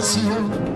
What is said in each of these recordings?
Silencio.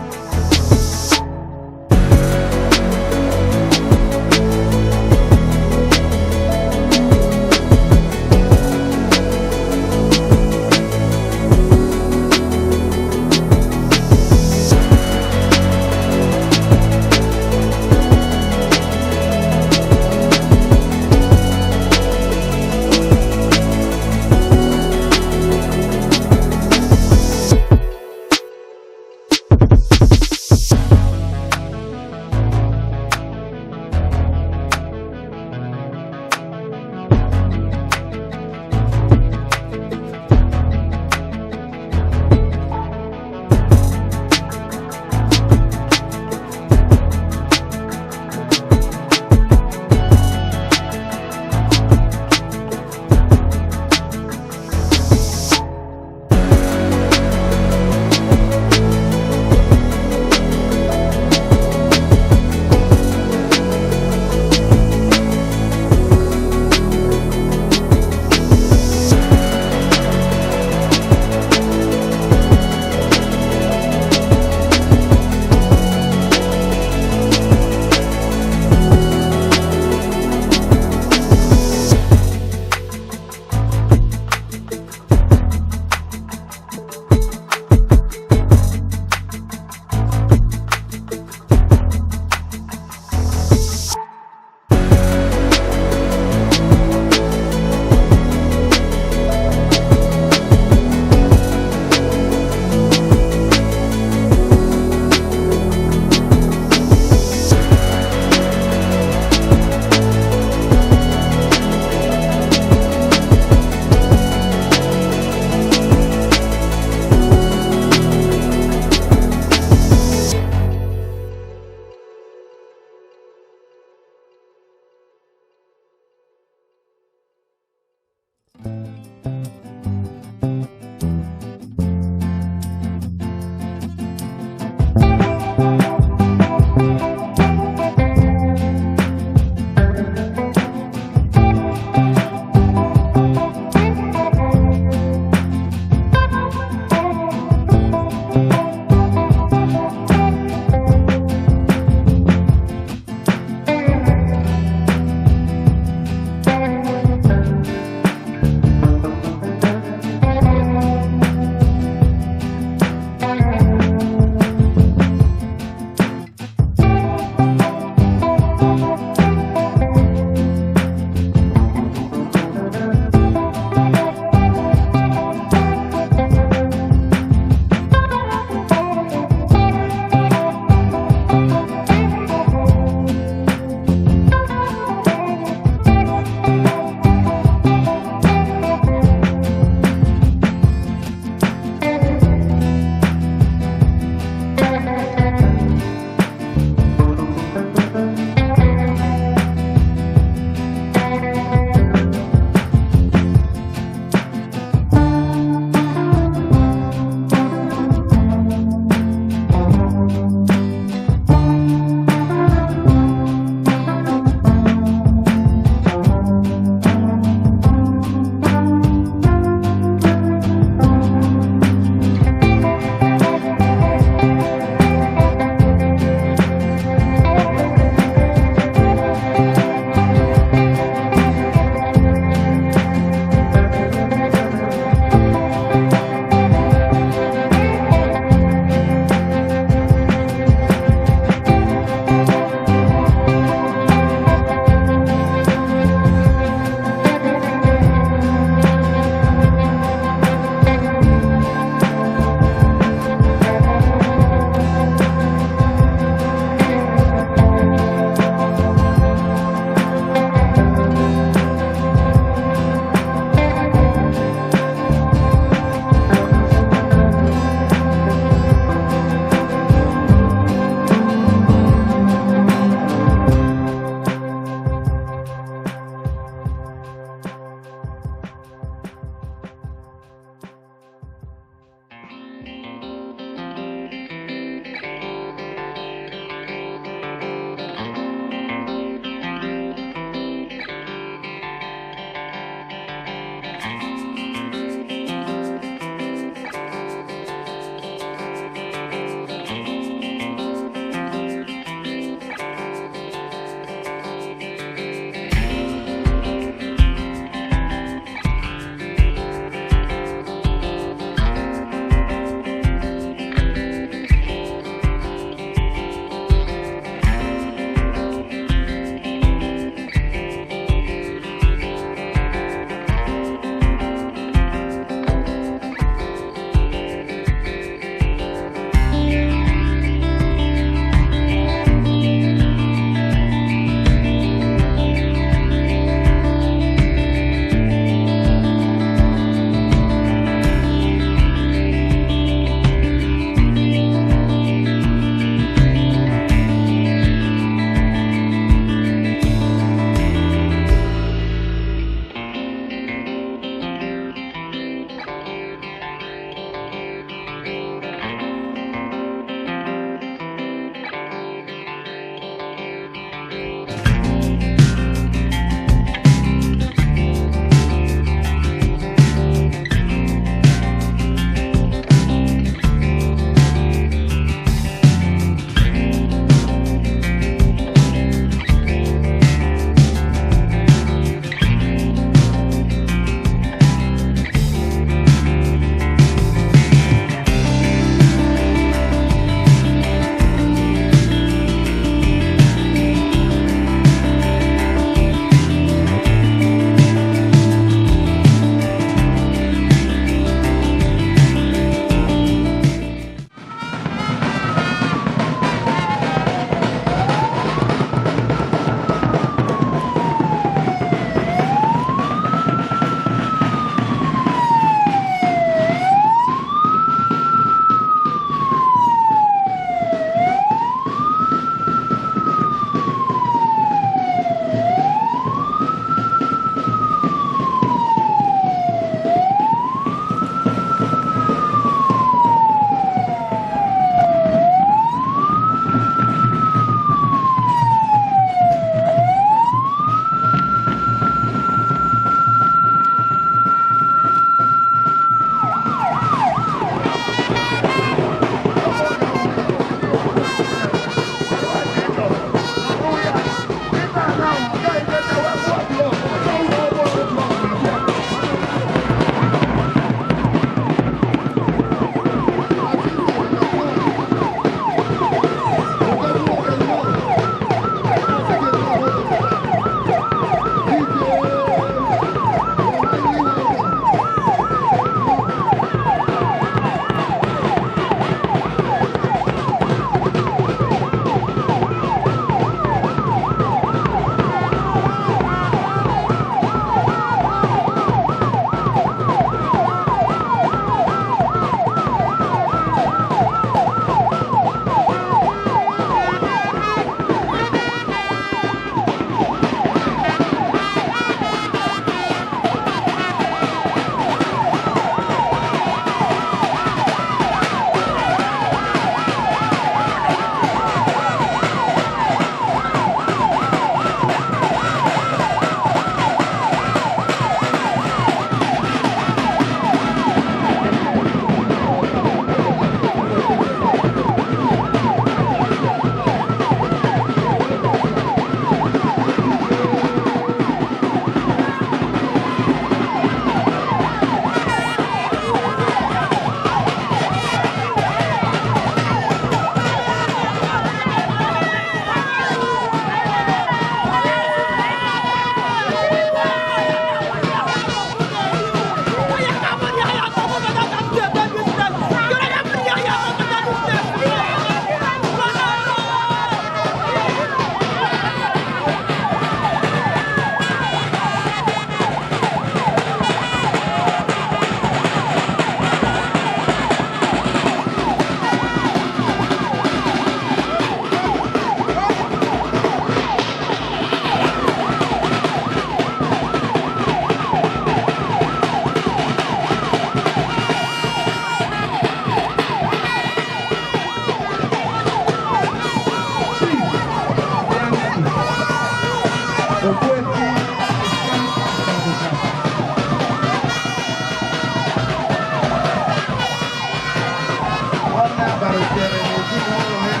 Dabarutere n'ezinụlọ ya.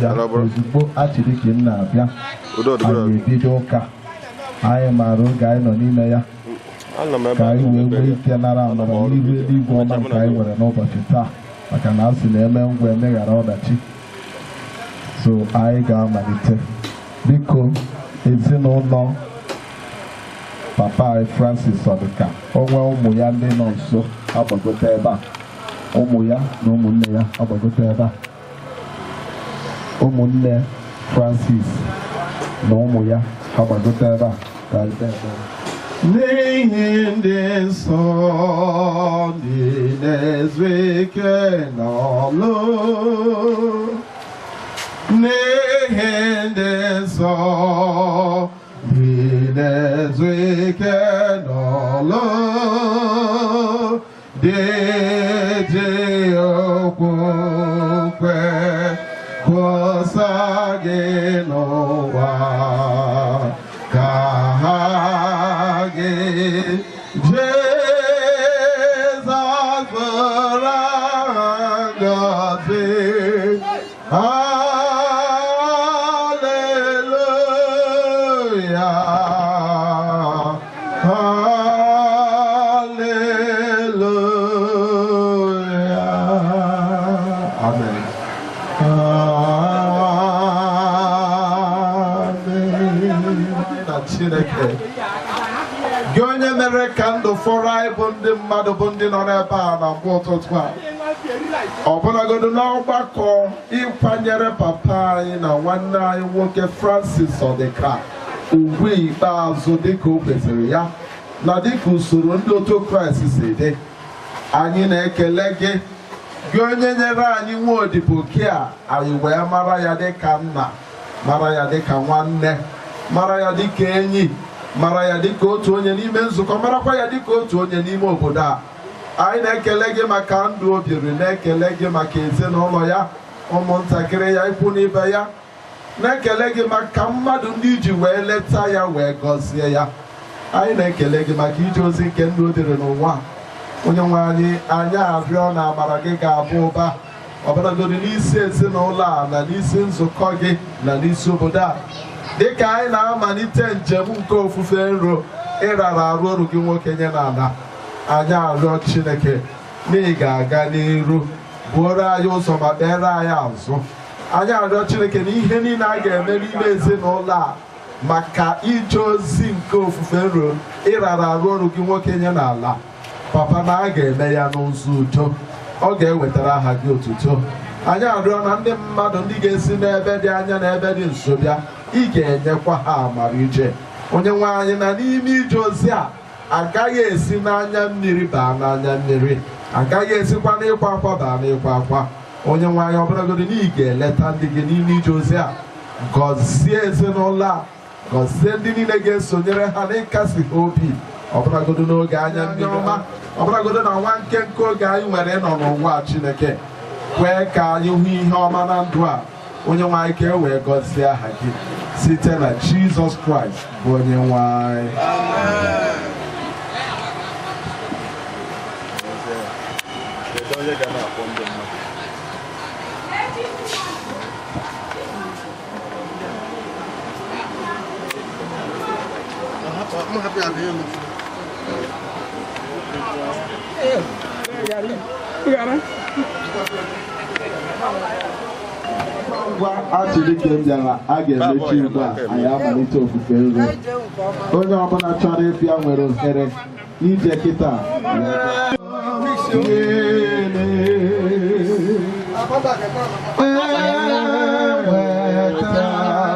Ya ozugbo achịrịka m na-abịa, anyị ebido ụka. Anyị maara oge anyị nọ n'ime ya, ka anyị wee nwee ike nara amara n'ihu eluigwe ọma nke anyị nwere n'ụbọchị taa, maka na a sị na eme ngwa, emeghara ọdachi. So anyị ga-amalite. Biko, ezinụlọ papa anyị Francis Ọdịka, onwe ụmụ ya ndị nọ nso agbagote ebe a, ụmụ ya na ụmụnne ya agbagote ebe a, ụmụnne Francis na ụmụ ya agbagote ebe a ka anyị kpee ekpere. N'ihi ndị nsọ, ndị na-ezu ike n'ọlụ, n'ihi ndị nsọ, ndị na-ezu ike n'ọlụ, dị ji okwukwe kwụsa gị n'ụwa, ka ha gị Jizọs bụrụ ngọzi. Hallelujah. Hallelujah. Amen. Amen. Na Chineke gị, onye mere ka ndụ fọrọ anyị bụ ndị mmadụ, bụ ndị nọ n'ebe a na mgbe ụtụtụ a, ọbụlagodo n'ọgbakọ ịkwanyere papa anyị na nwanne anyị nwoke Francis Ọdịka ugwu ikpeazụ, dịka o kwesịrị ya na dịka usoro ndị otu Kraịst si dị, anyị na-ekele gị, gị onye nyere anyị nwa odibo gị a, anyị wee mara ya dịka nna, mara ya dịka nwanne, mara ya dịka enyi, mara ya dịka otu onye n'ime nzukọ, marakwa ya dịka otu onye n'ime obodo a. Anyị na-ekele gị maka ndụ o biri, na-ekele gị maka ezinụlọ ya, ụmụntakịrị ya, ikwu na ibe ya, na-ekele gị maka mmadụ ndị iji wee leta ya wee gọzie ya. Anyị na-ekele gị maka ije ozi nke ndụ o dịrị n'ụwa. Onye nwe anyị, anyị arịọ na amara gị ga-abụ ụba, ọbụlagodi n'isi ezinụlọ a na n'isi nzukọ gị na n'isi obodo a, dịka anyị na-amalite njem nke ofufe nro ịrara arụ ọrụ gị nwoke nye n'ala. Anyị arịọ Chineke na ị ga-aga n'iru buoro anyị ụzọ ma kpeere anyị azụ. Anyị arịọ Chineke na ihe niile a ga-eme n'ime ezinụlọ a maka ije ozi nke ofufe nro ịrara arụ ọrụ gị nwoke nye n'ala, papa, na a ga-eme ya n'ụzọ udo, ọ ga-ewetara aha gị otuto. Anyị arịọ na ndị mmadụ ndị ga-esi n'ebe dị anya na ebe dị nso bịa, ị ga-enyekwa ha amara ije. Onye nwe anyị, na n'ime ije ozi a, agaghị esi n'anya mmiri baa n'anya mmiri, agaghị esikwa n'ịkwa akwa baa n'ịkwa akwa. Onye nwe anyị, ọbụlagodi na ị ga-eleta ndị gị n'ime ije ozi a, gọzie ezinụlọ a, gọzie ndị niile ga-esonyere ha n'ịkasi ha obi, ọbụlagodo n'oge anya mmiri ọma, ọbụlagodo na nwa nkenke oge anyị nwere ịnọ n'ụwa. Chineke, kwee ka anyị hụ ihe ọma na ndụ a. Onye nwe anyị, ka e wee gọzie aha gị site na Jizọs Kraịst bụ onye nwe anyị. Kedu onye ga na-akpọ ndị mmadụ? M hapụ ya bịa elu. Ngwa, achịrịke m bịara, a ga-emechi ugbu a. Anyị amalite ofufe nro. Onye ọbụla chọrọ ịbịa nwere ohere ije kịta. Ewetara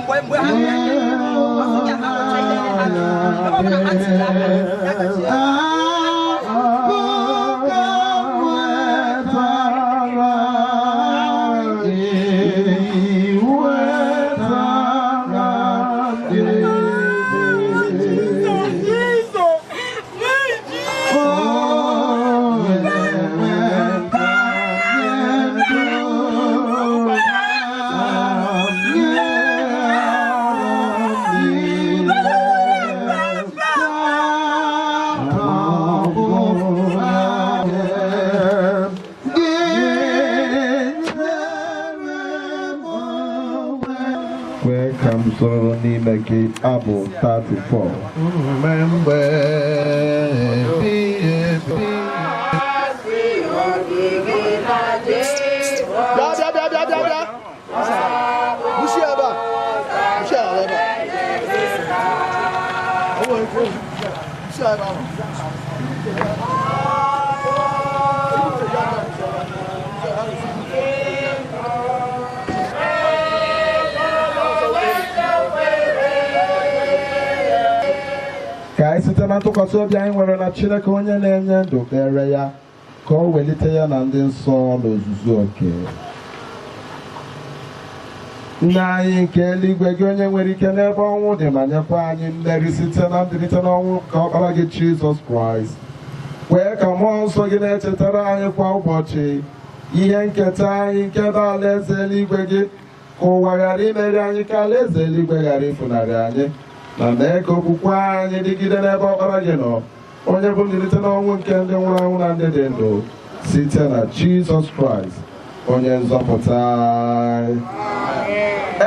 Mgbe mgbe ha ọsị ya ha rụcha ihe ha ebe ọbụla ha tiri aka ya gachie. Kwee ka m soro n'ime gị, abụ 34. Mgbe ebighị ebi. Bịa, bịa, bịa, bịa, bịa, bịa. Bushi ebe a. Bushi ala ebe a. Ọ nwere ike. Bushi ebe ahụ. Ka anyị site na ntụkwasị obi anyị nwere na Chineke onye na-enye ndụ kpere ya ka o welite ya na ndị nsọ n'ozuzu oke. Nna anyị nke eluigwe, gị onye nwere ike n'ebe ọnwụ dị ma nyekwa anyị mmeri site na mbilite n'ọnwụ nke ọkpara gị Jizọs Kraịst, kwee ka mmụọ nsọ gị na-echetara anyị kwa ụbọchị ihe nketa anyị nke bụ alaeze eluigwe gị, ka ụwa ghara imeri anyị, ka alaeze eluigwe ghara ịfụnarị anyị, ma mee ka okwukwe anyị dịgide n'ebe ọkpara gị nọ, onye bụ mbilite n'ọnwụ nke ndị nwụrụ anwụ na ndị dị ndụ, site na Jizọs Kraịst onye nzọpụta anyị.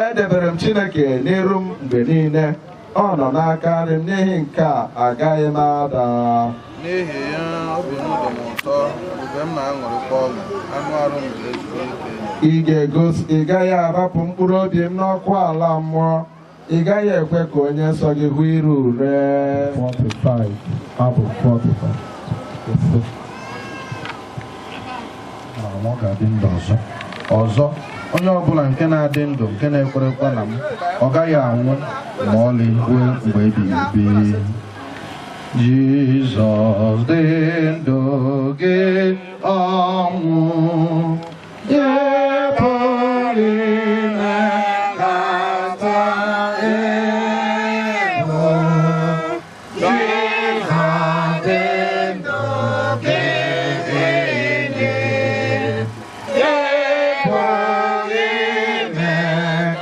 Edebere m Chineke n'iru m mgbe niile, ọ nọ n'aka nri m, n'ihi nke a agaghị m ada. N'ihi ya, obi m dị m ụtọ, ebube m na-aṅụrịkwa ọṅụ, anụ arụ m ga-ezuru ike. Ị ga-egosi ị gaghị arapụ mkpụrụ obi m n'ọkụ ala mmụọ, ị gaghị ekwe ka onye nsọ gị hụ iru ure. 45, abụ 45. Ma ọ ga-adị ndụ ọzọ. Ọzọ, onye ọbụla nke na-adị ndụ nke na-ekwerekwa na m, ọ gaghị anwụ ma ọlị ruo mgbe ebighị ebi. Jizọs dị ndụ, gị ọnwụ ịpụghị ime kata egwu. Jizọs dị ndụ, gị gịnị ịpụghị ime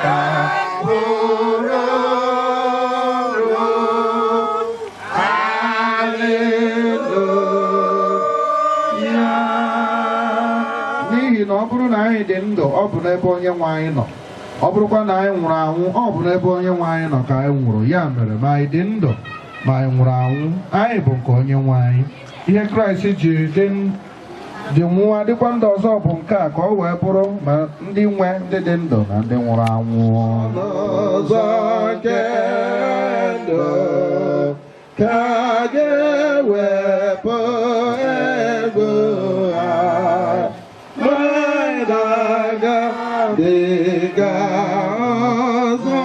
ka bụrụ. Haleluya. N'ihi na ọ bụrụ na anyị dị ndụ, ọ bụ n'ebe onye nwe anyị nọ. Ọ bụrụkwa na anyị nwụrụ anwụ, ọ bụ n'ebe onye nwe anyị nọ ka anyị nwụrụ. Ya mere, ma anyị dị ndụ ma anyị nwụrụ anwụ, anyị bụ nke onye nwe anyị. Ihe Kraịst ji dị nwụọ dịkwa ndụ ọzọ bụ nke a, ka ọ wee bụrụ ma ndị nwe ndị dị ndụ na ndị nwụrụ anwụ. N'ụzọ nke ndụ ka a ga-ewepụ egwu ha, mmadụ dịga ọzọ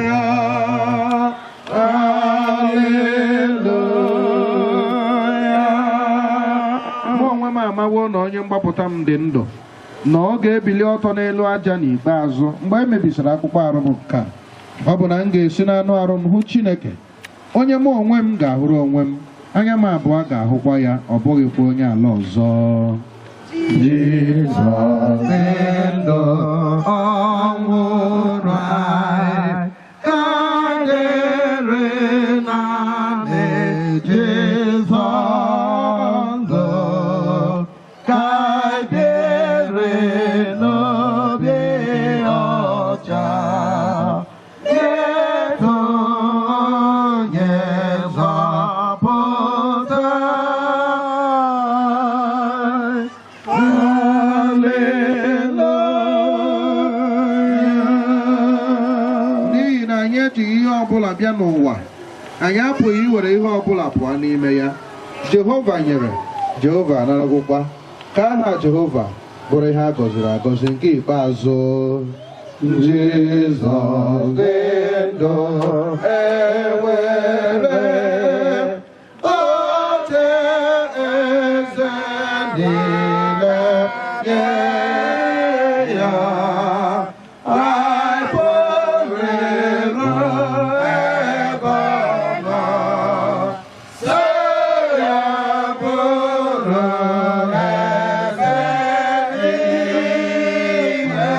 ya. Haleluya. Mụ onwe m amawo na onye mgbapụta m dị ndụ, na ọ ga-ebili ọtọ n'elu aja n'ikpeazụ mgbe e mebisiri akpụkpọ arụ m nke a. Ọ bụ na m ga-esi n'anụ arụ m hụ Chineke, onye mụ onwe m ga-ahụrụ onwe m, anya m abụọ ga-ahụkwa ya, ọ bụghịkwa onye ala ọzọ. Jizọs dị ndụ, ọ nwụrụ anyị, ka dịrị naanị Jizọs ndụ, ka dịrị n'obi ọcha, na-eto onye nzọpụta anyị. Haleluya. N'ihi na anyị ejighị ihe ọbụla bịa n'ụwa, anyị apụghị iwere ihe ọbụla pụọ n'ime ya. Jehova nyere, Jehova anaragokwa. Ka aha Jehova bụrụ ihe a gọziri agọzi. Nke ikpeazụ. Jizọs dị ndụ, ewere oche eze niile nye ya. Anyị pụrụ iru ebe ọ nọ, so ya bụrụ eze n'ime.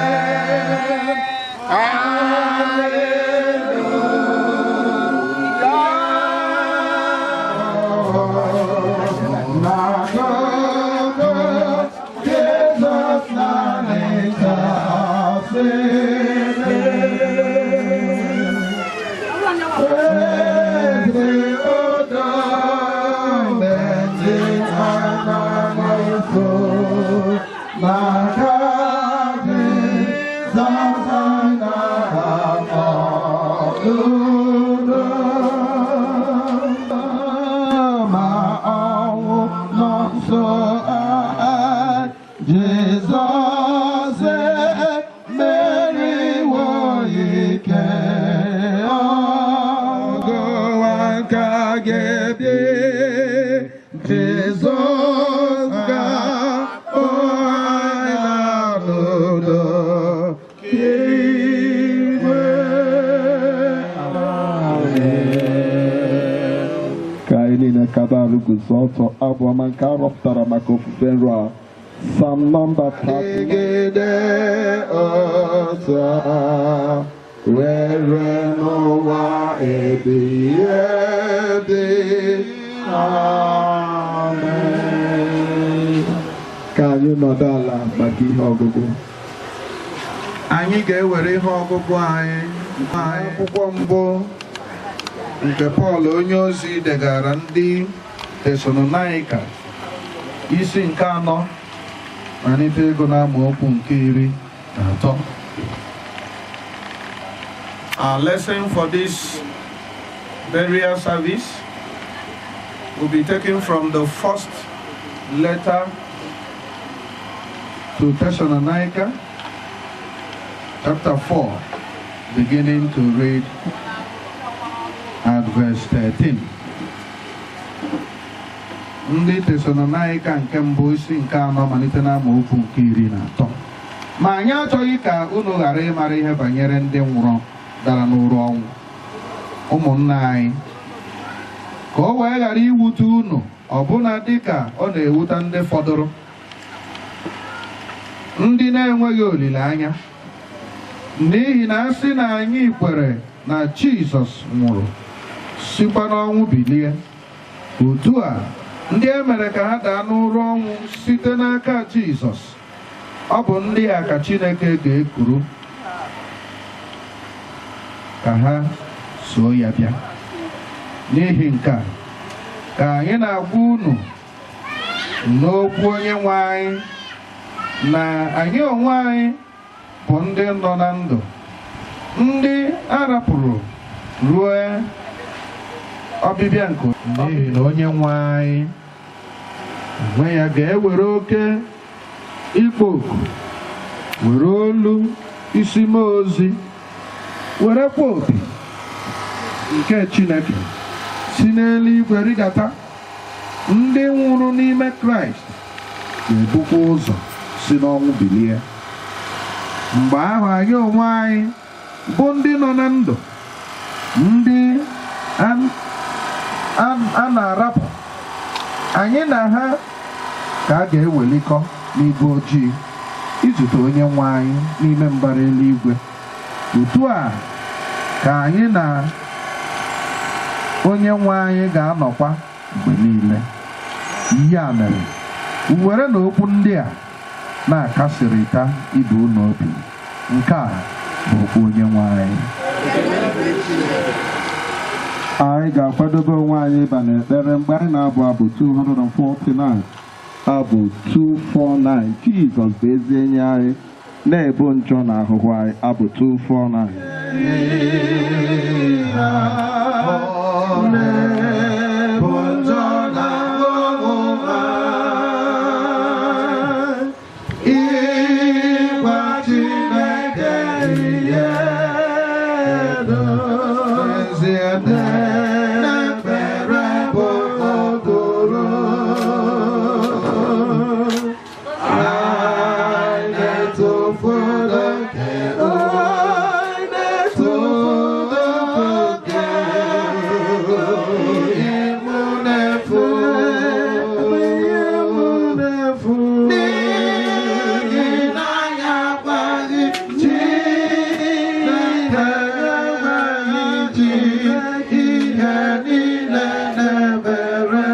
Jizọs emeriwo ike ọgụ aka ga-ebi. Jizọs ga-akpọ anyị n'udo igwe. Ka anyị niile kaba arụ guzo ọtọ. Abụ ọma nke a rọpụtara maka ofufe nrọ a, Psalm nọmba 30. Dịgide otu a were n'ụwa ebighị ebi. Amen. Ka anyị nọdụ ala maka ihe ọgụgụ. Anyị ga-ewere ihe ọgụgụ anyị akwụkwọ mbụ nke Pọl onyeozi degara ndị Tesalonaika, isi nke anọ, malite ịgụ n'amaokwu nke 13. Our lesson for this burial service will be taken from the first letter to Thessalonica, chapter 4, beginning to read at verse 13. Ndị Tesalonaika nke mbụ, isi nke anọ, malite na amaokwu nke 13. Ma anyị achọghị ka unu ghara ịmara ihe banyere ndị nwụrụ dara n'ụra ọnwụ, ụmụnna anyị, ka o wee ghara iwute unu ọbụna dịka ọ na-ewute ndị fọdụrụ, ndị na-enweghị olileanya. N'ihi na a sị na anyị kwere na Jizọs nwụrụ, sikwa n'ọnwụ bilie, otu a ndị e mere ka ha daa n'ụra ọnwụ site n'aka Jizọs, ọ bụ ndị a ka Chineke ga-ekuru ka ha soo ya bịa. N'ihi nke a ka anyị na-agwa unu n'okwu Onye nwe anyị, na anyị onwe anyị bụ ndị nọ na ndụ, ndị a rapụrụ ruo ọbịbịa nke, n'ihi na Onye nwe anyị onwe ya ga-ewere oke ikpo oku, were olu isi mmụọ ozi, werekwa opi nke Chineke si n'eluigwe rịdata. Ndị nwụrụ n'ime Kraịst ga-ebukwa ụzọ si n'ọnwụ bilie. Mgbe ahụ, anyị onwe anyị bụ ndị nọ na ndụ, ndị a na-arapụ, anyị na ha ka a ga-ewelikọ n'igwe ojii izute Onye nwe anyị n'ime mbara eluigwe. Otu a ka anyị na Onye nwe anyị ga-anọkwa mgbe niile. Ya mere, were na okwu ndị a na-akasịrịta ibe unu obi. Nke a bụ okwu Onye nwe anyị. Anyị ga-akwadobe onwe anyị ịba n'ekpere mgbe anyị na-abụ abụ 249, abụ 249, Jizọs bụ ezi enyi anyị, na-ebu njọ na ahụhụ anyị, abụ 249. Na-ebu njọ na ahụhụ anyị, ịgwa Chineke. Anyị na-etufu oge, ihe mụ na-efu, ihe mụ na-efu, n'ihi na anyị agbaghị Chineke, agbaghị Chineke ihe niile na-ebere.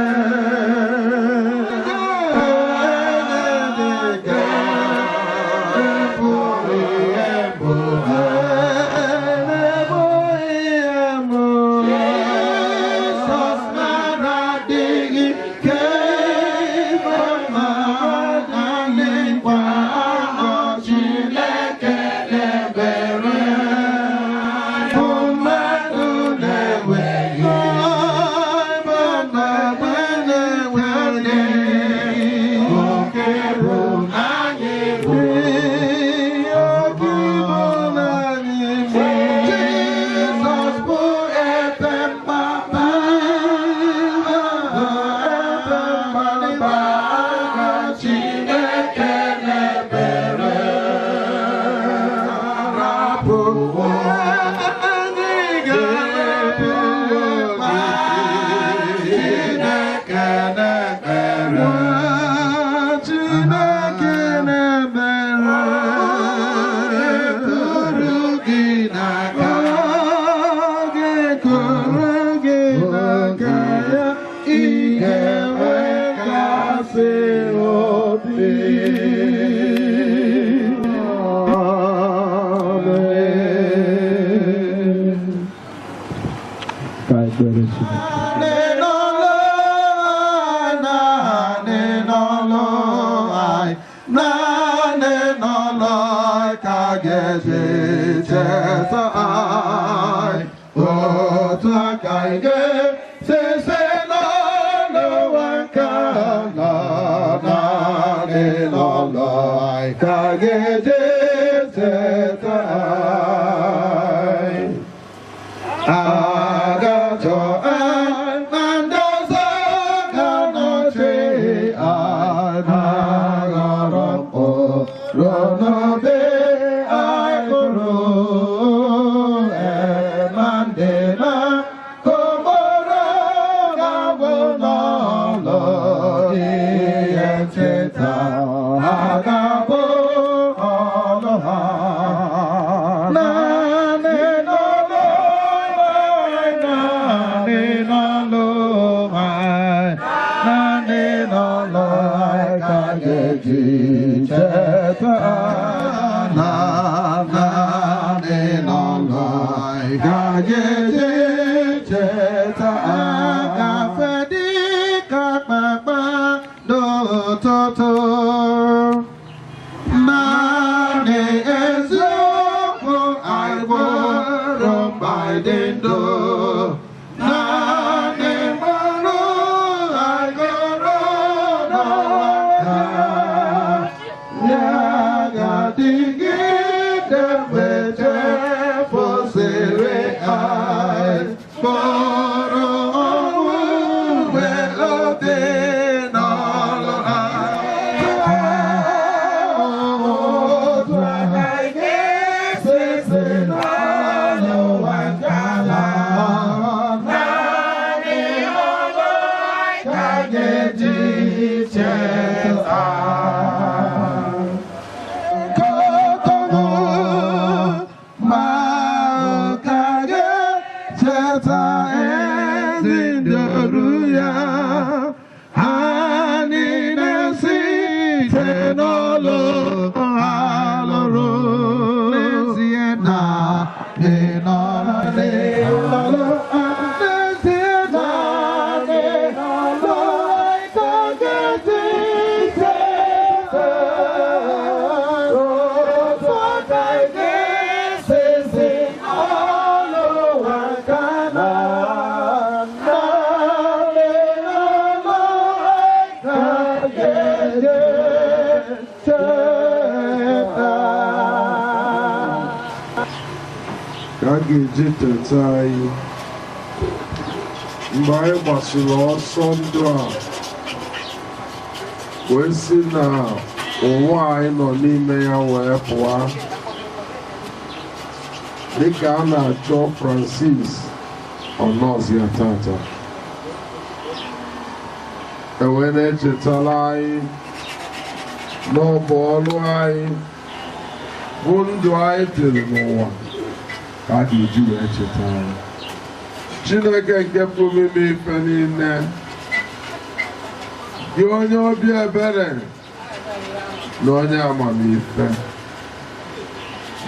Jizọs mara adịghị ka ebe mmadụ n'ịkwa ahụ Chineke na-ebere bụ mmadụ na-enweghị ebe na-enweghị oke bụ anyị bụ oke bụ anyị bụ Jizọs bụ ebe mgbaba, ebe mgbaba Chineke na-ebere rapụ anyị ga-erapụ Chineke na-ebere, Chineke na-ebere kuru gị n'aka, ga-ekuru gị n'aka ya ihe nwekasị obi. Amen. Ka anyị kpere Chineke. Naanị n'ọlụ ka ga-eji cheta anyị. Otu aka anyị ga-esi si n'ụwa nke a nọ, naanị n'ọlụ anyị ka ga-eji cheta anyị. Agacho ndị ọzọ ga-anọchi anaghọrọ mkpụrụ n'obe anyị kụrụ ema ndị na kụmụrụ ga-abụ n'ụlọ ihe ncheta ha ga-abụ ọlụ ha. Naanị n'ọlụ anyị, naanị n'ọlụ anyị, naanị n'ọlụ anyị ka ga-eji cheta. Na naanị n'ọlụ anyị ka ga-eji cheta. Agafe dịka kpakpando ụtụtụ. Naanị eziokwu anyị bụrụ mgbe anyị dị ndụ. Naanị mkpụrụ anyị gụrụ n'ụwa ya ga-adịgide mgbe chefusịrị anyị. Mkpụrụ ọnwụ mgbe obi n'ọlụ anyị. Otu aka anyị ga-esi si n'ụwa nke ala. Naanị ọlụ anyị ka ga-eji cheta. Kotogo ma ka ga-echeta ezi ndị ọrụ ya. Ha niile site n'ọlụ ha lụrụ. N'ezie na dị n'ọlụ ha. N'ezie na dị n'ọlụ ka ga-eji cheta. Otu aka ga-esi si n'ọlụ ha ka na naanị n'ọlụ ka ga-eji cheta. Ka a ga-eji teta anyị mgbe anyị gbasịrị ọsọ ndụ a wee si na ụwa anyị nọ n'ime ya wee pụọ. Dịka a na-achọ Francis, ọ nọzi ya tata, ewee na-echetara anyị na ọ bụ ọrụ anyị bụ ndụ anyị dịrị n'ụwa ka a ga-eji wee cheta anyị. Chineke nke pụrụ ime ife niile, gị onye obi ebere na onye amamife,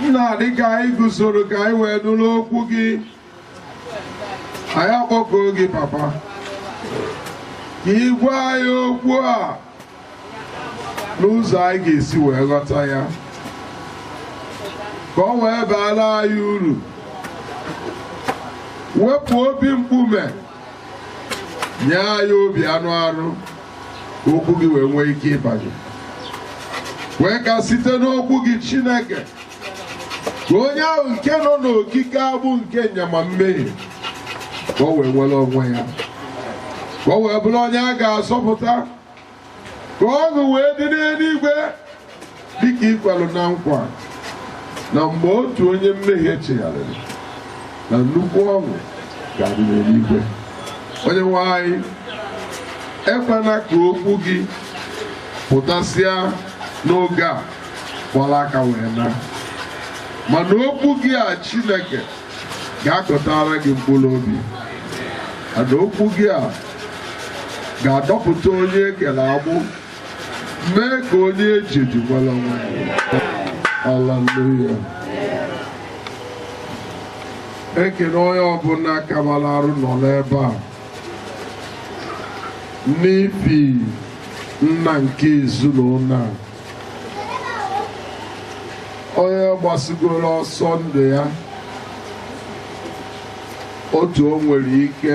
nna, dịka anyị guzoro ka anyị wee nụrụ okwu gị, anyị akpọkuo gị, Papa, ka ị gwa anyị okwu a n'ụzọ anyị ga-esi wee ghọta ya, ka ọ wee baara anyị uru. Wepụ obi mkpume, nye anyị obi anụ arụ, ka okwu gị wee nwee ike ịbanye. Wee ka site n'okwu gị, Chineke, ka onye ahụ nke nọ n'okike agbụ nke nyama mmehie, ka o wee nwere onwe ya, ka o wee bụrụ onye a ga-azọpụta, ka ọṅụ wee dị n'eluigwe, dịka ikwelụ na nkwa na mgbe otu onye mmehie chegharịrị, na nnukwu ọṅụ ga-adị n'eluigwe. Onye nwe anyị, ekwela ka okwu gị pụtasịa n'oge a gbara aka wee na, mana okwu gị a, Chineke, ga-akọtara gị mkpụrụ obi, mana okwu gị a ga-adọpụta onye ekere agbụ, mee ka onye eji nwere onwe ya. Haleluya! Ekene onye ọbụla kabara arụ nọ n'ebe a n'ifi nna nke ezinụlọ a, onye gbasigoro ọsọ ndụ ya otu o nwere ike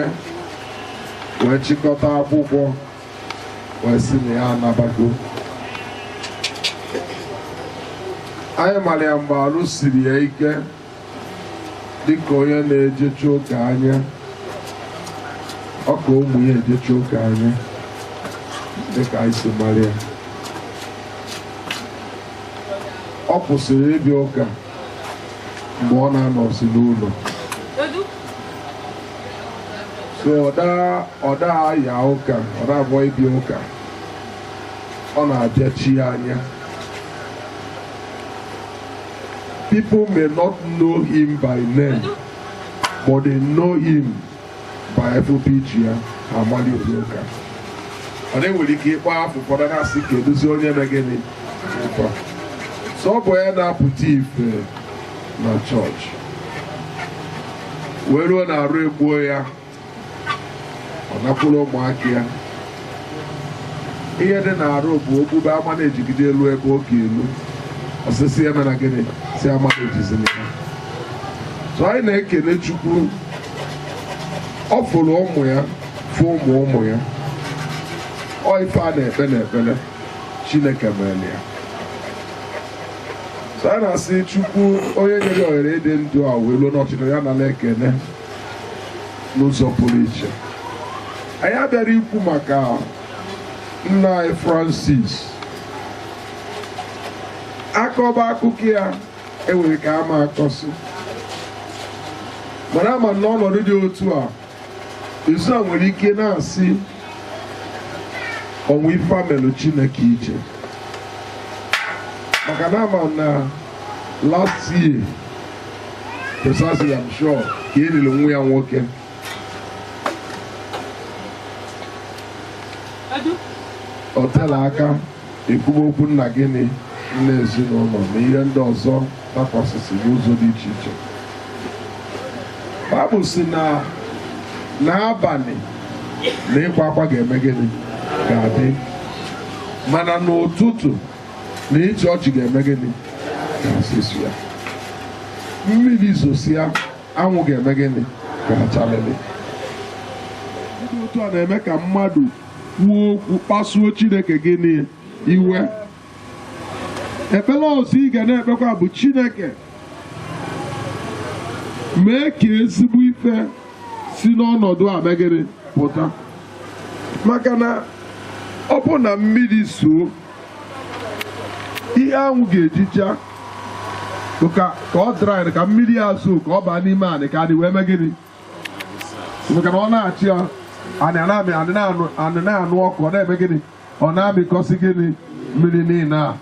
wee chịkọta akwụkwọ wee sị na ya anabago. Anyị mara ya mgbe arụ siri ya ike dịka onye na-ejecha ụka anya, ọ ka ụmụ ya ejecha ụka anya, dịka anyị si mara ya. Ọ kwụsịrị ịbịa ụka mgbe ọ na-anọzi n'ụlọ, so ọ daa ya ụka, ọ na-abụọ ịbịa ụka, ọ na-abịachi ya anya. People may not know him by name, but they know him by FOPG ya amali obi ụka. Ọ na-enwere ike ịkpọ afọ, ụfọdụ na-asị ka edozi onye na gịnị ụkwa. So ọ bụ ya na-apụta ife na chọọchị wee ruo na arụ egbuo ya, ọ nakwuru ụmụaka ya. Ihe dị na-arụ bụ okpukpe ama na-ejigide elu ebe ọ ga-elu osisi ya mere gịnị si ama na-ejizili ya. So anyị na-ekele Chukwu, ọ fụrụ ụmụ ya, fụ ụmụ ụmụ ya. Ọ ife a na-ekpe n'ekpere, Chineke mere ya. So anyị na-asị Chukwu, onye nyere ohere ịdị ndụ a wee ruo n'ọchịchị ya, nala ekene n'ụzọ pụrụ iche. Anyị abịara ikwu maka nna anyị Francis. Akọba akụkọ ya enwere ka ama akọsị, mana ama n'ọnọdụ dị otu a, ezu a nwere ike na-asị ọnwa ife amelụ Chineke iche, maka na ama na last year precisely, I'm sure, ka e liri nwa ya nwoke. O tela aka ekwuba okwu nna gịnị nna ezinụlọ na ihe ndị ọzọ dakwasịsị n'ụzọ dị iche iche. Baịbụl si na n'abalị na ịkwa akwa ga-eme gịnị ga-adị, mana n'ụtụtụ na ịchị ọchị ga-eme gịnị ga-asịsụ ya. Mmiri zosia, anwụ ga-eme gịnị ga-achalịlị. Ndị otu a na-eme ka mmadụ kwuo okwu kpasuo Chineke gịnị iwe. Ekpere ọzọ ị ga na-ekpekwa bụ, Chineke, mee ka ezigbo ife si n'ọnọdụ a megịrị pụta, maka na ọ bụ na mmiri zuo, ihe anwụ ga-ejicha Bụ ka ọ dry, ka mmiri ya so, ka ọ baa n'ime anị, ka adị wee mee gịnị? Maka na ọ na-achị ya, anị a na-amị, anị na-anụ ọkụ, ọ na-eme gịnị? Ọ na-amịkọsị gịnị? Mmiri niile a.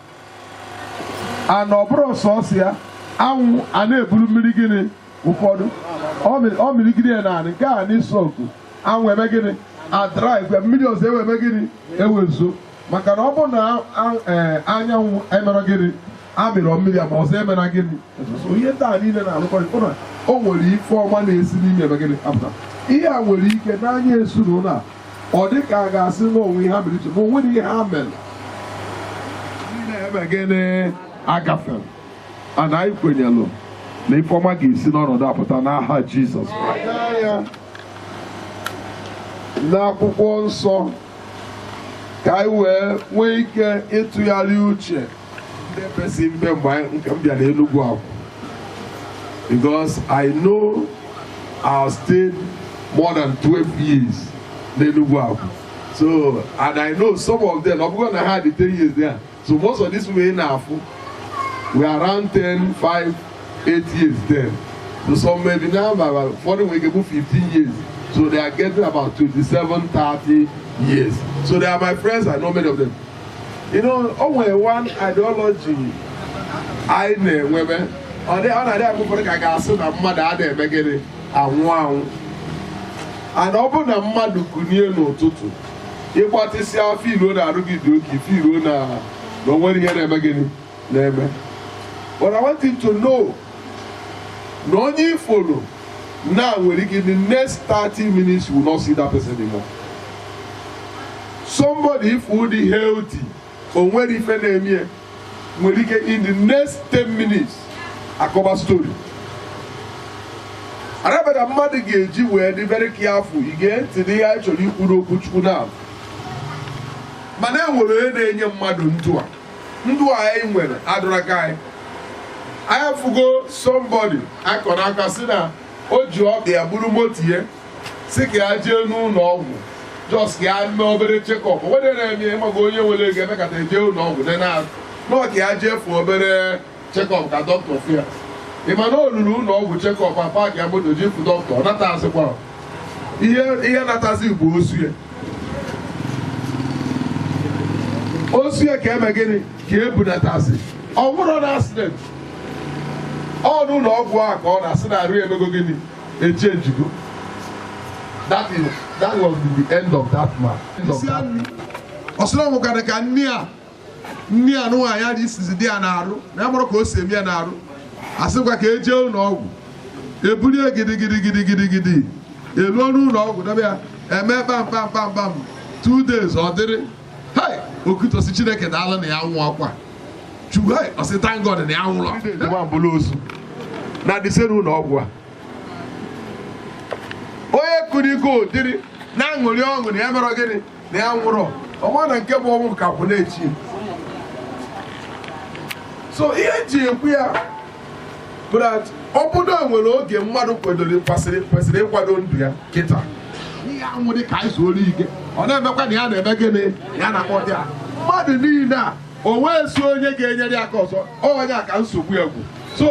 Ana ọ bụrụ sọsọ ya, anwụ a na-eburu mmiri gịnị? Ụfọdụ ọ mirigide ya naanị nke a n'isi ọkụ anwụ eme gịnị? Adra igwe mmiri ọzọ ewe eme gịnị? Ewezo. Maka na ọ bụ na anyanwụ emere gịnị? Amịrọ mmiri a, ma ọzọ emere gịnị? So ihe ndị a niile na-arụkọ na o nwere ife ọma na-esi n'ime eme gịnị? Apụta. Ihe a nwere ike n'anya ezinụlọ a, ọ dị ka a ga-asị na onwe ihe ha mere iche, ma o nwere ihe ha mere niile eme gịnị? Agafere. Ana anyị kwenyelụ na ife ọma ga-esi n'ọnọdụ apụta n'aha Jizọs. Ya n'akwụkwọ nsọ, ka anyị wee nwee ike ịtụgharị uche. Ndị pesi mpe mgbe nke m bịara Enugu akwụ, because I know I stayed more than 12 years n'Enugu akwụ, so and I know some of them, ọ bụrụ na ha dị 10 years there. So most of these people ị na-afụ, we are around 10, 5, 8 years then. So some maybe now about 40, we get 15 years. So they are getting about 27, 30 years. So they are my friends, I know many of them. O nwere one ideology anyị na-enwebe, ọ na-adị akụ ụfọdụ ka ga-asị na mmadụ a na-eme gịnị? Anwụ anwụ. And ọ bụrụ na mmadụ kunie n'ụtụtụ, ịgbatịsịa filuo na arụ gị dị oke, filuo na o nwere ihe na-eme gịnị na-eme. But I want you to know na onye ifolo now nwere ike, in the next 30 minutes, you will not see that person anymore. Somebody if dị healthy, o nwere ife na-eme ya, nwere ike in the next 10 minutes akọba story. Arabada mmadụ ga-eji wee dị very careful. Ị gee ntị n'ihe anyị chọrọ ikwu n'okwu Chukwu na mana e nwere onye na-enye mmadụ ndụ a. Ndụ a anyị nwere adụrụ aka anyị. Anyị afụgo somebody akọ n'aka sị na o ji ọkpa ya buru moto ya, si ka ya jee n'ụlọ ọgwụ, just ka ya mee obere check-up. Nwere na-eme ya, ịmaga onye nwere ego emekata eje ụlọ ọgwụ nene nọọ, ka ya jee fụ obere check-up ka dọkịta fụ ya. Ị ma na o ruru ụlọ ọgwụ check-up, a park ya moto, ji fụ dọkịta, ọ nata asịkwa ihe ihe natazi bụ ozu ya. Ozu ya ka eme gịnị? Ka e bunatazi. Ọ nwụrụ na accident, ọ n'ụlọ ọgwụ a ka ọ na-asị na arụ emego gịnị? Echenjigo. That was the end of that man. Ọ sịrị ọ nwụkarị ka nni a, nni a nwaanyị a isizi dị ya na-arụ na ya mụrụ ka o si eme ya na-arụ. Asịkwa ka ejee ụlọ ọgwụ, ebulie gidigidi gidigidi gidi eruo n'ụlọ ọgwụ, debe ya, eme kpam kpam kpam kpam, 2 days ọ dịrị. Hei, okutosi Chineke daalụ na ya nwụ akwa Chukwu. Hei, ọ sị thank God na ya nwụrụ nwa ozu na dịsere ụlọ ọgwụ a. Onye kụrụ iko dịrị na-aṅụrị ọṅụ na ya mere gịnị? Na ya nwụrụ. Ọma na nke bụ ọnwụ ka kwụ na-echi. So ihe eji ekwu ya bụ that ọ bụrụ na nwere oge mmadụ kwadoro, kwesịrị ịkwado ndụ ya kịta. Ihe anwụ dị ka anyị zuoro ike, ọ na-emekwa na ya na-eme gịnị? Ya na-akpọ ya mmadụ niile a, o nwee si onye ga-enyere ya aka ọzọ, onye a ka nsogbu ya gwụ. So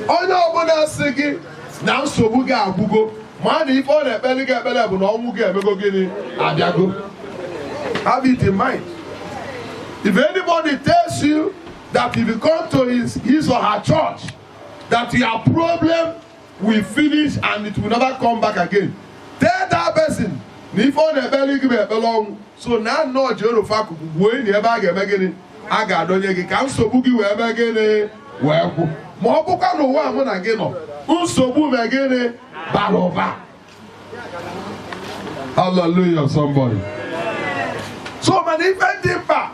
onye ọbụla sị gị na nsogbu gị agwụgo, ma na ife ọ na-ekpere gị ekpere bụ na ọnwụ gị emego gịnị? Abịago. Have it in mind. If anybody tells you that if you come to his or her church, that your problem will finish and it will never come back again, tell that person na ife ọ na-ekpere gị bụ ekpere ọnwụ. So na nnọọ jee ofe akụkụ gwuo enyi ebe a ga-eme gịnị? A ga-adọnye gị ka nsogbu gị wee mee gịnị? Wee gwụ. Ma ọ bụkwa n'ụwa mụ na gị nọ, nsogbu mee gịnị? Bara ụba. Hallelujah, somebody. So mana ife dị mkpa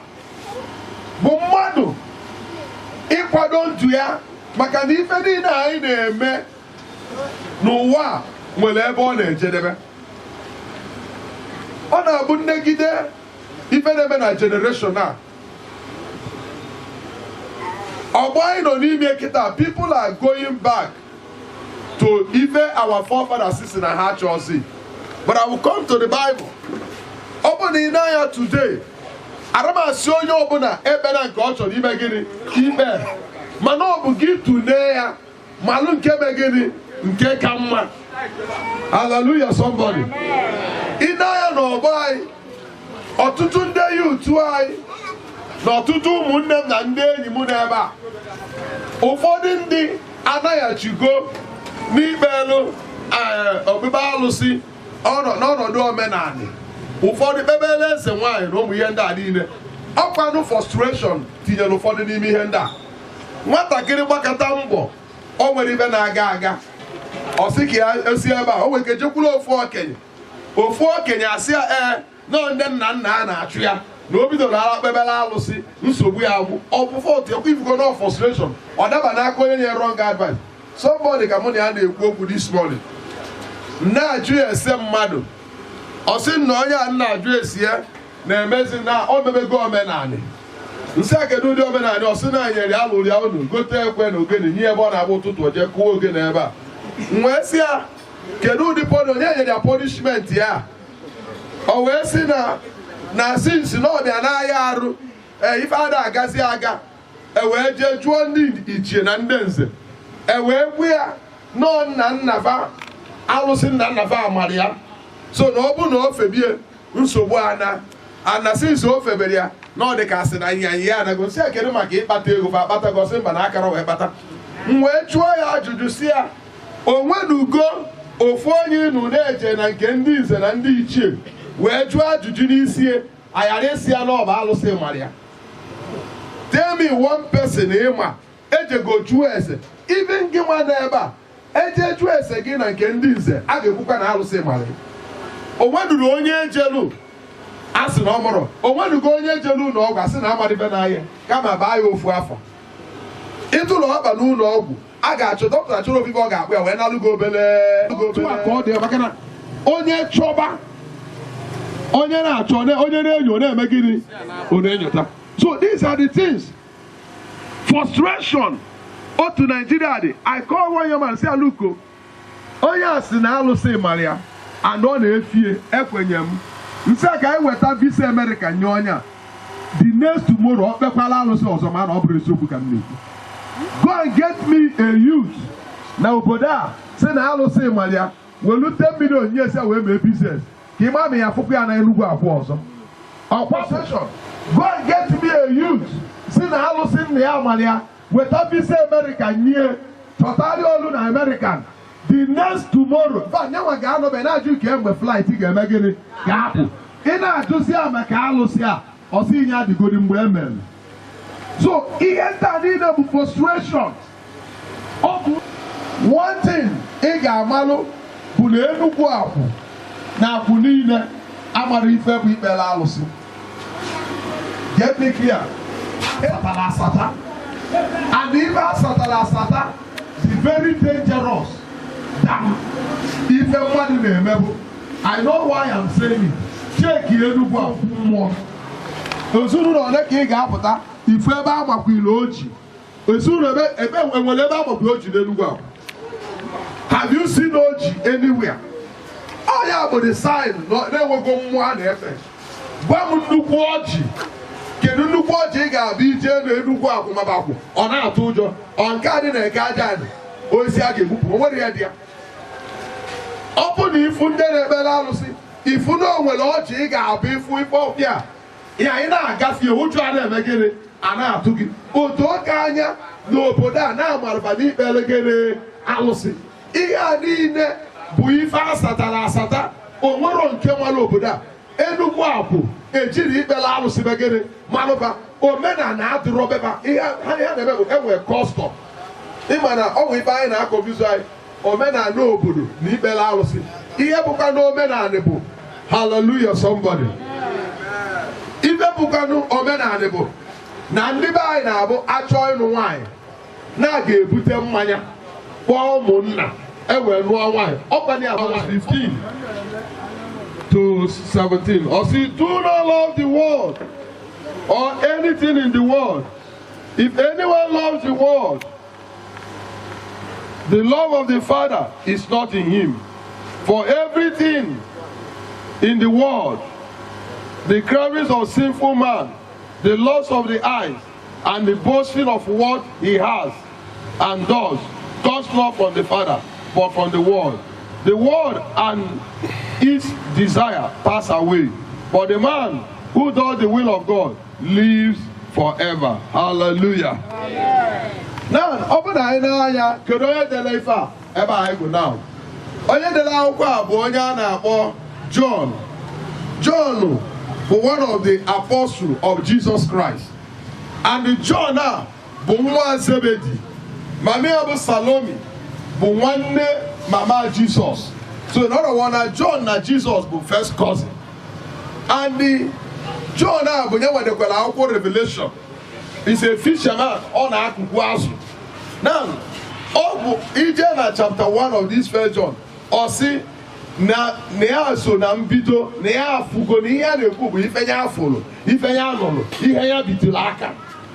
bụ mmadụ ịkwado ndụ ya, maka na ife niile anyị na-eme n'ụwa a nwere ebe ọ na-ejedebe. Ọ na-abụ nnegide ife na-eme na generation a, ọgbọ anyị nọ n'ime kịta. People are going back to ife our forefathers si na ha chọzi. But I will come to the Bible. Ọ bụ na ị na-anya today, aramasị onye ọbụla ekpere nke ọ chọrọ ime gịnị? Ikpe. Mana ọ bụ gị tụlee ya, malụ nke me gịnị nke ka mma. Hallelujah, somebody. Ị na-anya n'ọgbọ anyị, ọtụtụ ndị youth anyị na ọtụtụ ụmụnne m na ndị enyi m n'ebe a, ụfọdụ ndị anaghịchigo n'ikpe elu okpukpe alụsị n'ọnọdụ omenala. Ụfọdụ kpebere eze nwaanyị na ụmụ ihe ndị a niile. Ọkwanụ frustration tinyere ụfọdụ n'ime ihe ndị a. Nwatakịrị gbakọta mbọ, o nwere ibe na-aga aga, ọ sị ka ya esi ebe a, o nwere ike jekwuru ofu okenye. Ofu okenye asị ya, ee, nọọ ndị nna nna a na-achụ ya, na o bidoro ara kpebere alụsị, nsogbu ya agwụ. Ọ bụ fault ekwe ifugo no frustration, ọ daba n'aka onye nye wrong advice. Somebody ka mụ na ya na-ekwu okwu this morning, na-ajụ ya ese mmadụ, ọ sị na onye a na-ajụ esi ya na-emezi na o mebego omenanị. Nsị a, kedu ụdị omenanị? Ọ sị na nyere ya, lụrụ ya unu, gote ekwe na ogene nye ebe ọ na-agba ụtụtụ, o jee kụwa ogene ebe a. M wee sị ya, kedu ụdị pọdụ onye nyere ya, punishment ya? O wee sị na since na ọbịa n'ahịa arụ, ee, ife ada agazi aga, e wee jee jụọ ndị ichie na ndị nze, e wee gbu ya nọọ nna nna fa, alụsị nna nna fa amara ya. So na ọ bụ na o febie, nsogbu ana ana. Since o febere ya, na ọ dị ka asị na ịnyanya ya anago. Nsị a, kedu maka ịkpata ego? Fa akpatago? Sị mba, na akara wee kpata. M wee jụọ ya ajụjụ si ya, onwenugo ofu onye inu na-eje na nke ndị nze na ndị ichie wee jụọ ajụjụ n'isi aghara isi ya n'ọba alụsị mara ya? Tell me one person ịma ejego jụọ ese. Even gị nwa n'ebe a eje jụọ ese gị na nke ndị nze, a ga-ekwukwa na alụsị mara ya. Onwenuru onye ejelu a sị na ọ mụrụ? Onwenugo onye ejelu ụlọ ọgwụ asị na amadịbe n'ahịa, kama baa ya ofu afọ ịtụlụ ọkpa n'ụlọ ọgwụ, a ga-achọ dọkịta chọrọ obibi, ọ ga-akpụ ya wee nalụ gị obele otu a ka ọ dị, maka na onye chọba, onye na-achọ, onye na-enyo na-eme gịnị? Ọ na-enyota. So these are the things, frustration otu Nigeria dị. I call one young man, say, "Aluko, onye a sị na alụsị mara ya and ọ na-efie, ekwenye m." Nsị a ka anyị weta visa America nye onye a, the next tomorrow ọ kpekwala alụsị ọzọ. Ma na ọ bụrụ eziokwu ka m na-ekwu, go and get me a youth na obodo a sị na alụsị mara ya, welu 10 million nye esi wee mee business, ka ịma ma ya fụkwa ya na Enugu akwụ ọzọ. Ọkwa session, go and get me a youth si na alụsị nna ya mara ya, weta visa America nye, chọtarị olu na American, the next tomorrow fa nyanwa ga-anọbe na-ajụ ka mgbe flight ga-eme gịnị ga-apụ. Ị na-ajụzi ya maka alụsị a, ọsị inye adịgodi mgbe e mere. So ihe ndị a niile bụ frustration. Ọ bụ one thing ị ga-amalụ bụ na Enugwu akwụ na akwụ niile amara ife bụ ikpere alụsị. Get me clear, asatara asata, and ife asatara asata dị very dangerous than ife mmadụ na-emebu. I know why I'm saying it. Check Enugwu akwụ mmụọ, ezinụlọ ole ka ị ga-apụta ifu ebe amakwile oji? Ezinụlọ ebe ebe enwere ebe amakwa oji n'Enugwu akwụ? Have you seen oji anywhere? Ọ ya bụ the sign na-enwego mmụọ a na-efe. Gwa m nnukwu ọjị, kedu nnukwu ọjị ị ga-abịa ije n'Enugwu akwụ mabakwụ ọ na-atụ ụjọ? Ọ nke a dị na eke aja anị osisi a ga-egbupụ, o nwere ya dị ya. Ọ bụ na ifu ndị na-ekpere alụsị, ifu na o nwere ọjị ị ga-abụ ifu ife ọbịa ya, ị na-agafe, ụjọ a na-eme gịnị? A na-atụ gị. Otu oke anya n'obodo a na-amarụba n'ikpere gịnị? Alụsị. Ihe a niile bụ ife asatara asata. Onwero nke nwere obodo a Enugwu akwụ ejiri ikpere alụsị be gịnị malụba. Omenala adịrọ beba. Ihe ha na-eme bụ enwere custom. Ịma na ọ bụ ife anyị na-akọbizu anyị, omenala obodo na ikpere alụsị. Ihe bụkwa na omenala bụ, hallelujah somebody, ife bụkwanụ omenala bụ na ndị be anyị na-abụ achọ ịnụ nwaanyị na a ga-ebute mmanya, kpọọ ụmụnna, ewee nụọ nwaanyị. Ọkwa ya 15 to 17. Or see, do not love the world or anything in the world. If anyone loves the world, the love of the Father is not in him. For everything in the world, the cravings of sinful man, the lust of the eyes, and the boasting of what he has and does comes not from the Father, but from the world. The world and its desire pass away, but the man who does the will of God lives forever. Hallelujah. Now, ọ bụrụ na anyị na-anya, kedu onye dere ife a ebe anyị gụ now? Onye dere akwụkwọ a bụ onye a na-akpọ John. John bụ one of the apostles of Jesus Christ. And the John a bụ nwa Zebedi. Mama ya bụ Salome, bụ nwanne mama Jesus. So in other words, na John na Jesus bụ first cousin. And the John a bụ nye wedekwara akwụkwọ Revelation. Is a fisherman, ọ na-akụkwu azụ. Now, ọ bụ ije na chapter 1 of this First John, ọ sị na ya so na mbido, na ya afụgo, na ihe a na-ekwu bụ ife ya afụrụ, ife ya nụrụ, ihe ya bitụrụ aka.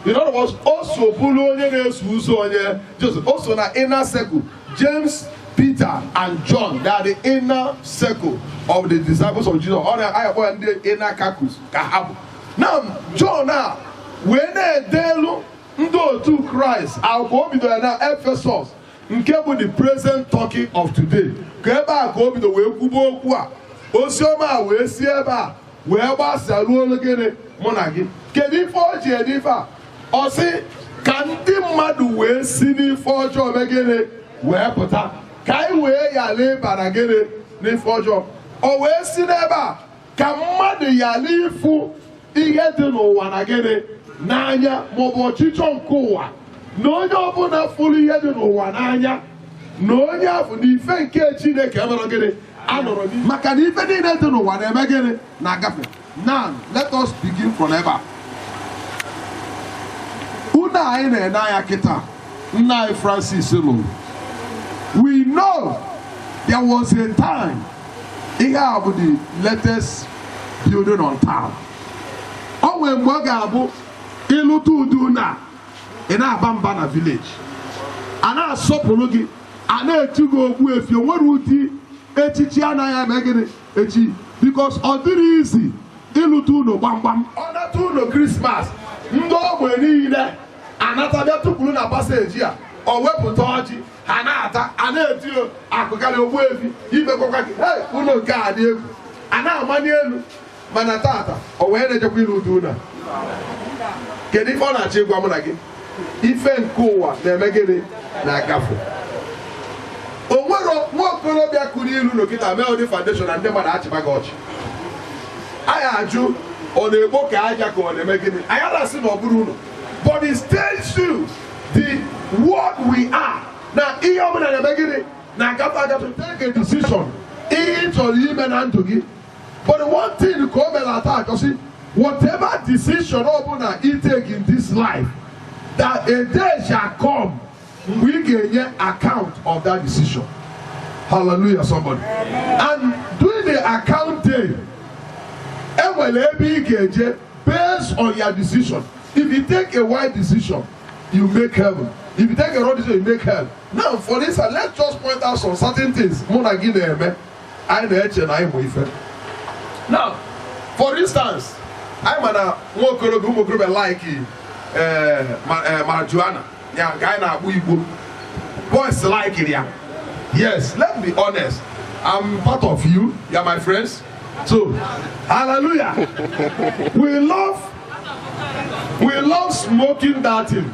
In other words, o so bụrụ onye na-eso ụzọ onye Joseph. O so na inner circle. James, Peter and John, they are the inner circle of the disciples of Jesus. Ọ na-akpọ ya ndị inner caucus ka ha bụ. Now, John a wee na-ede elu ndị otu Kraịst akwụkwọ. O bidoro na Ephesus, nke bụ the present Turkey of today, ka ebe a ka o bido wee kwuba okwu a. Oziọma a wee si ebe a wee gbasaa ruo gịnị? Mụ na gị. Kedu ife o ji ede ife a? Ọ sị ka ndị mmadụ wee si n'ife ọjọọ mee gịnị? Wee pụta, ka anyị wee ghara ịba na gịnị? N'ife ọjọọ. O wee si n'ebe a ka mmadụ ghara ịfụ ihe dị n'ụwa na gịnị? N'anya, maọbụ ọchịchọ nke ụwa, na onye ọbụla fụrụ ihe dị n'ụwa n'anya, na onye ahụ na ife nke Chineke emere gịnị? Anọrọ, maka na ife niile dị n'ụwa na-eme gịnị? Na-agafe. Now let us begin from ebe a. Unu anyị na-ene anya kịta, nna anyị Francis lụrụ. We know there was a time ihe a bụ the latest building on town. O nwere mgbe ọ ga-abụ ịlụta udu na ị na-aba mba na village, a na-asọpụrụ gị, a na-etu gị ogbu efi. O nwere ụdị echichi anaghị eme gịnị echi, because ọ dịrị izi ịlụta ụlọ gbamgbam. Ọ nata ụlọ Christmas, ndị ogbe niile anata bịa tụpụrụ na passage a. O wepụta ọjị, ha na-ata, a na-eti akụkarị ogbu efi imekwakwa gị. Hey, ụlọ nke a dị egwu, a na-amanye elu. Mana tata, o wee na-ejekwa ịlụ ụdị ụlọ. Kedu ife ọ na-achọ ịgwa mụ na gị? Ife nke ụwa na-eme gịnị? Na-agafe. O nwere nwa okorobịa kụrụ ilu n'okịta mee ụdị foundation na ndị mmadụ achịba gị ọchị. Anyị ajụ, ọ na-egbo ka aja ka ọ na-eme gịnị? Anyị na-asị na ọ bụrụ ụlọ, but it tells you the what we are, na ihe ọbụla na-eme gịnị? Na-agafe agafe. Take a decision ihe ị chọrọ ime na ndụ gị. But the one thing ka o mere ata achọsị, whatever decision ọbụla you take in this life, that a day shall come mgbe ị ga-enye account of that decision. Hallelujah, somebody. And during the account day, enwere ebe ị ga-eje based on your decision. If you take a wise decision, you make heaven. If you take a wrong decision, you make hell. Now, for instance, let's just point out some certain things mụ na gị na-eme, anyị na-eche na anyị mụ ife. Now, for instance, anyị ma na nwa okorobịa, ụmụ okorobịa like marijuana ya, nke anyị na-akpọ igbo. Boys like ya. Yes, let me be honest, I'm part of you. You are my friends. So hallelujah, we love smoking that thing.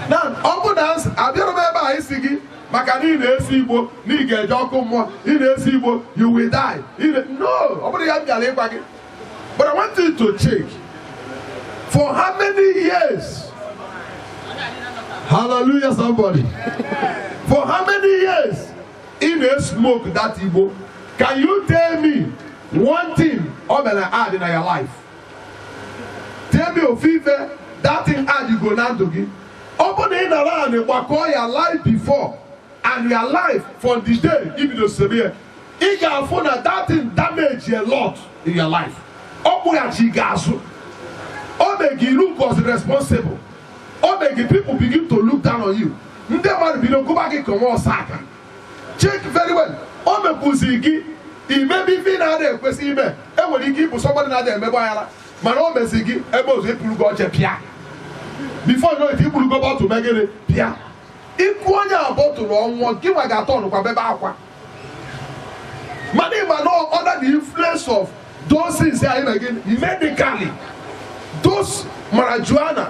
Now, ọ bụ na abịara m ebe a isi gị maka na ị na-esi igbo na ị ga-eje ọkụ mmụọ, ị na-esi igbo, you will die. No, ọ bụrụ ya m bịara ịgwa gị. But I want you to check for how many years. Hallelujah, somebody. For how many years ị na-smoke that igbo? Can you tell me one thing ọ mere add in your life? Tell me ofu ife that thing add go na ndụ gị. Ọ bụ na ị nọrọ anị gbakọọ your life before and your life from the day i bido sebe ya, ị ga-afụ na that thing damage a lot in your life. Ọ kpụghachi gị azụ, o make you look as responsible, o make people begin to look down on you. Ndị mmadụ bido gụba gị ka nwa ọsọ aka. Check very well. O mekwuzi gị imebe ife ị na-ada ekwesị ime. Enwere ike ịbụ somebody na-ada emebe anyara, mana o mezi gị ebe ọzọ ịpụrụ gị oche pịa. Before you know it, iburugo bottle megịnị bịa ịkụ onye a bottle ọnwụọ gị nwa ga-atọ ọnụkwa bebe akwa. Mana ịma na under the influence of those things anyị na gịnị, medically, those marijuana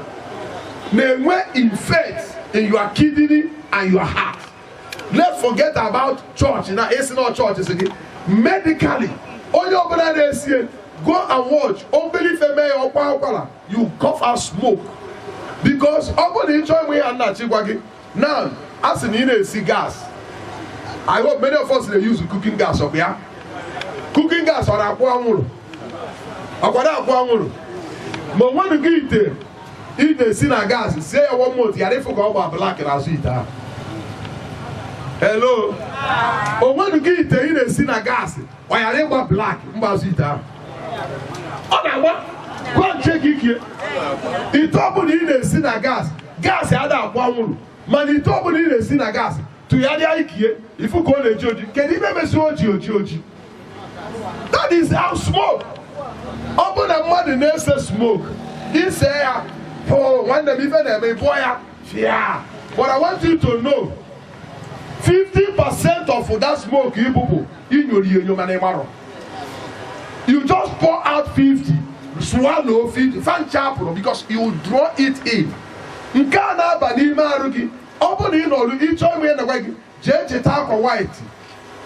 na-enwe effect in your kidney and your heart. Let's forget about church na esi na church si gị. Medically, onye ọbụla na-esie, go and watch obere ife mee ya ọkwa ụkwara, you cough out smoke, because ọ bụrụ na ị chọọ ịmụ ihe a nna-achị gwa gị now, a sị na ị na-esi gas. I hope many of us dey use cooking gas. Ọ bụ ya, cooking gas ọ na-akwụ anwụrụ, ọkwa na-akwụ anwụrụ. Ma o nweghị gị ite ị na-esi na gas sie ya one month ghara ịfụ ka ọ gba black n'azụ ite ahụ. Hello, o nweghị gị ite ị na-esi na gas ọ ghara ịgba black mgbazụ ite ahụ? Ọ na-agba. Gwa nche gị ike, ite ọbụla ị na-esi na gas, gas ada akwụ anwụrụ, mana ite ọbụla ị na-esi na gas tụgharịa ikie ifu ka ọ na-eji oji. Kedu ibe mesi oji oji oji? That is how smoke. Ọ bụ na mmadụ na-ese smoke, ise ya hụ nwanne m, ife na-eme ịbụọ ya fịa. But I want you to know, 50% of that smoke ibupụ inyori enyo, mana ịmarọ. You just pour out 50, swallow 50, fanchapụrụ, because you draw it in. Nke a na-aba n'ime arụ gị. Ọ bụrụ na ị nọrụ ịchọ ime nakwa gị, jee cheta akwa white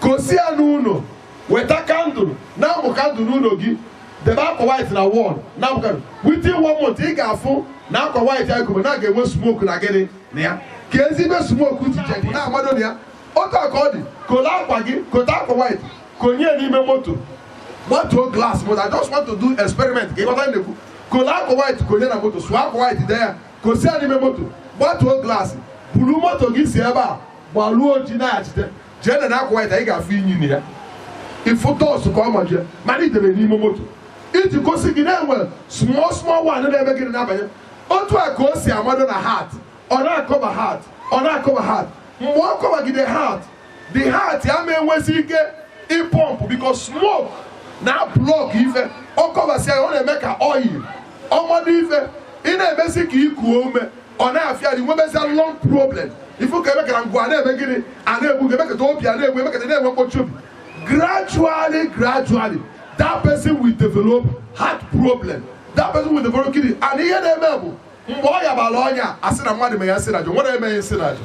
kosi ya n'ụlọ, weta candle na-amụ candle n'ụlọ gị, debe akwa white na wall na-amụ candle. Within one month, ị ga-afụ na akwa white ya kobe na ga-enwe smoke na gịnị na ya, ka ezigbo smoke tiche na-amado na ya. Otu a ka ọ dị. Kolo akwa gị, kote akwa white, konye n'ime moto, gbatuo glass moto. I just want to do experiment ka ịghọta na-ekwu. Kolo akwa white konye na moto, sụọ akwa white dee ya, kosi ya n'ime moto, gbatuo glass, buru moto gị si ebe a gbaruo oji na-achite, jee na akwa white, anyị ga-afụ inyi na ya, ịfụ dust ka ọ majie. Mana idebe n'ime moto iji gosi gị na-enwe small small one na-eme gịnị na-abanye. Otu a ka o si amado na heart. Ọ na-akọba heart, ọ na-akọba heart. Mgbe ọ kọbagide heart, the heart ya ma enwezi ike ịpump, because smoke na block ife. Ọ kọbasịa ya, ọ na-eme ka oil ọmọdụ ife ị na-emezi ka ikuo ume, ọ na-afịa gị, nwebezia lung problem. Ifu ka emekara ngwa na-eme gịnị, a na-egbu gị, emekata obi a na-egbu, emekata na-enwe mkpọchi obi. Gradually, gradually, that person will develop heart problem, that person will develop kidney. And ihe na-eme bụ mgbe ọ yabala ọnya, asị na mmadụ mere ya nsị na aja. Nwere emeghị nsị na aja,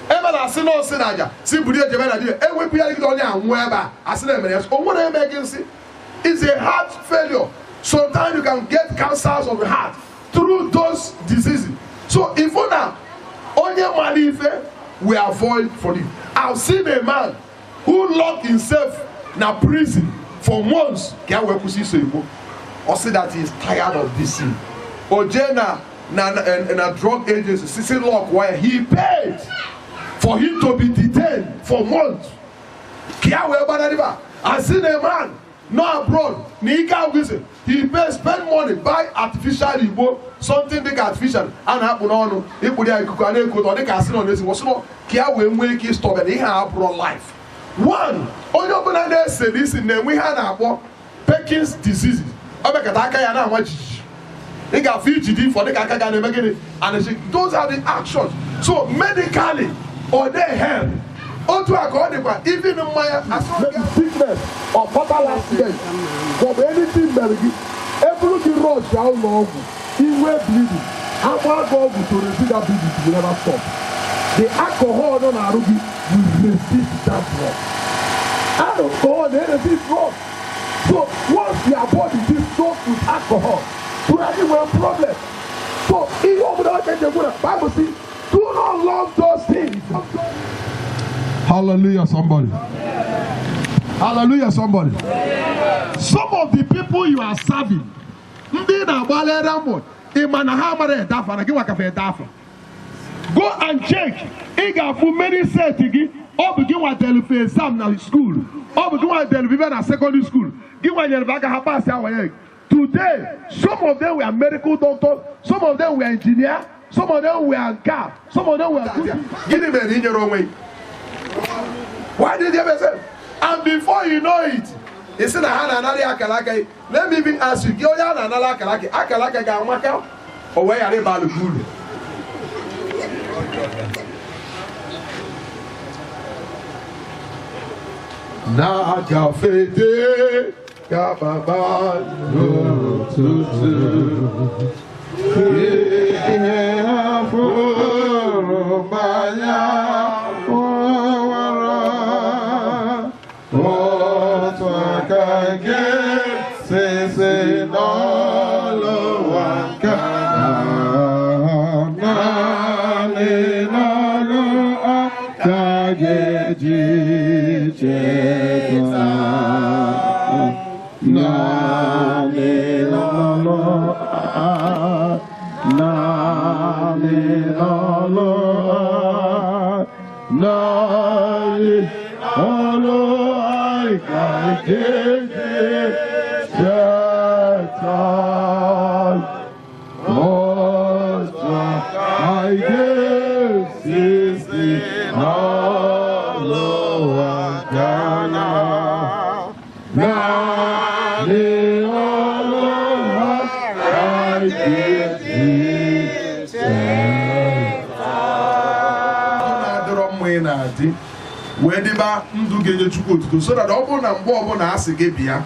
ebe na asị na nsị na aja si buru ejebe na di ewepụ ya gide onye anwụ ebe a, asị na emere ya. O nwere eme gị nsị is a heart failure. Sometimes you can get cancers of the heart through those diseases. So if na onye mara ife, we avoid for it. I've seen a man who locked himself na prison for months ka ya wee kwụsị iso igbo. Ọ sị that he is tired of this sin. O jee na drug agency sisi lock wire. He paid for him to be detained for months ka ya wee gbadariba. I seen a man no abroad na ike agwụsị. He pay, spend money, buy artificial igbo, something dịka artificial a na-akpụ n'ọnụ, ịkpụrụ ya ikuku a na-ekwu ọ dịka asị nọ n'ezi wọsị ka ya wee nwee ike ịstop ya na ihe a abụrụ life. One, onye ọbụla na-ese n'isi na-enwe ihe a na-akpọ Parkinson's disease. Ọ mekata aka ya na-ama jijiji, ị ga-afụ ijide ifọ dịka aka ga na-eme gịnị and those are the actions. So medically, ọ dey help. Otu a ka ọ dịkwa even mmanya. Sickness or fatal accident maọbụ anything mere gị, eburu gị rush ya ụlọ ọgwụ, inwe bleeding, agba gị ọgwụ to resist that bleeding will never stop. The alcohol nọ n'arụ gị will resist that drug. Alcohol na-resist drug. So once your body is soaked with alcohol, tụgharị nwere problem. So ihe ọbụla ọ ga-eji na Bible say, do not love those things. Hallelujah, somebody. Hallelujah, somebody. Some of the people you are serving, ndị na-agbalịra mbọ, ị ma na ha amara ede afa na gị nwa kafa ede afa. Go and check. Ị ga-afụ many set gị. Ọ bụ gị nwa delu exam na school. Ọ bụ gị nwa delu vive na secondary school. Gị nwa nyere aka ha pass ya WAEC. Today, some of them were medical doctors, some of them were engineer, some of them were car, some of them were good. Gịnị mere i nyere onwe gị? Why did you say? And before you know it, ị sị na ha na-anara ya akara aka gị. Let me even ask you, gị onye a na-anara akara aka, akara aka ga-amaka. O wee ghara ịbalụ gị uru. Na-agafete ka kpakpando ụtụtụ, ihe hafụrụ mmanya ụwara, otu aka nke sisi n'ọlụwa nke naanị n'ọlụ aka ga-eji cheta, naanị n'ọlụ naanị n'ọlụ naanị ọlụ aka ga-eji cheta, otu aka ga-esisi n'ọlụwa gana, naanị ọlụ aka ga-eji cheta. Na-adịrọ mma ị na-adị wee dịba ndụ ga-enye Chukwu otuto, so that ọ bụrụ na mgbe ọbụla a sị gị bịa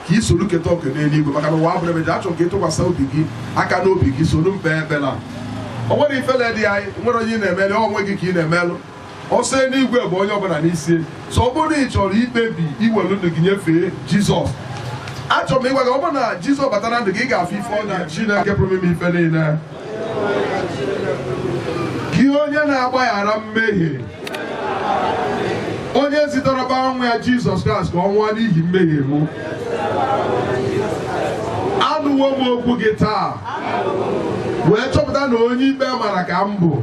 ka ị soro keta oke n'eluigwe, maka na ụwa abụrụ emeje. Achọrọ ka ị tụkwasị obi gị aka n'obi gị soro mkpe ekpela. O nwere ifele dị anyị nwere onye ị na-emelụ, onwe gị ka ị na-emelụ. Ọsọ eluigwe bụ onye ọbụla n'isi. So ọ bụrụ na ị chọrọ ikpebi iwelu ndụ gị nyefee Jizọs, achọrọ m ịgwa gị, ọ bụrụ na Jizọs bata na ndụ gị, ị ga-afụ ife ọ na Chineke pụrụ ime ife niile. Gị onye na-agbaghara mmehie, onye zitere ọkpara nwa ya Jizọs Kraịst ka ọ nwụọ n'ihi mmehie m, anụwo m okwu gị taa wee chọpụta na onye ikpe mara ka m bụ,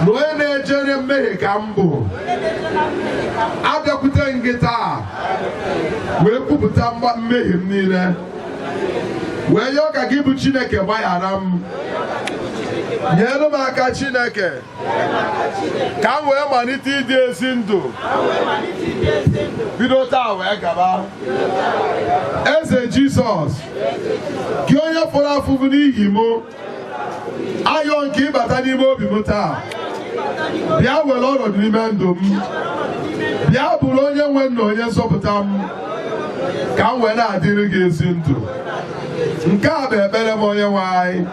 na onye na-ejere mmehie ka m bụ. Abịakwute m gị taa wee kwupụta mmehie m niile, wee yọọ ka gị bụ Chineke gbaghara m. Nyere m aka Chineke ka m wee malite ịdị ezi ndụ bido taa wee gaba. Eze Jizọs, gị onye fọrọ afụfụ n'ihi m, ayọ nke ịbata n'ime obi m taa, bịa were ọnọdụ n'ime ndụ m, bịa bụrụ onye nwe nna, onye nzọpụta m, ka m wee na-adịrị gị ezi ndụ. Nke a bụ ekpere m, onye nwe anyị,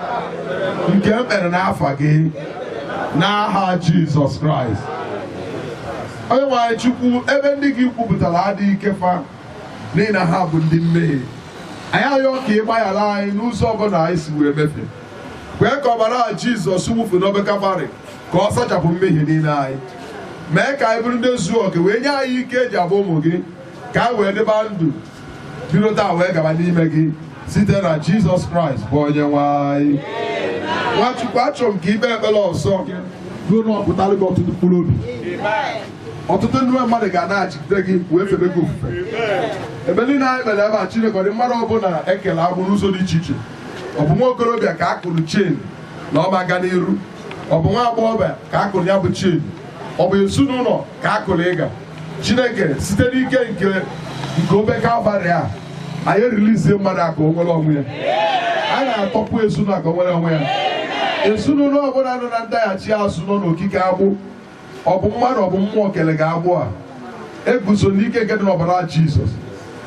nke m kpere n'afa gị, n'aha Jizọs Kraịst. Onye nwe anyị Chukwu, ebe ndị gị kwupụtara adịghị ike fa, n'ihi na ha bụ ndị mmehie, anyị arịọ ka ị gbaghara anyị n'ụzọ ọbụla anyị si wee mefie. Kwee ka ọbara Jizọs wụfu n'obe Kalvarị ka ọ sachapụ mmehie niile anyị, mee ka anyị bụrụ ndị zuo oke, wee nye anyị ike eji abụ ụmụ gị, ka anyị wee dịba ndụ bido taa wee gaba n'ime gị, site na Jizọs Kraịst bụ onye nwe anyị. Nwachukwu, achọrọ m ka ikpe ekpere ọzọ ruo na ọpụtara gị ọtụtụ mkpụrụ obi. Ọtụtụ ndị mmadụ ga na-achịgide gị wee febe gị ofufe. Ebe niile anyị kpere ebe a, Chineke, ọ dị mmadụ ọbụla ekele agbụ n'ụzọ dị iche iche. Ọ bụ nwa okorobịa ka a kụrụ chain na ọ ma aga n'iru, ọ bụ nwa agbọghọbịa ka a kụrụ ya bụ chain, ọ bụ ezinụlọ ka a kụrụ ịga. Chineke, site n'ike nke obe Kalvarị a, anyị erilizie mmadụ a ka o nwere onwe ya. A na-atọpụ ezinụlọ ka o nwere onwe ya. Ezinụlọ ọbụla nọ na ndaghachi azụ, nọ n'okike agbụ, ọ bụ mmadụ, ọ bụ mmụọ kele gị agbụ a, eguzo n'ike nke dị n'ọbara Jizọs,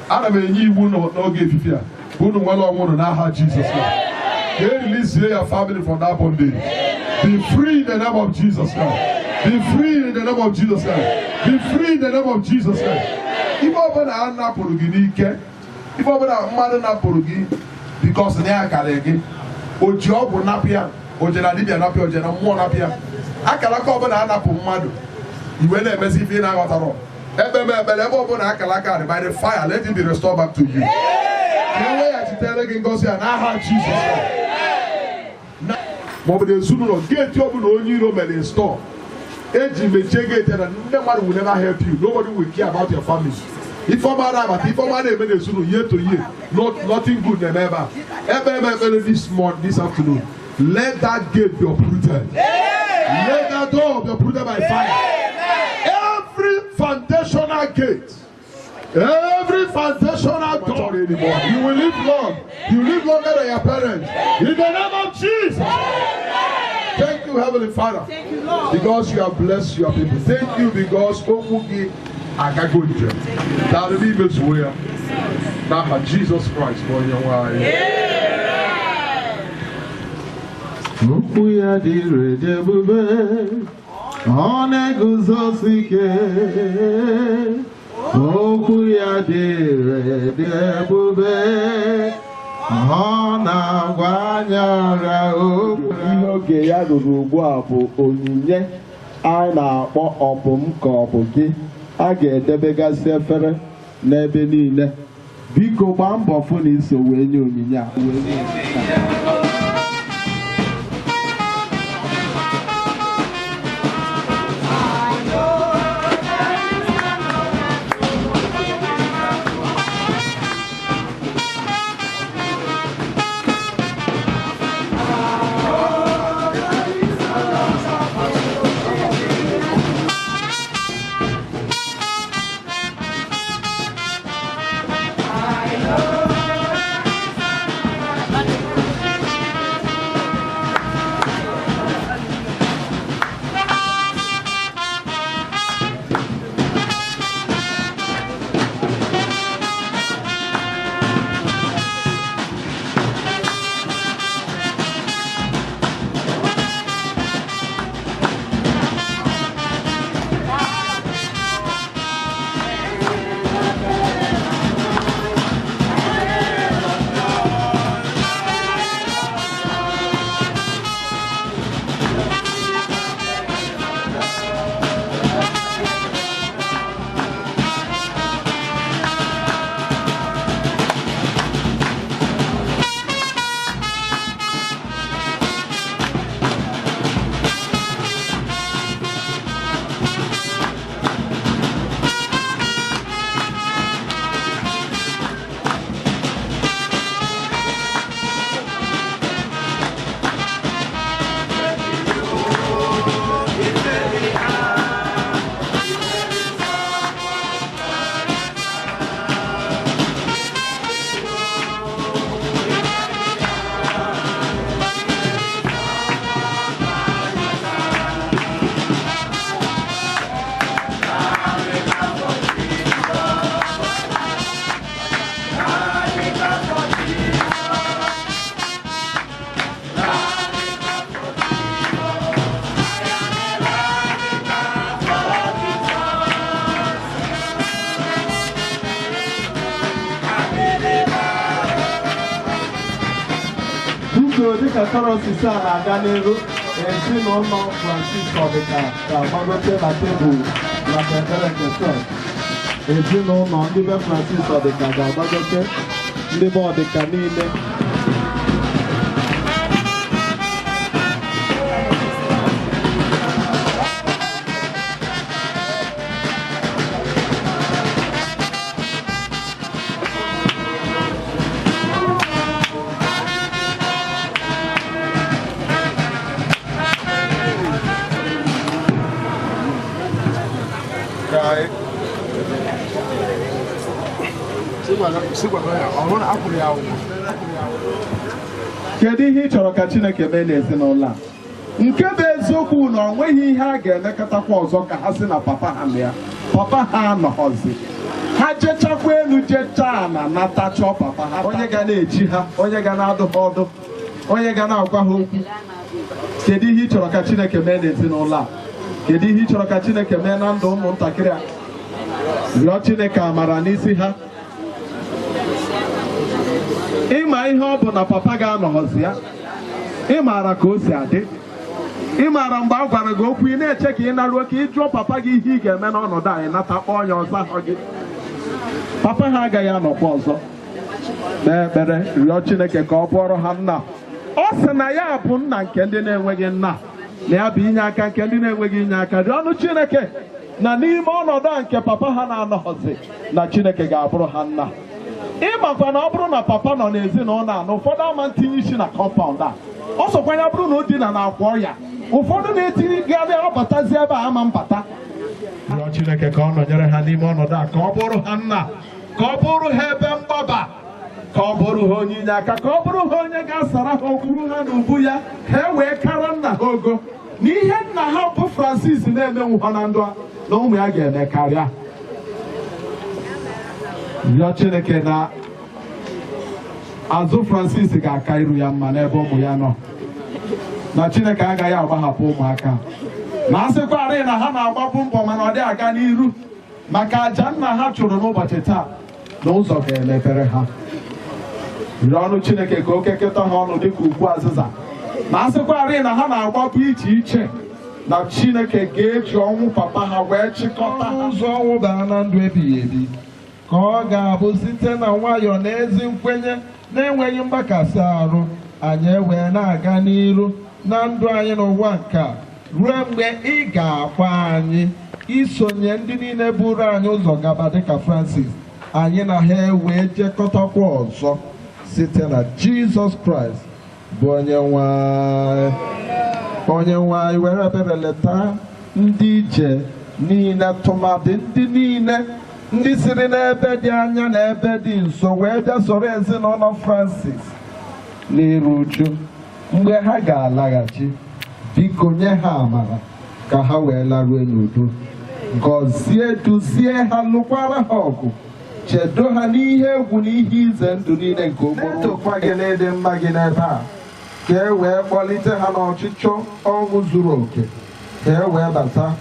ana m enye iwu n'oge efife a ka unu nwere onwe unu n'aha Jizọs. Ka e release your family from that bondage. Be free in the name of Jesus Christ. Be free in the name of Jesus Christ. Be free in the name of Jesus Christ. Ife ọbụla a napụrụ gị n'ike, ife ọbụla mmadụ napụrụ gị because na ya karịrị gị, o ji ọgwụ napụ ya, o je na dibịa napụ ya, o je na mmụọ napụ ya, akara aka ọbụla a napụ mmadụ, iwe na-emezi ife ị na-aghọtarọ. Ekpe m ekpere, ebe ọbụla akara aka dị, by the fire, let it be restored back to you, ka e weghachitere gị ngọzi a n'aha Jizọs. Ma ọ bụ na ezinụlọ, gate ọbụla onye iro mere install eji mechie gate na ndị mmadụ will never help you, nobody will care about your family, ifeọma na-abata, ifeọma na-eme n'ezinụlọ year to year, nothing good na-eme ebe a. Ebe ebe ekpere this morning, this afternoon, let that gate be uprooted. Let that door be uprooted by fire. Every foundational gate, every foundational door. anymore. You will live long. You live longer than your parents. In the name of Jesus. Thank you, Heavenly Father. Thank you, Lord. Because you have blessed your people. Thank you because okwu gị agago njem. Daalụ n'imezuo ya. N'aha Jizọs Kraịst bụ onye nwe anyị. Okwu ya dị ire dị ebube, ọ na-eguzosi ike. Okwu ya dị ire dị ebube, ọ na-agwa anyị ọrịa okwu. Ihe oge ya ruru ugbu a bụ onyinye anyị na-akpọ ọ bụ m ka ọ bụ gị. A ga-edebegasị efere n'ebe niile. Biko gbaa mbọ fụ na iso wee nye onyinye a. Biko dịka kọrọsisi a na-aga n'iru, ezinụlọ Francis Ọdịka ga-agbagote na tebụl maka ekpere nke chọọchị. Ezinụlọ ndị be Francis Ọdịka ga-agbagote, ndị be Ọdịka niile. Kedu ihe ị chọrọ ka Chineke mee n'ezinụlọ a? Nke bụ eziokwu na ọ nweghị ihe a ga-emekọtakwa ọzọ ka ha si na papa ha na ya. Papa ha anọghọzi. Ha jechakwa elu jechaa na nata chọọ papa ha. Onye ga na-eji ha, onye ga na-adụ ha ọdụ, onye ga na-agwa ha okwu. Kedu ihe ị chọrọ ka Chineke mee n'ezinụlọ a? Kedu ihe ị chọrọ ka Chineke mee na ndụ ụmụntakịrị a? Rịọ Chineke amara n'isi ha. Ịma ihe ọ bụ na papa ga-anọghọzi ya. Ị maara ka o si adị. Ị maara mgbe a gwara gị okwu ị na-eche ka ị naruo ka ị jụọ papa gị ihe ị ga-eme n'ọnọdụ anyị nata kpọọ ya ọzọ ahụ gị. Papa ha agaghị anọkwa ọzọ. Kpee ekpere rịọ Chineke ka ọ bụọrọ ha nna. Ọ sị na ya bụ nna nke ndị na-enweghị nna, na ya bụ inye aka nke ndị na-enweghị inye aka. Rịọ ọnụ Chineke na n'ime ọnọdụ a nke papa ha na-anọghọzi na Chineke ga-abụrụ ha nna. Ịmakwa na ọ bụrụ na papa nọ n'ezinụlọ a na ụfọdụ ama ntinye isi na kọmpaụnd a, ọ sọkwa ya bụrụ na o dina na akwa ọya, ụfọdụ na-etinyegarị abatazi ebe a ama mbata. Rịọ Chineke ka ọ nọnyere ha n'ime ọnọdụ a, ka ọ bụrụ ha nna, ka ọ bụrụ ha ebe mgbaba, Ka ọ bụrụ ha onye inye aka, ka ọ bụrụ ha onye ga-asara ha okwu ha n'ubu ya, ha wee kara nna ha ogo na ihe nna ha bụ Francis na-emenwu ha na ndụ a, na ụmụ ya ga-eme karịa. Rịọ Chineke na azụ Francis ga-aka iru ya mma n'ebe ụmụ ya nọ, na Chineke agaghị agbahapụ ụmụaka, na asịkwarị na ha na-agbapụ mbọ mana ọ dị aga n'iru maka aja nna ha chụrụ n'ụbọchị taa, na ụzọ ga-emepere ha. Rịọ ọnụ Chineke ka o kekọta ha ọnụ dịka ugwu azịza, na asịkwarị na ha na-agbapụ iche iche, na Chineke ga-eji ọnwụ papa ha wee chịkọta ha. Ụzọ ọnwụ baa na ndụ ebighị ebi, ka ọ ga-abụ site na nwayọọ na ezi nkwenye na-enweghị mgbakasị arụ, anyị wee na-aga n'iru na ndụ anyị n'ụwa nke a ruo mgbe ị ga-akpọ anyị isonye ndị niile buru anyị ụzọ gaba dịka Francis, anyị na ha wee jekọtakwa ọzọ site na Jizọs Kraịst bụ onye nwe anyị. Onye nwe anyị, were ebere leta ndị ije niile, tụmadị ndị niile ndị siri n'ebe dị anya na ebe dị nso wee bịa soro ezinụlọ Francis n'iru uju. Mgbe ha ga-alaghachi, biko nye ha amara ka ha wee laruo n'udo. Gọzie, duzie ha, lụkwara ha ọgụ, chedo ha n'ihe egwu na ihe ize ndụ niile nke okporo. Na-etokwa gị n'ịdị mma gị n'ebe a, ka e wee kpọlite ha n'ọchịchọ ọṅụ zuru oke, ka e wee bata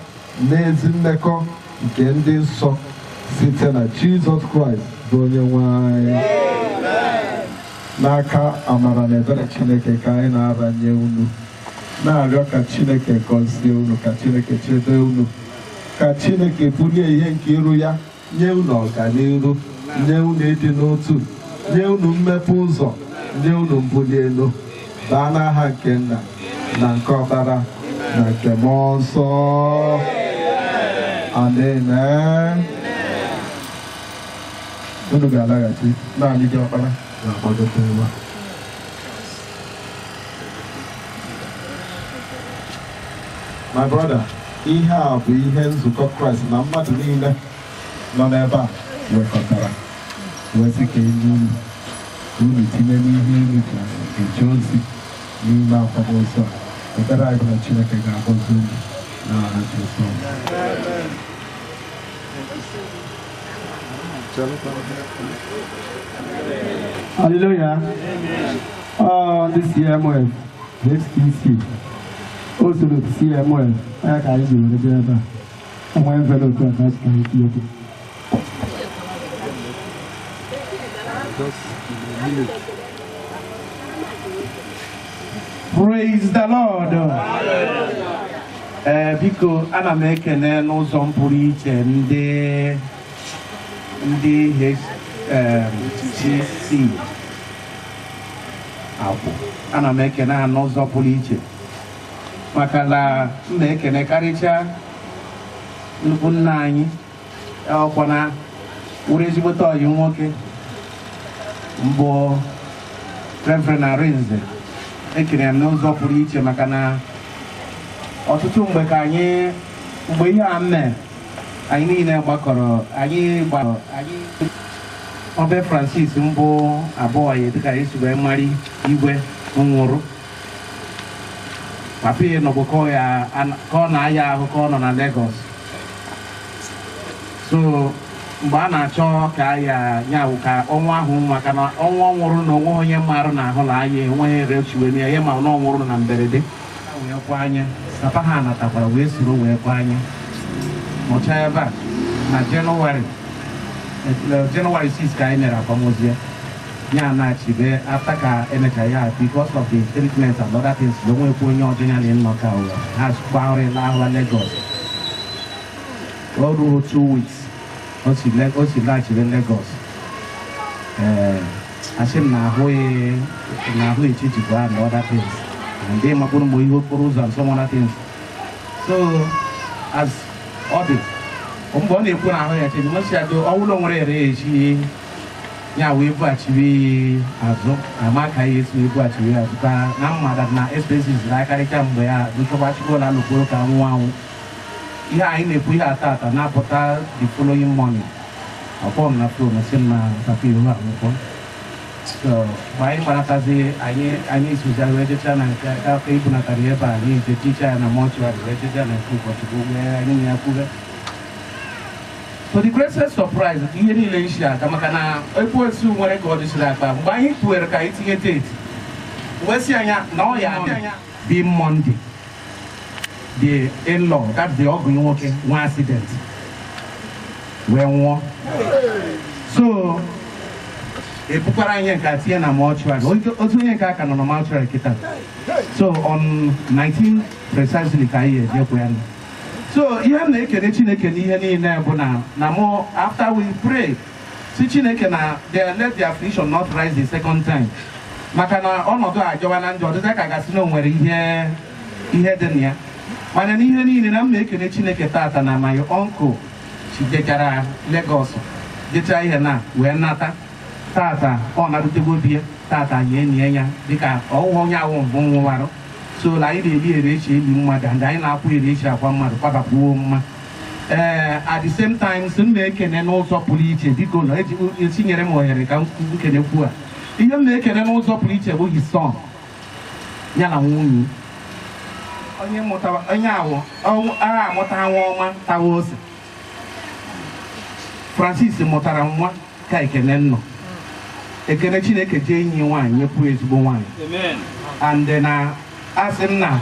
n'ezi mmekọ nke ndị nsọ site na Jizọs Kraịst bụ onye nwe anyị. N'aka amara na ebere Chineke ka anyị na-aranye unu, na-arịọ ka Chineke gọzie unu, ka Chineke chebe unu, ka Chineke bulie ihe nke iru ya nye unu ọganiru, nye unu ịdị n'otu, nye unu mmepe ụzọ, nye unu mbuli elu, baa n'aha nke Nna na nke Ọkpara na nke Mmụọ Nsọ. Amen. Unu ga-alaghachi, naanị gị ọkpara ga-agbagote ebe a. My brother, ihe a bụ ihe nzukọ Kraịst na mmadụ niile nọ n'ebe a wekọtara wee sị ka enye unu, ka unu tinye n'ihe unu ji eje ozi n'ime akwamozu a. Ekpere anyị bụ na Chineke ga-agọzi unu n'aha Jizọs. Hallelujah. Ndị CMF, HTC, o soro CMF, ya ka anyị ji were bịa ebe a. Enwe envelope a ka anyị tinye okwu. Just in a minute. Praise the Lord. Ee, biko, ana m ekene n'ụzọ m pụrụ iche ndị HTC akwụ. Ana m ekene ha n'ụzọ pụrụ iche maka na m na-ekene karịchaa nnukwu nna anyị, ọkwa na wuru ezigbote ọyị nwoke mbụ, Reverend Arinze. Ekene m n'ụzọ pụrụ iche maka na ọtụtụ mgbe ka anyị, mgbe ihe a mee, anyị niile gbakọrọ, anyị gbakọrọ, anyị ọbe Francis mbụ abụọ ya, dịka anyị si wee mari igwe nwụrụ papa ya nọbụ ka ọ na-aya ahụ, ka ọ nọ na Lagos. So mgbe a na-achọ ka ya nyawụ ka ọnwa ahụ, maka na ọnwa ọ nwụrụ na onwe onye marụ na ahụ na anya enweghị rechiwe ya ya, ma na ọ nwụrụ na mberede, wee kwa anya papa ha natakwara wee soro wee kwa anya nọcha ebe a na Jenụwarị 6 ka anyị mere akwamozu ya. Ya na-achibe after ka emechara ya, because of the treatment and other things, na onwekwa onye ọjọọ ya na nnọkọ ụwa ha gbagharịla ahụ Lagos. O ruo 2 weeks o si laghachibe Lagos. Ee, asị m na ahụghị na ahụ echijikwa and other things, and ndị makpụrụ m ihe okporo ụzọ and some other things. So as ọ dị, mgbe ọ na-ekwu na ahụ ya echeji, m si adị ọwụlọ nwere ere echi ya wee bughachiwe azụ, ama ka ya esi wee bughachiwe azụ, ka na mma that na expenses na-akarịcha mgbe ya dụchọgbachikwola alụkworo ka nwụ anwụ. Ihe anyị na-ekwu ihe ata ata na-apụta, the following morning, ọkpọ m na phone, sị m na papa ihu akwụkwọ. So mgbe anyị gbaratazi, anyị sozia wee jechaa na nke aka ibunatara ebe a, anyị jechicha ya na mortuary, wee jechaa na nke ụkọchukwu, wee anyị na ya kwube. To the greatest surprise, ihe niile nshi aga maka na ekwensu nwere ka ọ dịsịrị akpa. Mgbe anyị kwuere ka anyị tinye date, wee sị anya na ọ ya bi Monday, the in-law, that's the ọgụ nwoke, nwe accident wee nwụọ. So ebukwara anyị nke a tinye na mortuary. Otu onye nke aka nọ na mortuary kịta. So on 19 precisely ka anyị ejekwa ya. So ihe m na-ekele Chineke n'ihe niile bụ na mụ, after we pray, si Chineke na they let the affliction not rise the second time, maka na ọnọdụ a ajọwa na njọ, ọdịza ka gasị na o nwere ihe dị na ya. Mana n'ihe niile na m na-ekele Chineke tata na my uncle jechara Lagos, jechaa ihe na wee nata tata. Ọ narutego bie tata, anyị enyi ya dịka ọwụwa onye ahụ mbụ nwụwarụ. So na anyị na-eli ere echi eli mmadụ, and anyị na-akwụ ere echi akwa mmadụ kwabakwuo mma. Ee, at the same time, sị m na-ekene n'ụzọ pụrụ iche, biko na etinyere m ohere ka m kenekwu a. Ihe m na-ekene n'ụzọ pụrụ iche bụ his son, ya na nwunye, onye mụtara onye ahụ agha amụta nwa ọma tawa ose. Francis mụtara nwa ka ekene nnọ ekene Chineke jee enyi nwaanyị nyepụ ezigbo nwaanyị. And na asị m na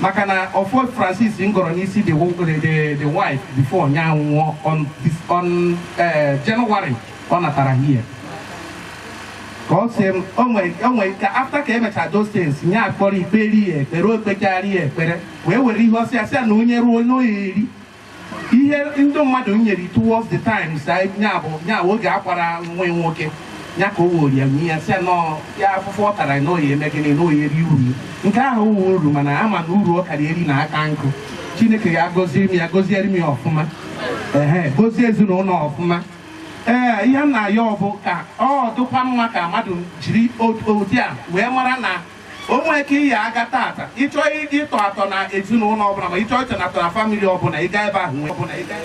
maka na ọfọ Francis ngọrọ n'isi the wife before nya nwụọ on January ọ natara here, ka ọ sị m o nwere ka after ka emechara those things, nya akpọrọ ikperi ya ekpere, o kpechara ya ekpere, wee were ihe ọsị ya sị ya na onye ruo n'oya eri ihe ndị mmadụ nyere towards the times nya bụ nya oge akwara nwa nwoke ya, ka o were ya nye ya, sị ya nọọ ya afụfụ ọ tara na oyi eme gịnị na oyi eri uru nke ahụ wụ uru. Mana ama na uru ọ kara eri na aka nkụ. Chineke ya gọziere m ya, gọziere m ya ọfụma, ehe, gọzie ezinụlọ ọfụma. Ee, ihe m na-ayọ bụ ka ọ dịkwa mma ka mmadụ jiri ụdị a wee mara na o nwee ike iyi aga tata ịchọ ịtọ atọ na ezinụlọ ọbụla, ma ịchọ ịtọ atọ na family ọbụla, ịga ebe ahụ nwee ọbụla ịga.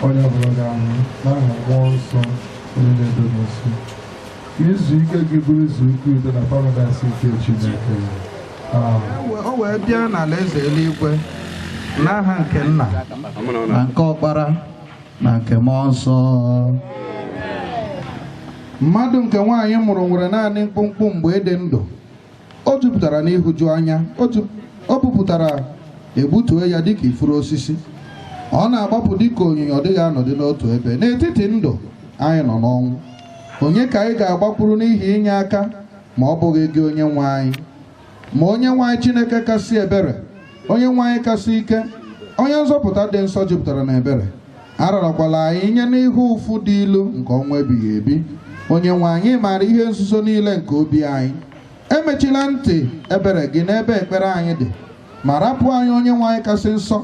Onye ọbụla ga-anwụ n'aha Mmụọ Nsọ onye na-edo n'osi, ka izu ike gị bụrụ izu ike udo na paradaịs nke Chineke. Amen. O wee bịa n'ala eze eluigwe n'aha nke Nna na nke Ọkpara na nke Mmụọ Nsọ. Mmadụ nke nwaanyị mụrụ nwere naanị mkpụmkpụ mgbe ịdị ndụ. O jupụtara n'ịhụju anya, o pupụtara, egbutue ya dịka ifuru osisi. Ọ na-agbapụ dịka onyinyo, ọ dịghị anọdụ n'otu ebe. N'etiti ndụ anyị nọ n'ọnwụ, onye ka anyị ga-agbakwuru n'ihi inye aka ma ọ bụghị gị, Onye nwe anyị? Ma Onye nwe anyị Chineke kasị ebere, Onye nwe anyị kasị ike, onye nzọpụta dị nsọ jupụtara na ebere, ararakwala anyị nye n'ihe ụfụ dị ilu nke ọnwụ ebighị ebi. Onye nwe anyị maara ihe nzuzo niile nke obi anyị. Emechila ntị ebere gị n'ebe ekpere anyị dị, ma rapụ anyị. Onye nwe anyị kasị nsọ,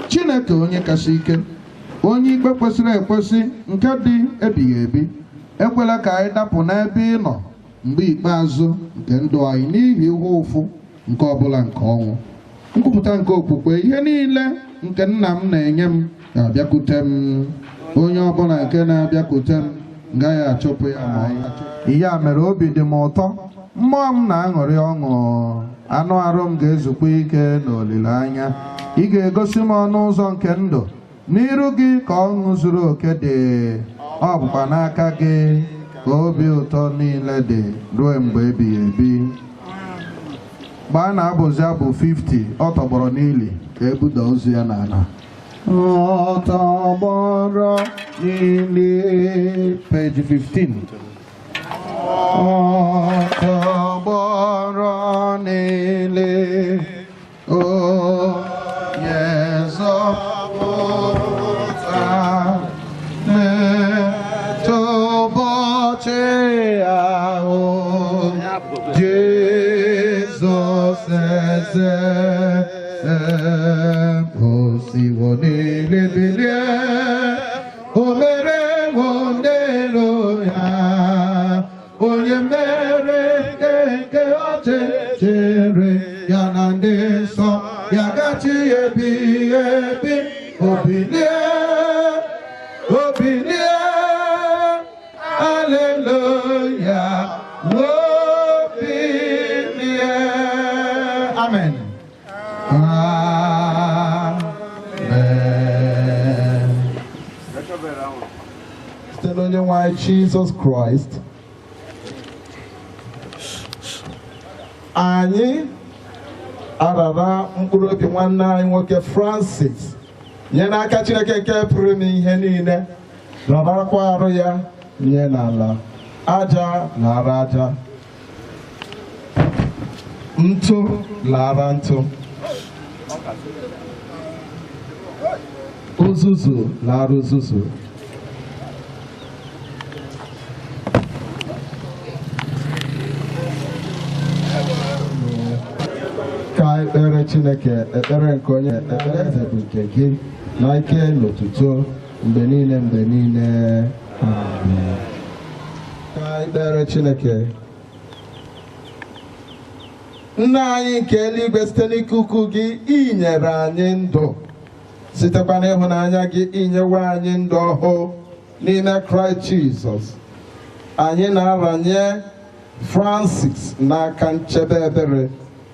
Chineke onye kasị ike, onye ikpe kwesịrị ekwesị nke dị ebighị ebi, ekwela ka anyị dapụ n'ebe ị nọ mgbe ikpeazụ nke ndụ anyị n'ihi ihe ụfụ nke ọbụla nke ọnwụ. Nkwupụta nke okwukwe. Ihe niile nke Nna m na-enye m ga-abịakwute m. Onye ọbụla nke na-abịakwute m, m gaghị achụpụ ya ma ọlị. Ya mere obi dị m ụtọ, mmụọ m na-aṅụrị ọṅụ, anụ arụ m ga-ezukwa ike n'olileanya. Ị ga-egosi m ọnụ ụzọ nke ndụ. N'iru gị ka ọṅụ zuru oke dị, ọ bụkwa n'aka gị ka obi ụtọ niile dị ruo mgbe ebighị ebi. Mgbe a na-abụzi abụ 50, "Ọ tọgbọrọ n'ili ka ebuda ozu ya n'ala", ọ tọgbọrọ n'ili, page 15. Ọ tọgbọrọ n'ili, onye nzọpụta, metụ ụbọchị ahụ, Jizọs eze o siwo n'ili bilie, o mere ndị iro ya, onye mere nke ọchịchịrị ya na ndị nsọ ya gachi ebighị ebi. O bilie, o bilie, aleluya. Onyenwe anyị Jizọs Kraịst, anyị arara mkpụrụ obi nwanne anyị nwoke Francis nye n'aka Chineke nke pụrụ ime ihe niile, rarakwa arụ ya nye n'ala, aja lara aja, ntụ lara ntụ, uzuzu lara uzuzu. Ka ekpere Chineke, ekpere nke onye ekpere eze bụ nke gị na ike n'otuto mgbe niile mgbe niile. Amen. Ka ekpere Chineke. Nna anyị nke eluigwe, site n'ikuku gị i nyere anyị ndụ, sitekwa n'ịhụnanya gị inyewe anyị ndụ ọhụụ n'ime Kraịst Jizọs. Anyị na-aranye Francis n'aka nchebe ebere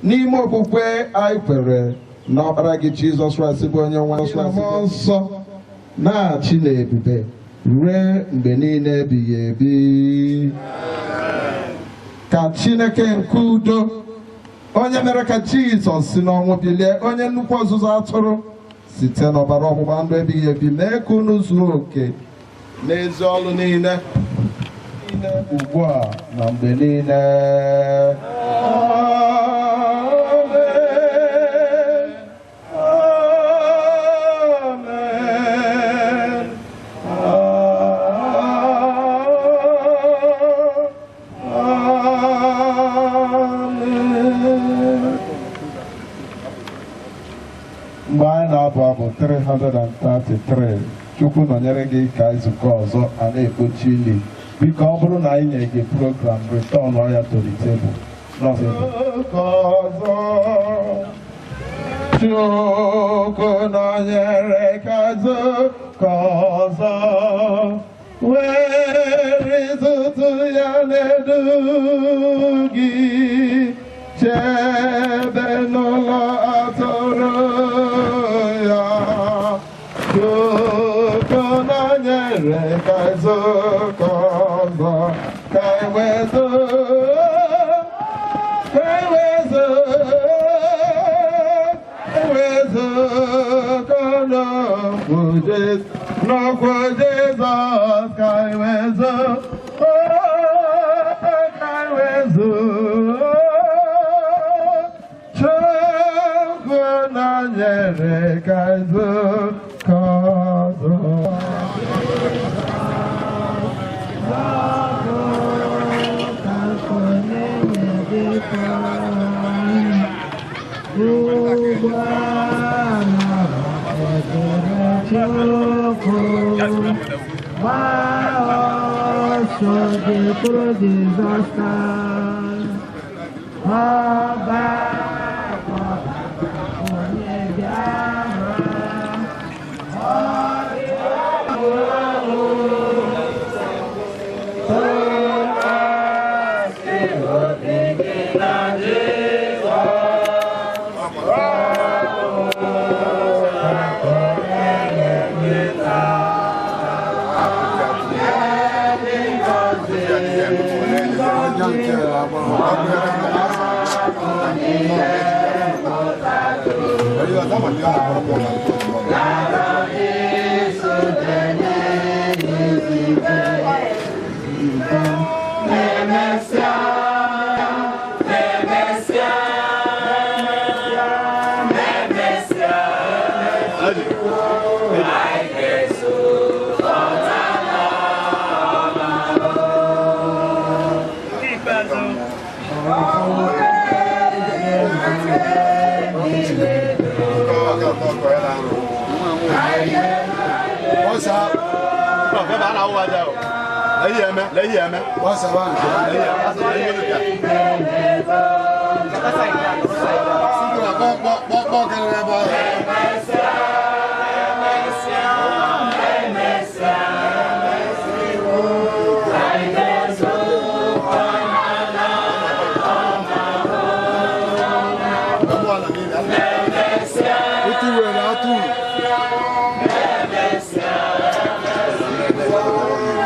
n'ime okwukwe anyị kwere na ọkpara gị Jizọs Kraịst bụ onye nwe anyị, na Mmụọ Nsọ na-achị n'ebube ruo mgbe niile ebighị ebi. Ka Chineke nke udo, onye mere ka Jizọs si n'ọnwụ bilie, onye nnukwu ọzụzụ atụrụ, site n'ọbara ọgbụgba ndụ ebighị ebi mee ka unu zuo oke n'ezi ọlụ niile ugbu a na mgbe niile. Amen. Amen. Amen. Mgbe anyị na-abụ abụ 333, Chukwu nọnyere gị ka nzukọ ọzọ a na-ekpochi ili. Biko, ọ bụrụ na anyị nyere gị program, return ya to the table. Ọzọ Chukwu nọnyere ka nzukọ ọzọ were ịtụtụ ya na-edu gị, chebe n'ụlọ atụrụ ya. Chukwu nọnyere ka nzukọ ọzọ, ka ewezo, ka ewezo, ewezo n'okwu Jizọs, n'okwu Jizọs, ka ewezo, ka ewezo. Chukwu nọnyere ka nzukọ ọzọ.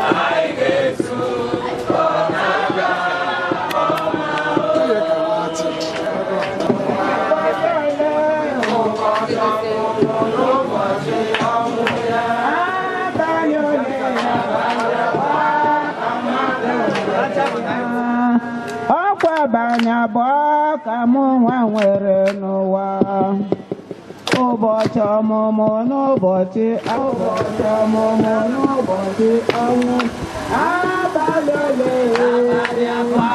Amen. Abalị abụọ ka mụ nwa nwere n'ụwa. Ụbọchị ọmụmụ n'ụbọchị ụbọchị ọmụmụ n'ụbọchị ọnwụ. Abalị ole? Abalị abụọ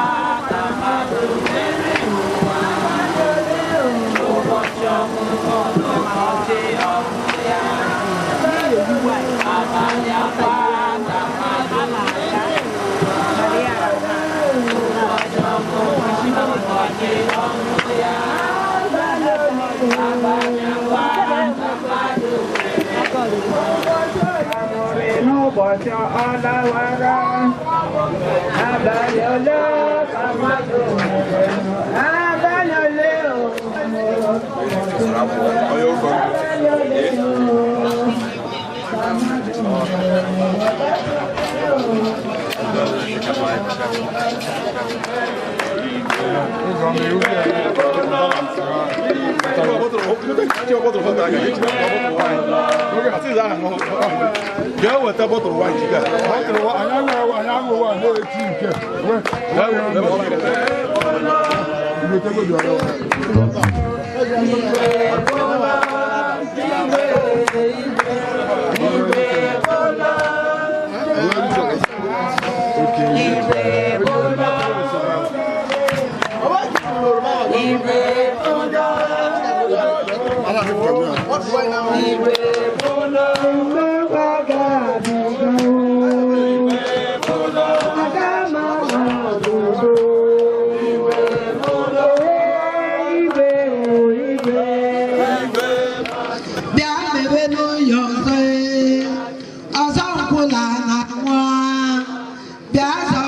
ka mmadụ nwere n'ụwa. Ụbọchị ọmụmụ n'ụbọchị ọnwụ ya. Abalị abụọ ka mmadụ nwere n'ụwa. Ụbọchị ọmụmụ n'ụbọchị ọnwụ ya. Abalị abụọ ka mmadụ nwere n'ụbọchị ọ lawara. Abalị ole ka mmadụ nwere? Abalị ole o? Abalị ole o? Jee weta bọtụlụ waịn jiga. Bịa mewe n'ụyọ ọzọ ee, ọzọ nkwụla na nwa bịa zọ.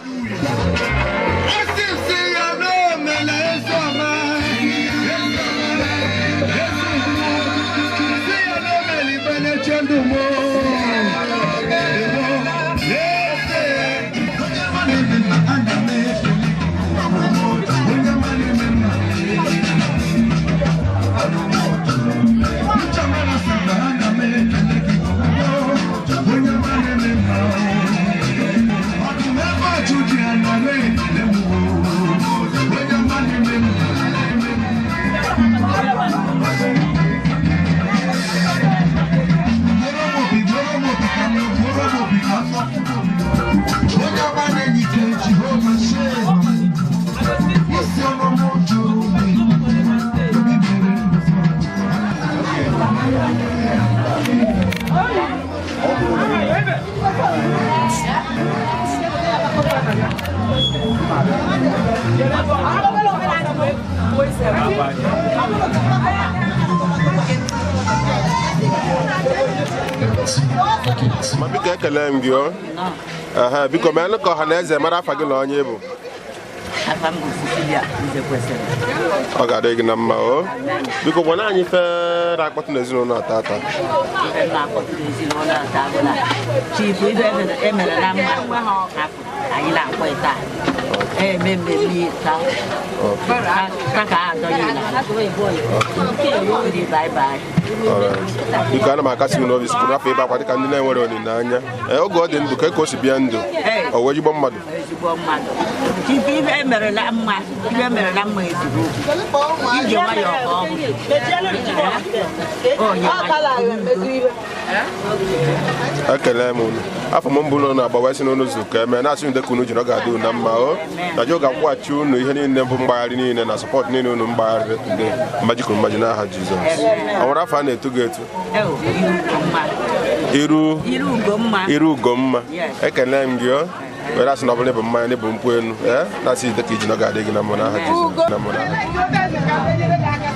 Ma biko ekele m gị o. Ehe, biko meenụ ka ọha na eze mara afa gị na onye ị bụ. Afa m bụ Cecilia Nzekwesịrị. Ọ ga-adị gị na mma o. Biko gwana anyị ife na-akpọtụ n'ezinụlọ a tata. Ife na-akpọtụ n'ezinụlọ a taa bụ na chifu ife emere na mma hapụ anyị na-akpọ taa. Eme mmemme taa. Taa ka a adọnye n'ala. Ndị bye bye. Alright. Biko ana m akasi unu obi sipụrụ afọ ebe akwa dịka ndị na-enwere olileanya. Ee, oge ọ dị ndụ ka o si bịa ndụ o wee jigbo mmadụ. Ezigbo mmadụ. Chifu ife emere na mma ife emere na mma ezigbo okwu. Ije nwayọọ ka ọ bụ. Onye Ekele m unu. Afọ m mbụ unu na-agbawa isi n'unu zuru ka eme na-asị unu dịka unu jiri ọ ga-adị unu na mma o. Na Jehova ga-akwụghachi unu ihe niile bụ mgbagharị niile na sọpọtụ niile unu mgbagharị ndị mmaji kwuru mmaji n'aha Jizọs. Ọ nwere afọ a na-etu gị etu? Iru Iru Ugomma. Iru Ugomma. Yes. Ekele m gị o. Were asị na ọ bụla ịbụ mmanya na ịbụ nkwụ elu ee na-asị ite ka iji na ọ ga-adị gị na mma n'aha Jizọs. Na mma n'aha Jizọs.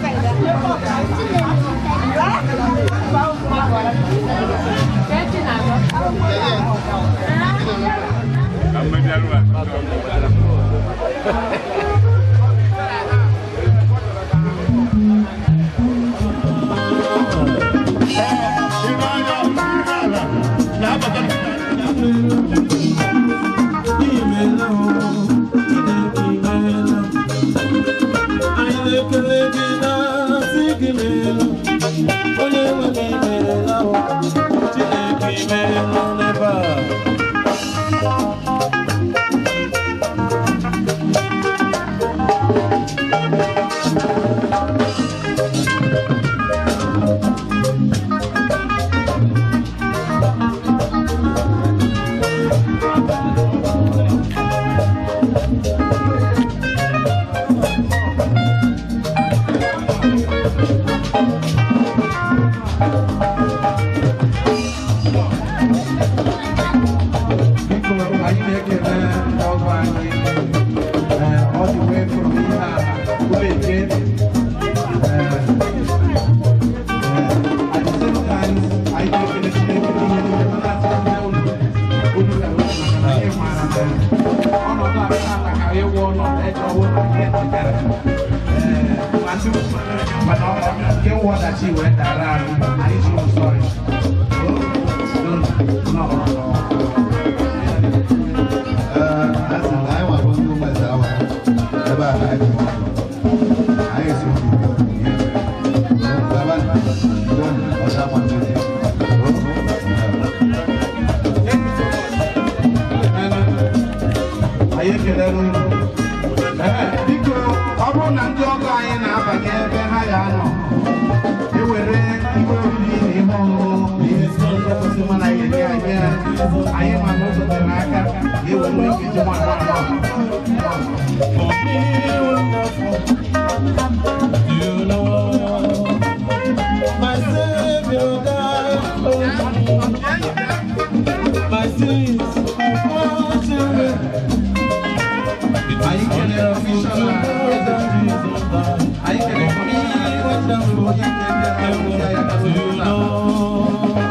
Onye nwe m imeela, Chineke imeela n'ebe a. Biko, anyị na-ekele ọgụ anyị ọ dị wee fụrụ ihe a ụlọ eke. At the same time, anyị na-ekele Chineke n'ihe niile, mana asị ndị unu unu ka unu maka na anyị maara na ọnọdụ a tata ka ịwụ ọnọdụ eji ọwụ na ihe nchekara ma ndị mana nke nwa ọdachi wee dara anyị, anyị ji ụzọ ya. Asị na anyị nwabụ ndị ụmụ eze awa ebe a ka anyị nọ. Anyị si ụmụ ihe mere. Baba, ndonu, ọcha ma mmiri. Anyị ekelere unu. Ee, biko, ọ bụrụ na ndị ọgọ anyị na-abanye ebe ha ya anọ ewere ihe oriri na ihe ọṅụṅụ na ihe ndị ọzọ kwesịrị mana anyị enye anyị ya, anyị ma na ụzọ tere aka ga-ewere nkeji nwa anọ. My Savior died for me. My sins washed away. Anyị kelere ọfishọla eze, anyị kelere kọmishọna onye nke bịara ozi anyị aka n'ụlọ a.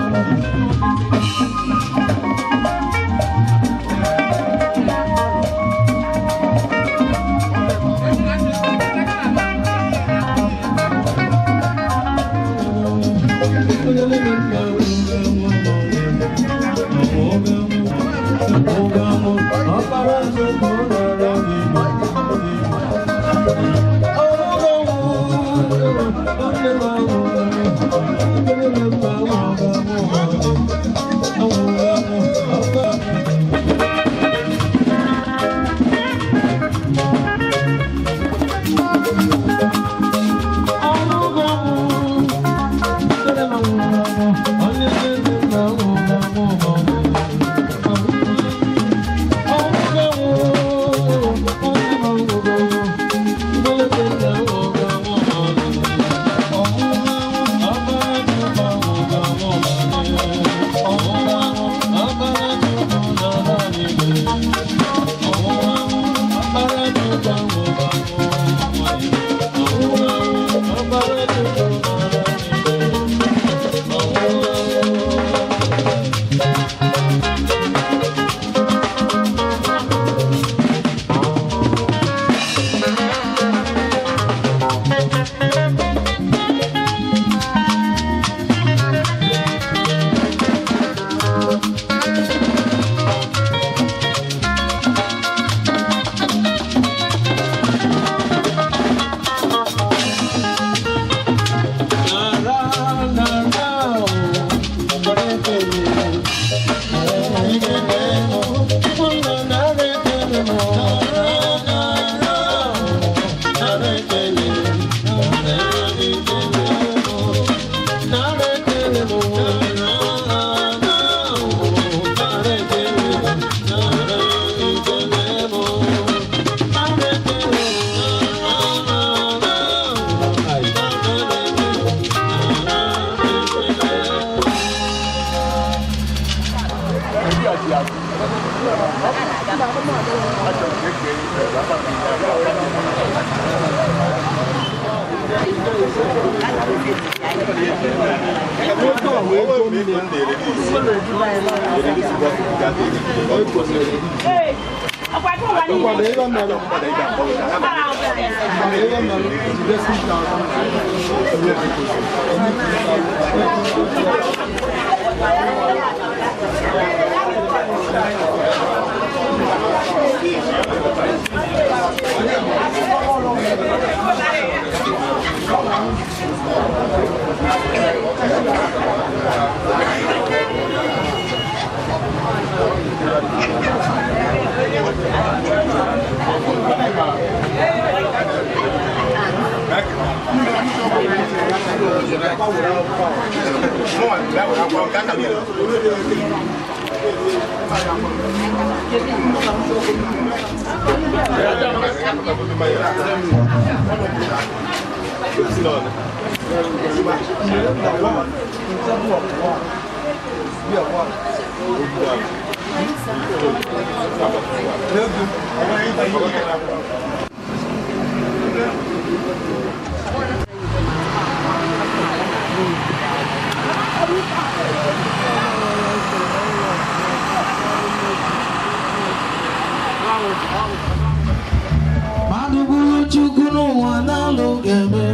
Mmadụ bụrụ Chukwu n'ụwa n'alụ ga-eme.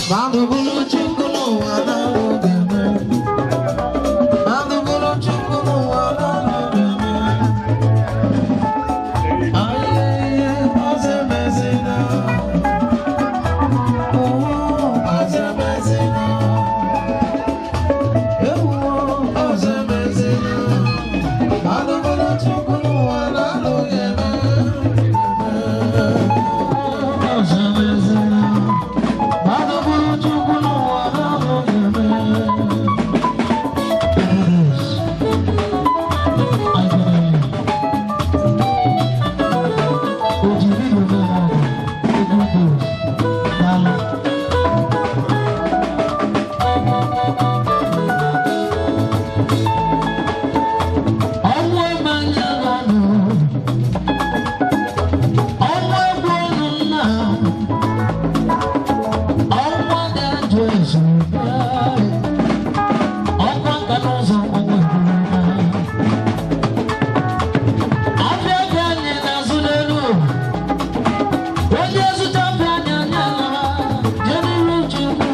Mmadụ bụrụ Chukwu n'ụwa n'alụ ga-eme. Mmadụ bụrụ Chukwu n'ụwa n'alụ ga-eme. Ayeye, ọzọ emezina. Owo, ọzọ emezina. Ewuwo, ọzọ emezina. Mmadụ bụrụ Chukwu n'ụwa n'alụ ga-eme. Ọnwụ mmanya nọ ọnwa egwu ọnụ nna ọnwa ga-ajụ ezu ọnwa nka n'ụzọ ọnwa egburu afịa ego anyị na-azụ n'elu onye zụta afịa anyị anya lara jee n'iru Chukwu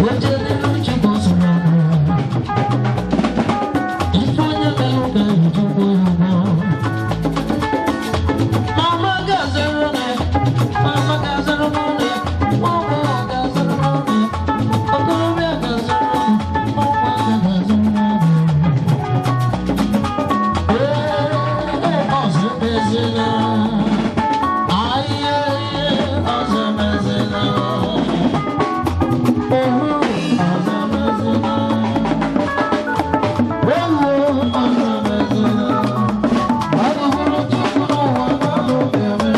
oje n'iru Chukwu zụrụ ọnụ ife onye mere ụka ejikwa ya ụgwọ. Mama gazero ne, mama gazero ne, mama gazero ne, okorobịa gazero ne, ụmụaka gazero ne. Ee, ọzọ emezina, aye, ọzọ emezina, ohu, ọzọ emezina, ewu, ọzọ emezina. Mmadụ bụrụ Chukwu n'ụwa n'alụ ga-eme.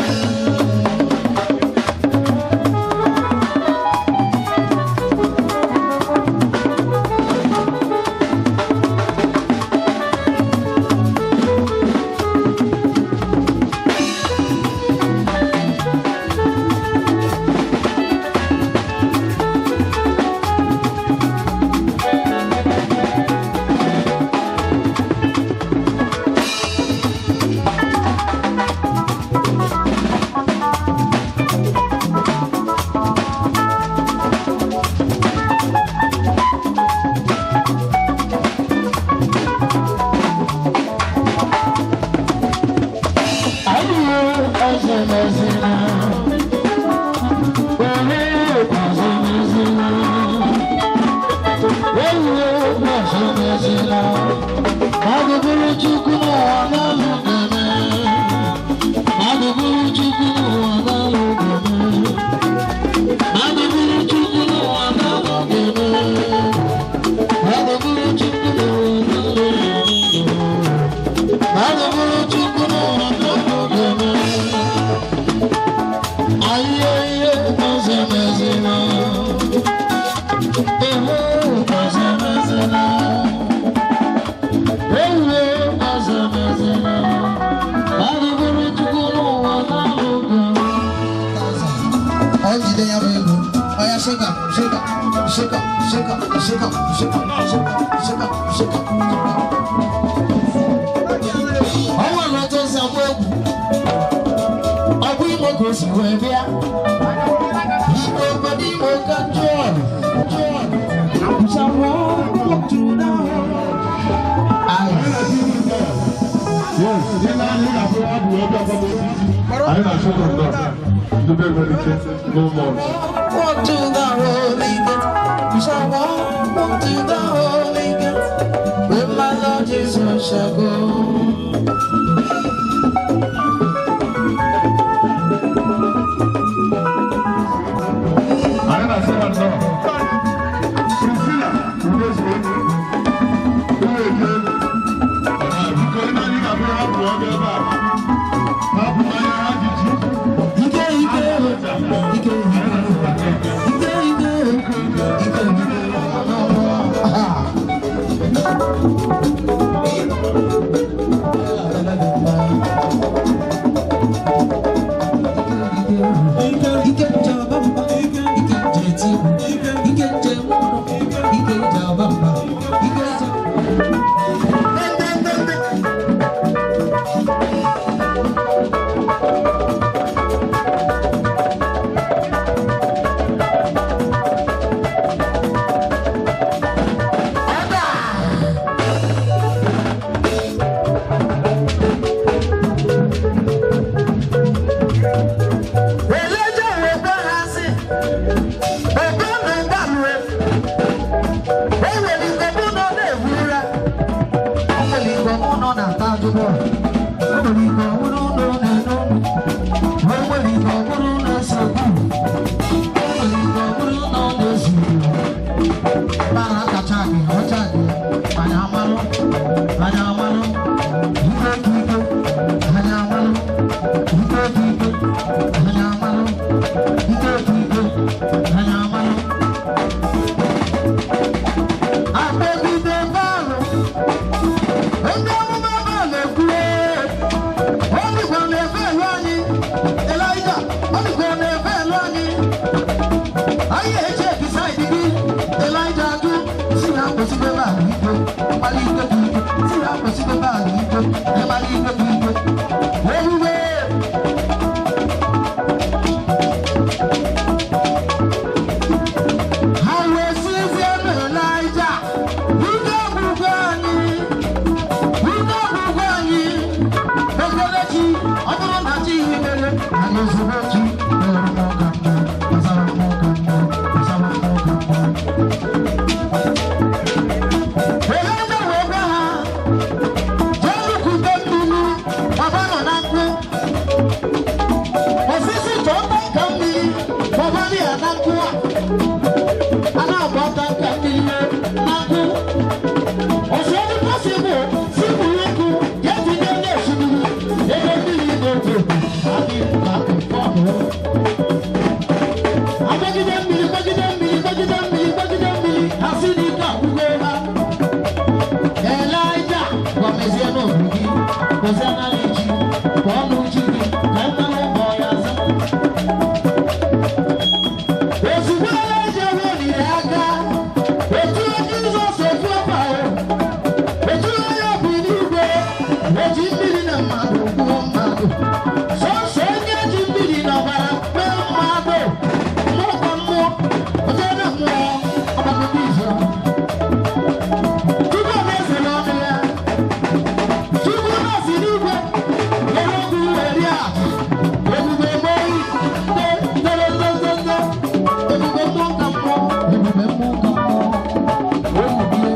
Ayiwo ọzọ emezina, ohe ọzọ emezina, ewuwo ọzọ emezina, mmadụ bụrụ Chukwu n'ụwa n'alụ ga-eme, mmadụ bụrụ Chukwu n'ụwa n'alụ ga-eme, mmadụ bụrụ Chukwu n'ụwa n'alụ ga-eme, mmadụ bụrụ Chukwu n'ụwa n'alụ ga-eme. Mmadụ bụrụ Chukwu n'ụwa n'alụ ga-eme. Ayiye ọzọ emezina, ewo ọzọ emezina, ewuwe ọzọ emezina, mmadụ bụrụ Chukwu n'ụwa n'alụ ga-eme. Ọ jide ya bụ ego. Ọ ya shake am, shake am, shake am, shake am, shake am, shake am, shake am, shake am, shake am. Ọ nwere otu o si agba egwu. Ọ bụ Imo ka o si wee bịa. Igbo obodo Imo ka njọ njọ. Anyị na-achọ nnọọ ndị be nwere ike no more. Walk to the holy gate. We shall walk, walk to the holy gate. Where my Lord Jesus shall go. Anyị na-asị na nnọọ. Priscilla Udezue, Uweke, biko ndị anyị ga-abụ ha pụọ ebe a. Ha pụọ anya ha ji ji. Ike ike ike ike ike. na-ajụbọ. O nwere ike ọ bụrụ na ọ na-ene ọnụ. O nwere ike ọ bụrụ na nsogbu. O nwere ike ọ bụrụ na ọ na-ezu. Mara akacha gị, ọcha gị, anyị amalụ, anyị amalụ. Ike ka ike, anyị amalụ. Ike ka ike, anyị amalụ. Ike ka ike, anyị amalụ. Akpọgide baalụ, ndị amụma baalụ ekwuo. Ọ dịkwa na-efe elu anyị, Elaịja, ọ dịkwa na-efe elu anyị. Anyị eche bisaịdị gị, Elaịja ajụ, si na kwesịrị ebe ahụ ike, mmalị ike bụ ike, si na kwesịrị ebe ahụ ike, mmalị ike bụ ike. Ewuwe! Ha wee sizie n'Elaịja, ike ọgwụgwụ anyị, ike ọgwụgwụ anyị, ekele chi, ọ bụrụ na chi ihe mere, anyị ozugbo chi, mere mmụọ ka mmụọ, gbasara mmụọ ka mmụọ, gbasara mmụọ ka mmụọ. Elaịja wee gwa ha, jee nnukwute mmiri, gbaba nọ na nkụ. Osisi chọọ tanka mmiri, gbaba ya na nkụ a. A na-agba tanka mmiri na nkụ. Ọsọ dị pọsịbụl, si buru nkụ, ya tinye n'osimiri, ebe mmiri na-ekwo ekwo, adị ka nke ọhụrụ. Agbagide mmiri, gbagide mmiri, gbagide mmiri, gbagide mmiri, ha si n'ike agwụgo ha. Elaịja, gwamezie n'obi gị, kwezie n'ala chi, kpọọ n'uchi gị, ka mmanụ ụgbọ ya aza. Ozugbo Elaịja weliri aka, otu Jizọs ofu ọkpa ahụ, otu onye bi n'igwe, eji mmiri na mmadụ gbuo mmadụ. Sọsọ onye ji mmiri na ọbara mee mmadụ, mmụọ ka mmụọ, oje na mmụọ, ọgbakọta izu. Chukwu na-eze n'ọnụ ya. Chukwu na-esi n'igwe, were okwu were akụ. Ebube mmụọ, nde, ndere, nde, nde, nde. Ebube mmụọ ka mmụọ, ebube mmụọ ka mmụọ. Okwubie,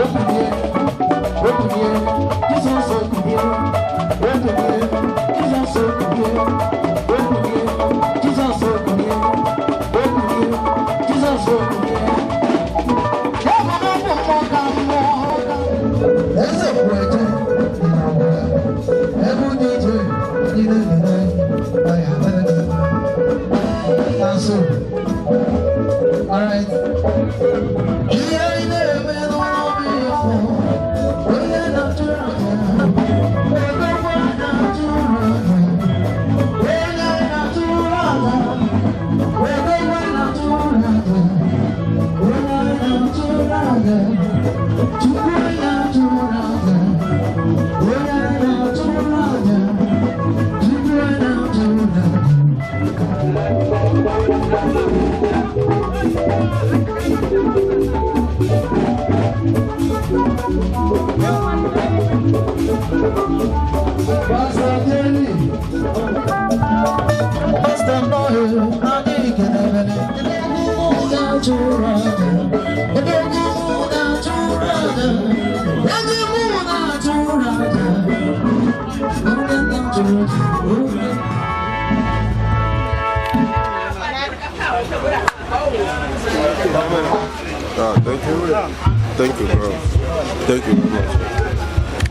okwubie, okwubie, Jizọs okwubie, okwubie, Jizọs okwubie, okwubie, Jizọs okwubie, okwubie, Jizọs okwubie. Ya bụ na ọ bụ mmụọ ka mmụọ. Eze kwuru eje, ebe onye ije, niile niile, ọ ya adịrị gị mma. Na nso. All right. Ihe ị na-eme n'ụlọ bụ ifo, onye na-atụrụ aja, odogwu na-atụrụ aja, onye na-atụrụ aja, odogwu na-atụrụ aja, onye na-atụrụ aja, Chukwu na-atụrụ aja, onye na-atụrụ aja, Chukwu na-atụrụ aja. Pastor Jerry, Pastor Noel, Nadi Kenebele, Ah, thank you. Thank you, bro. Thank you very much.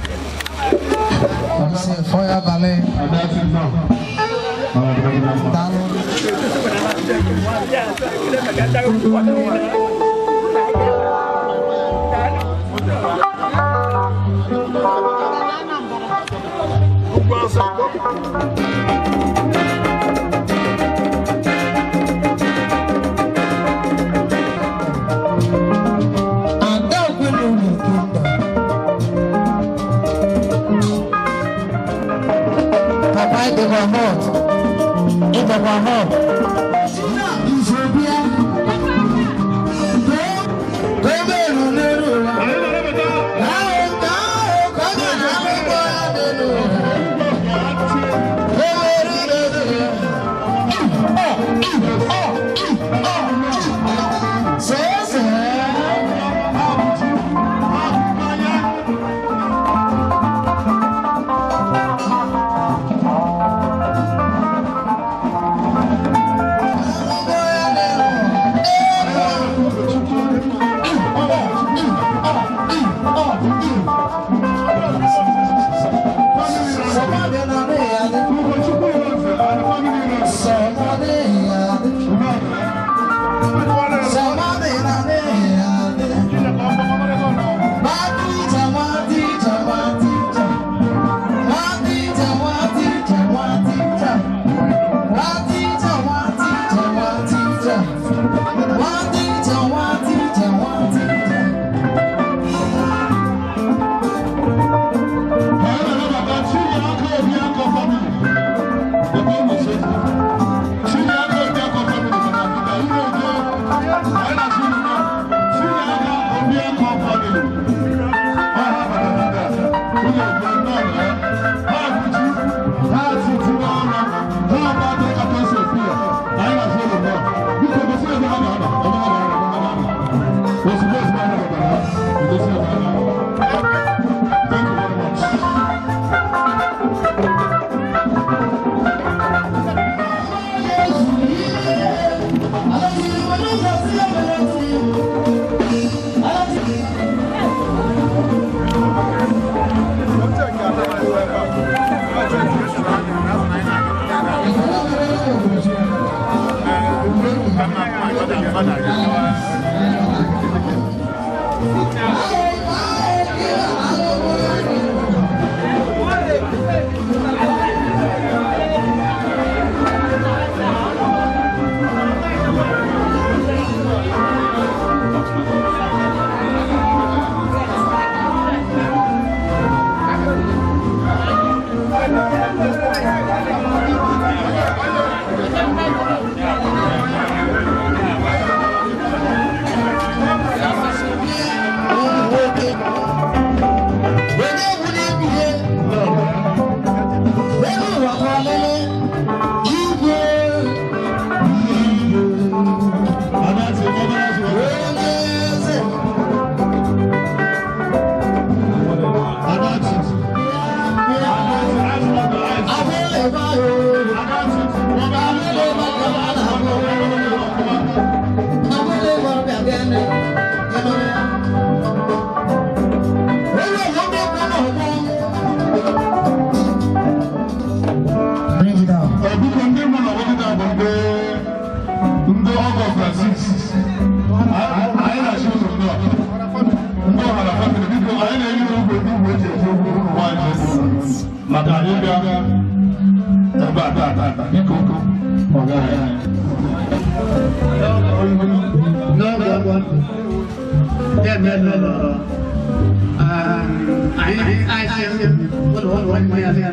Fire ballet. Papa ịdịkwa hot. Ịdịkwa hot. Nzobia. Gọọmenti n'elu ụwa. Ahụ nke ahụ ka ọ ga-ahụ ya n'elu ụwa. Gọọmenti n'elu ụwa. Ọ, ọ, ọ, see, see. Maka ịbịa ebe a tata, biko ọ gaghị. N'oge ọgbọ na-eme anyị anyị ụlọ ụlọ mmanya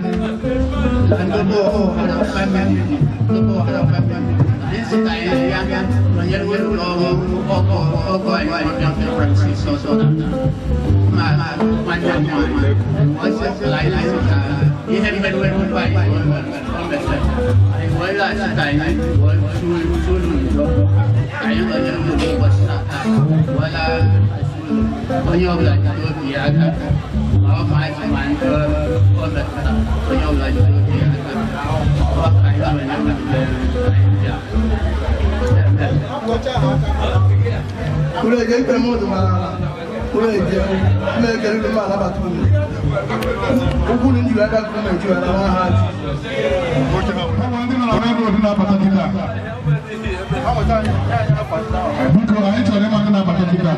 ndụbọ ọhara ndụbọ ọhara anyị sị ka anyị ya nọnyere ụlọ ọrụ ọkọ ọkọ anyị Francis ọsọ ma nwanne m nwanyị ọ sị anyị sị ka ihe mmerụ mgbe anyị o mesịrị anyị wee laghachi ka anyị wee tụrụ n'ụlọ ka anyị nọnyere ụlọ ụbọchị na taa wee onye ọbụla jide obi ya aka ma ọ ma azụ ma ndị o metụtara onye ọbụla jide obi ya aka ọ ka anyị nọnyere ụlọ anyị bịa. Unu eje ikpere m ụdụ mara ala. Unu eje unu ekele unu ma anabata unu. Ụkwụ unu jiri aka ka unu eji were n'aha Biko, anyị chọrọ ịma ndị na-abata kịta.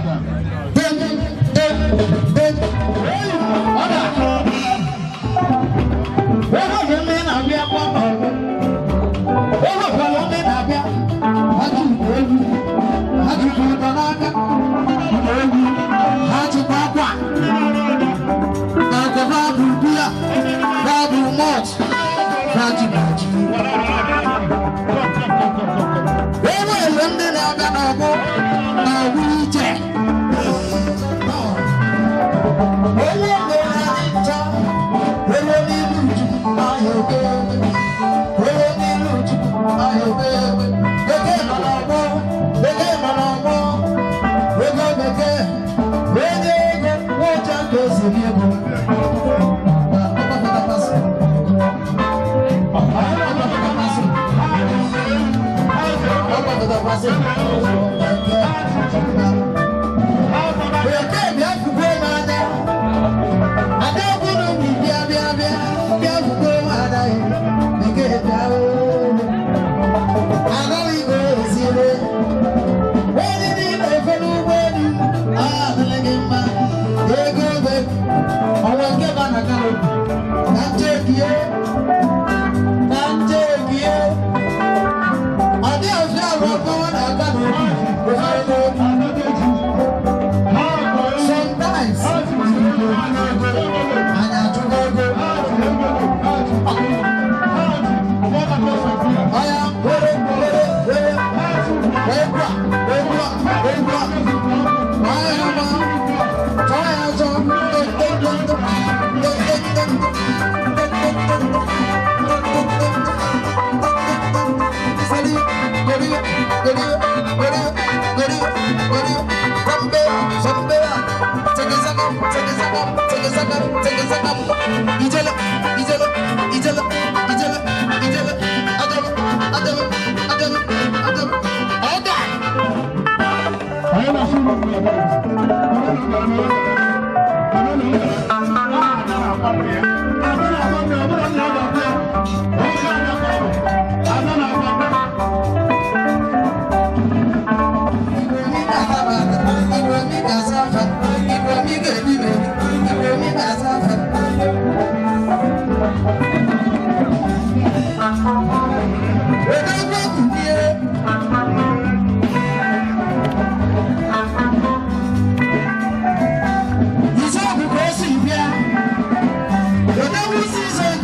Is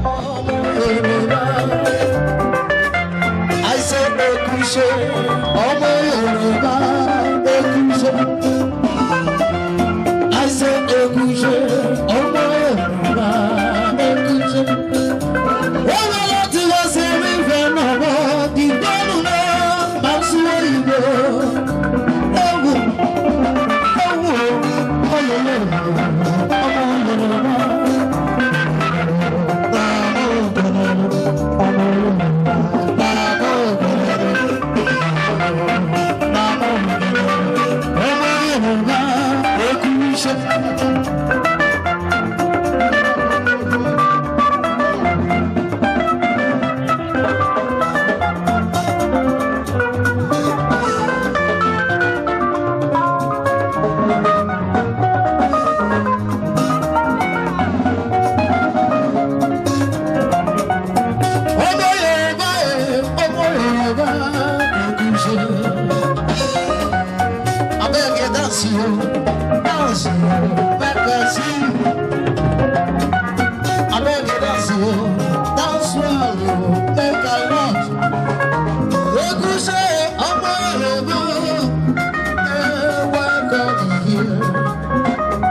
I said Ekushe, ọmọ Yorùbá Ekushe. I said Ekushe, ọmọ Yorùbá Ekushe. Wọ́n wá láti wá sí ìfẹ́ náà mọ́ ìgbẹ́nu náà máa ń sún òyìnbó. Ewu, ewu, ọlọ́lọ́, ọmọ Yorùbá. Ọmọ Yorùbá ẹ̀, ọmọ Yorùbá Ekushe. Abeg you dance yo, dance yo, make I see you. Abeg you dance yo, dance well yo, make I watch. Ekushe, ọmọ Yorùbá, ẹ welcome here.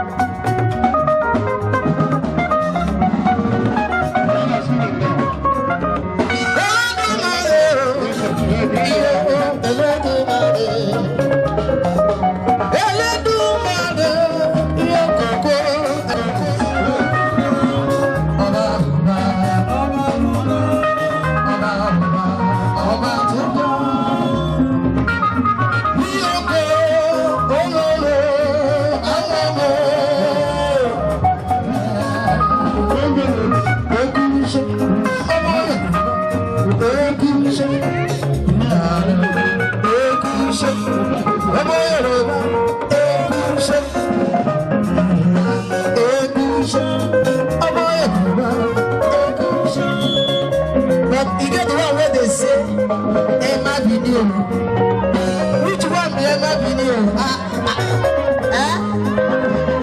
But e get the one wey dey say Emma video. Which one be Emma video? Ah, ah, eh?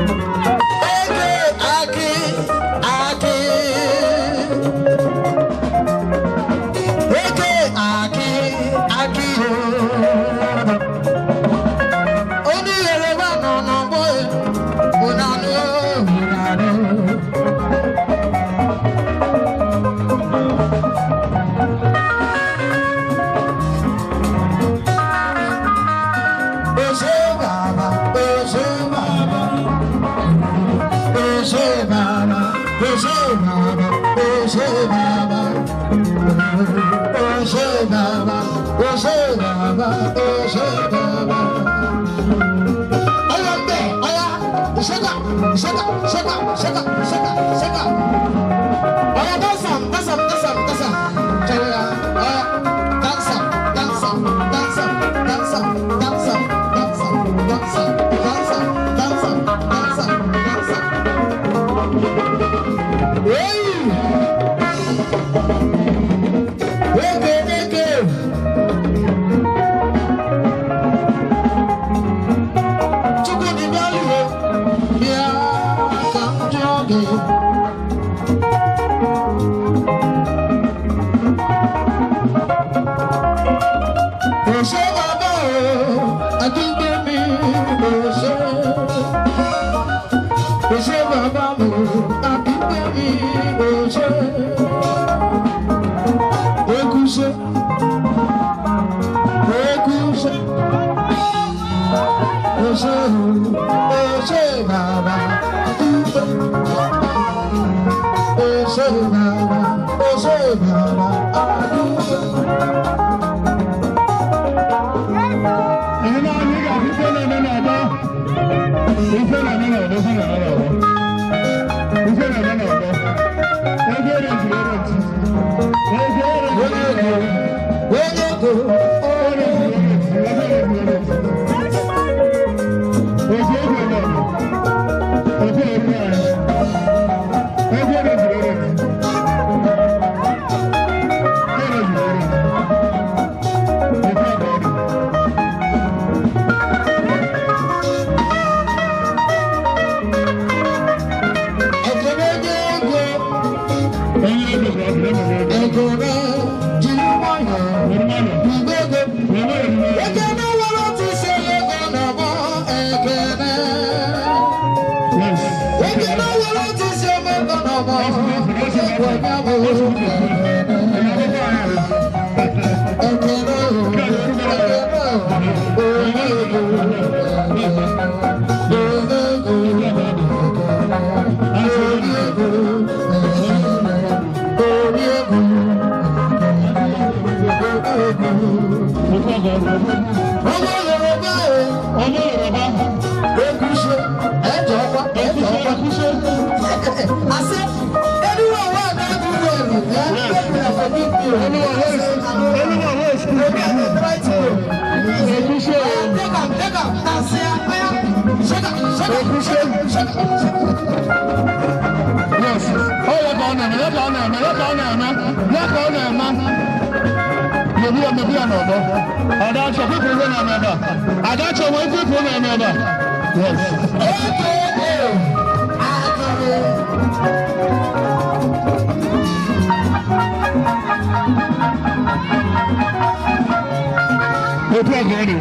Eke, aki, aki. Eke, aki, aki, oh. Only Yoruba no no boy. Una no, una no. Ose baba, ose baba. Ose baba, ose baba, ose baba. Ose baba, ose baba, ose baba. Oya mbẹ, oya, ṣẹ́gà, ṣẹ́gà, ṣẹ́gà, ṣẹ́gà, ṣẹ́gà, ṣẹ́gà. Oya dance am, dance am, dance am, dance am. Ṣẹ́gà, oya, dance am, dance am, dance am, dance am, dance am, dance am, dance am, dance am, dance am, dance am, dance am. Hey! Eke, eke. Chukwudi bịa lụọ, bịa ka m jụọ gị. Ose bàbá o, àdúgbò mi, ose. Ose bàbá o, àdúgbò mi, ose. Ekushe, ekushe. Ose, ose bàbá, àdúgbò. Ose bàbá, ose bàbá, àdúgbò. Ihe na-anyị ga-ahụ ife na-eme n'ọgbọ. Ife na-eme n'ọgbọ, ife na-eme n'ọgbọ. Ife na-eme n'ọgbọ. Ego erentiri erenti. Ego erentiri erenti. Onye ego, Erentiri erenti, ego erentiri erenti. Otu ego eme ọgbọ. Otu ego anyị. Ego erentiri erenti. Ekene jiri nwayọọ mgbe ego. Ekene nwere otu isi ego n'ọgbọ ekene. Ekene nwere otu isi ego n'ọgbọ ekwe ya bụ ekene. Ọmọ Yorùbá o. Ọmọ Yorùbá. Ekuse. Ẹjọ ọkwa. Ẹjọ ọkwa. Ase. Anyone wey no do well, make una forgive me. Anyone wey try to. Ekuse. Take am, take am. Dance ya. Oya. Shake am, shake am, shake am, shake am. Yes. Ọ ya ka ọ na-eme, ya ka ọ na-eme, ya ka ọ na-eme, ya ka ọ na-eme. Mebi ya, mebi ya n'ọgbọ. Adacho, kwepụ ihe na-eme ebe a. Adacho, nwee kwepụ ihe na-eme ebe a. Yes. Otu a ka ọ dị.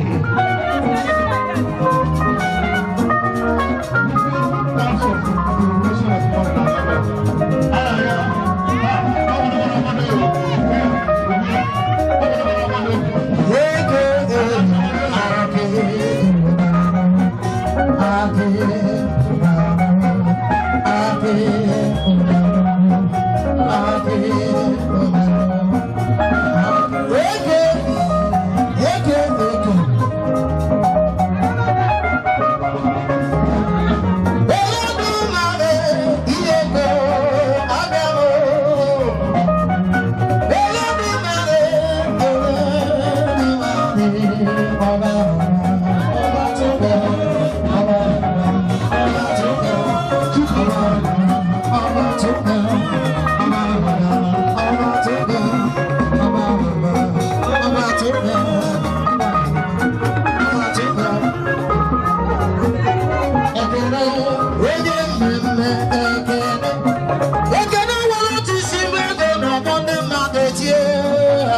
Ekene nwere otu isi mgbe ego na-ọgbọ ndị mmadụ etie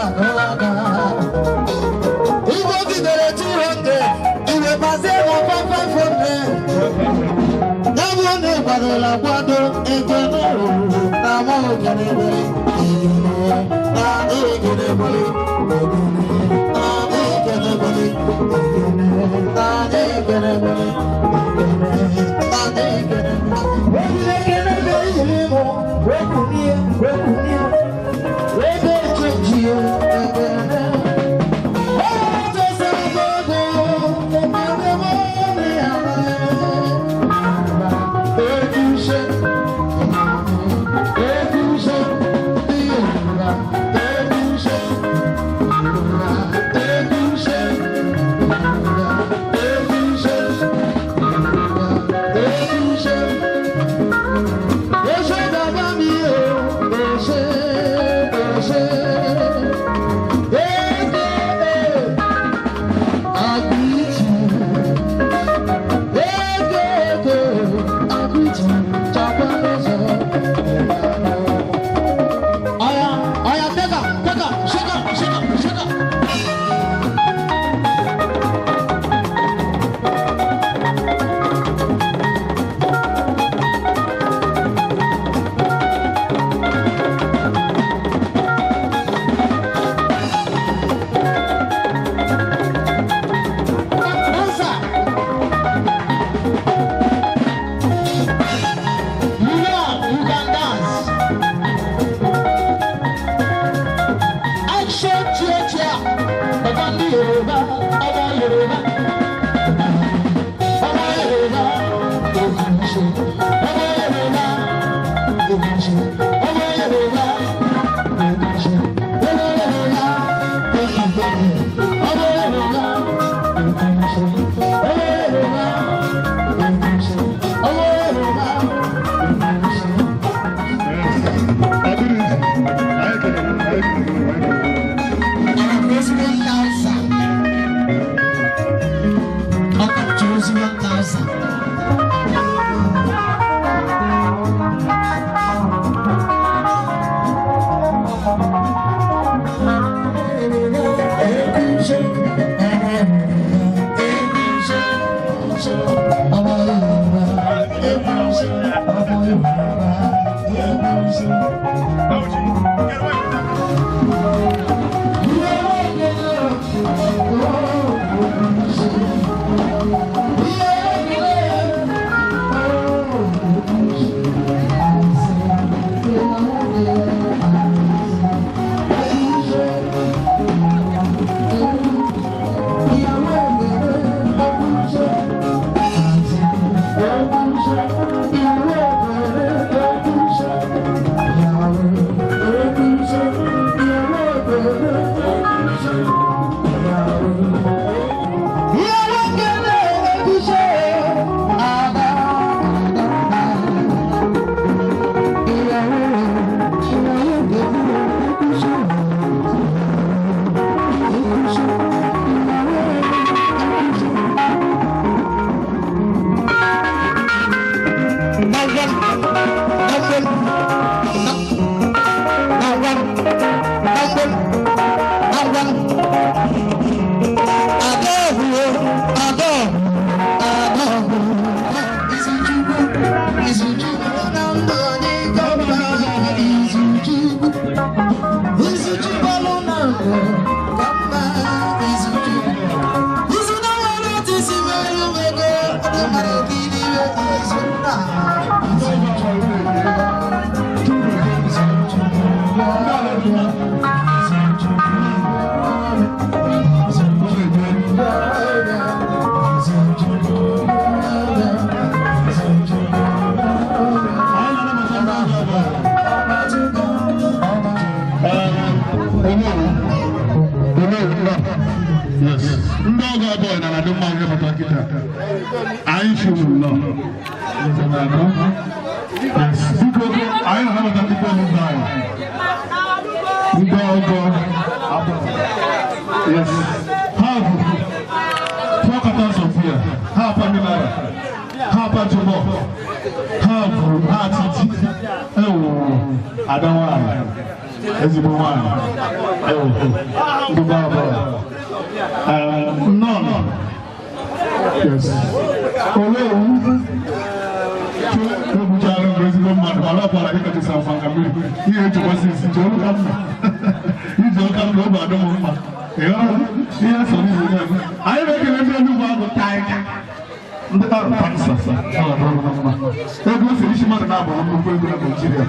agụlaga. Igwe gidere 200, iwe gbazie na 500. Ya bụ na ịkwadola akwado ekene na ama okene nwere ekene na ekene nwere na ekene nwere na ekene nwere na ekene Anyị chụrụ nnọọ. Yes, biko anyị na-anabata ndị bọọlụ ndị anyị. Ndị ọgọ Yes, ha bụ 4 cartons of beer, ha pamilara, ha pachụbọ, ha bụ ha titi, ewu ada nwaanyị, ezigbo nwaanyị, ewu ndị bọọlụ. Nnọọ. Yes. Olewu egbuchala mgbe ezigbo mmadụ mana ọ gwara gị kachasị afa nka mmiri ihe echekwasị isi ji olu ka mma iji ọka mma obi adị m mma ịghọrọ ihe sọrọ izu na-eme anyị na-ekele ndị Enugwu agụ taịga ndị arụ kansa mma ego o siri isi mmadụ na-abụ nnukwu ego na Naịjirịa.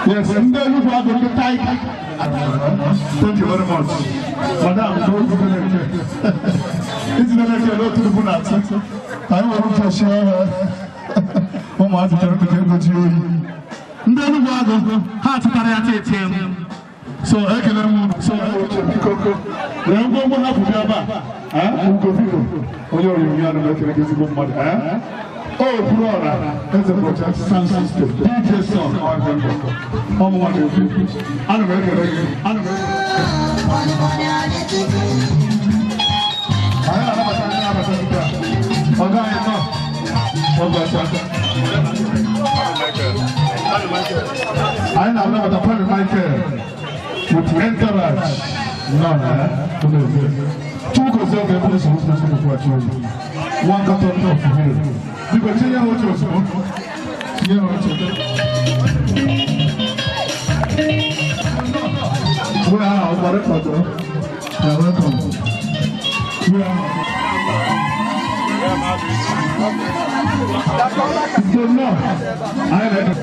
Yes, ndị Enugwu agụ ndị taịga. Thank you very much. Madam, go to the next. Anyị nwere ụbọchị ọrụ ụmụazị chọrọ nkụta ego ji oyi. Ndị Enugwu agụ ha tụtara ya tete m. So ekele m so biko lee ngwongwo ha bụ bịa ebe a. Ugo biko onye onyonyo anụ na-ekele gị ezigbo mmadụ. O kwuru ọra eze project sound system DJ son ọmụnwa na-ekwu ana m ekele gị ana m ekele. Anyị na-anabata ndị na-abata ndị a. Ọga anyị nọ. Ọgọcha. Anyị na-anabata Pemi Michael with entourage. Nọ na Chukwu gozie oge ebe nsogbu nsogbu kwụghachi oyi. One carton of hero. Biko tinye ha oche ozugbo. Tinye ha oche. We are ọgbara kwado. You are welcome. We are. So no, I like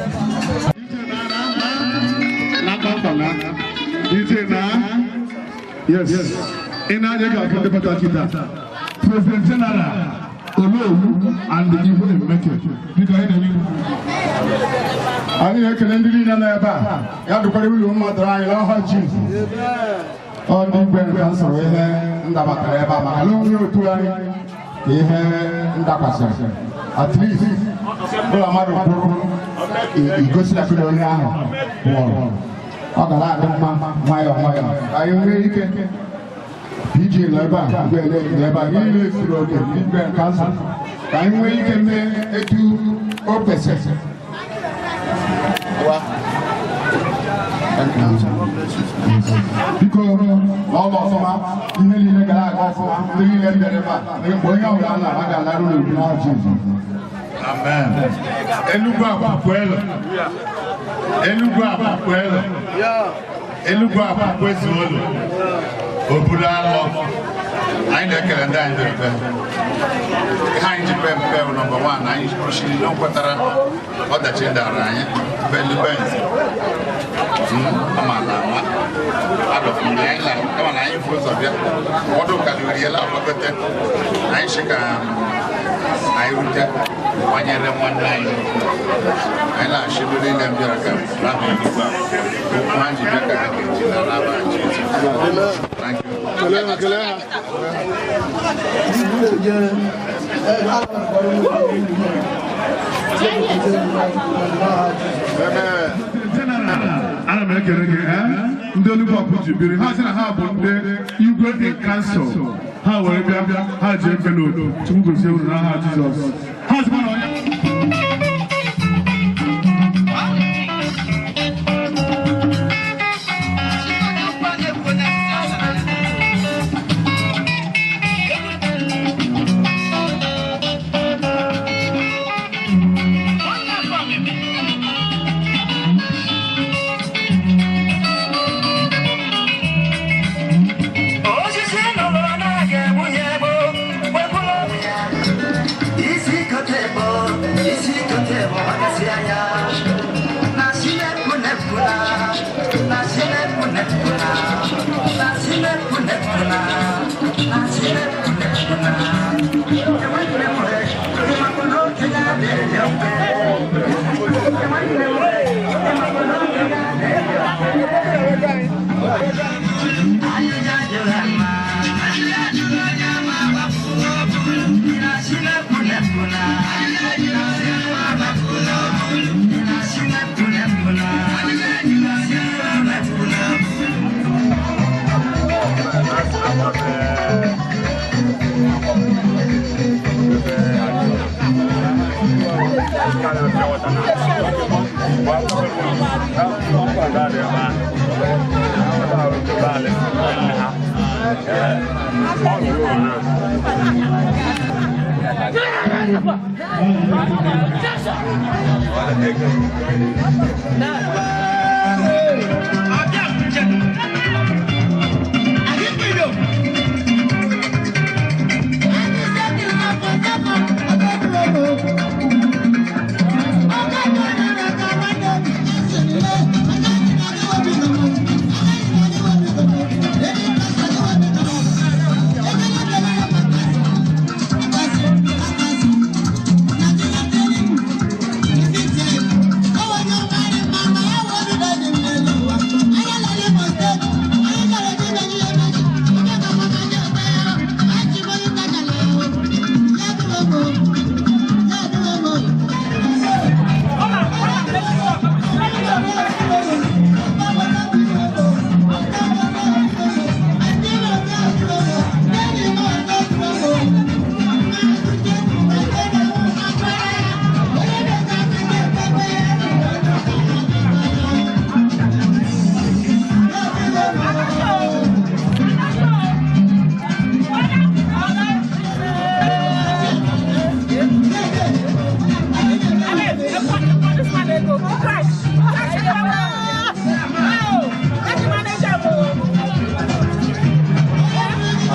DJ na. Yes. In Nigeria, President General Olowu and the Igwe Emeke. Biko anyị na-enye anyị na-ekele ndị niile nọ ebe a ya dụkwara uru mmadụ anyị n'ọha Jizọs. Ọ ndị igwe nke nsọrọ ihe ndabatara ebe a maka na onye otu anyị ka ihe ndakwasịrị at least ụlọ mmadụ kwuru igosi na onye ahụ nwụrụ ọ gara adị mma nwayọọ nwayọọ ka anyị nwee ike PG nọ ebe a igwe nọ ebe a niile zuru oke ndị igwe nke nsọ ka anyị nwee ike mee etu o kwesịrị. Biko n'ọlụ ọfụma ihe niile gara aga ọfụma ndị niile bịara ebe a mgbe onye ọbụla na-aga ga-alarụ n'obi n'aha Jizọs. Amen. Enugwu akwụkwọ Enugwu akwụkwọ Enugwu akwụkwọ ezuolu obodo alọ anyị na-ekele ndị anyị bịara be ihe anyị ji pe mpe bụ nọmba 1 anyị kwụsịrị na nkwetara ọdachi dara anyị belibens ama na ama adọfụrụ anyị na kama na anyị fụ ụzọ bịa ụfọdụ ka riela agbagote anyị si ka anyị rute kwanyere nwanne anyị anyị na-achị ndị niile bịara ka n'aba Enugwu a okwu ha ji bịa ka ha ga-eji na n'aba Jizọs. Thank you. Ana m ekele gị ndị Olubọpụ ji biri ha sị na ha bụ ndị igwe dị kansụl ha were bịa ha ji envelope Chukwu gozie unu n'aha Jizọs ha sịkwa na onye Osisi nụrụ anaghị egbu ya egbu, wepụrụ isi ka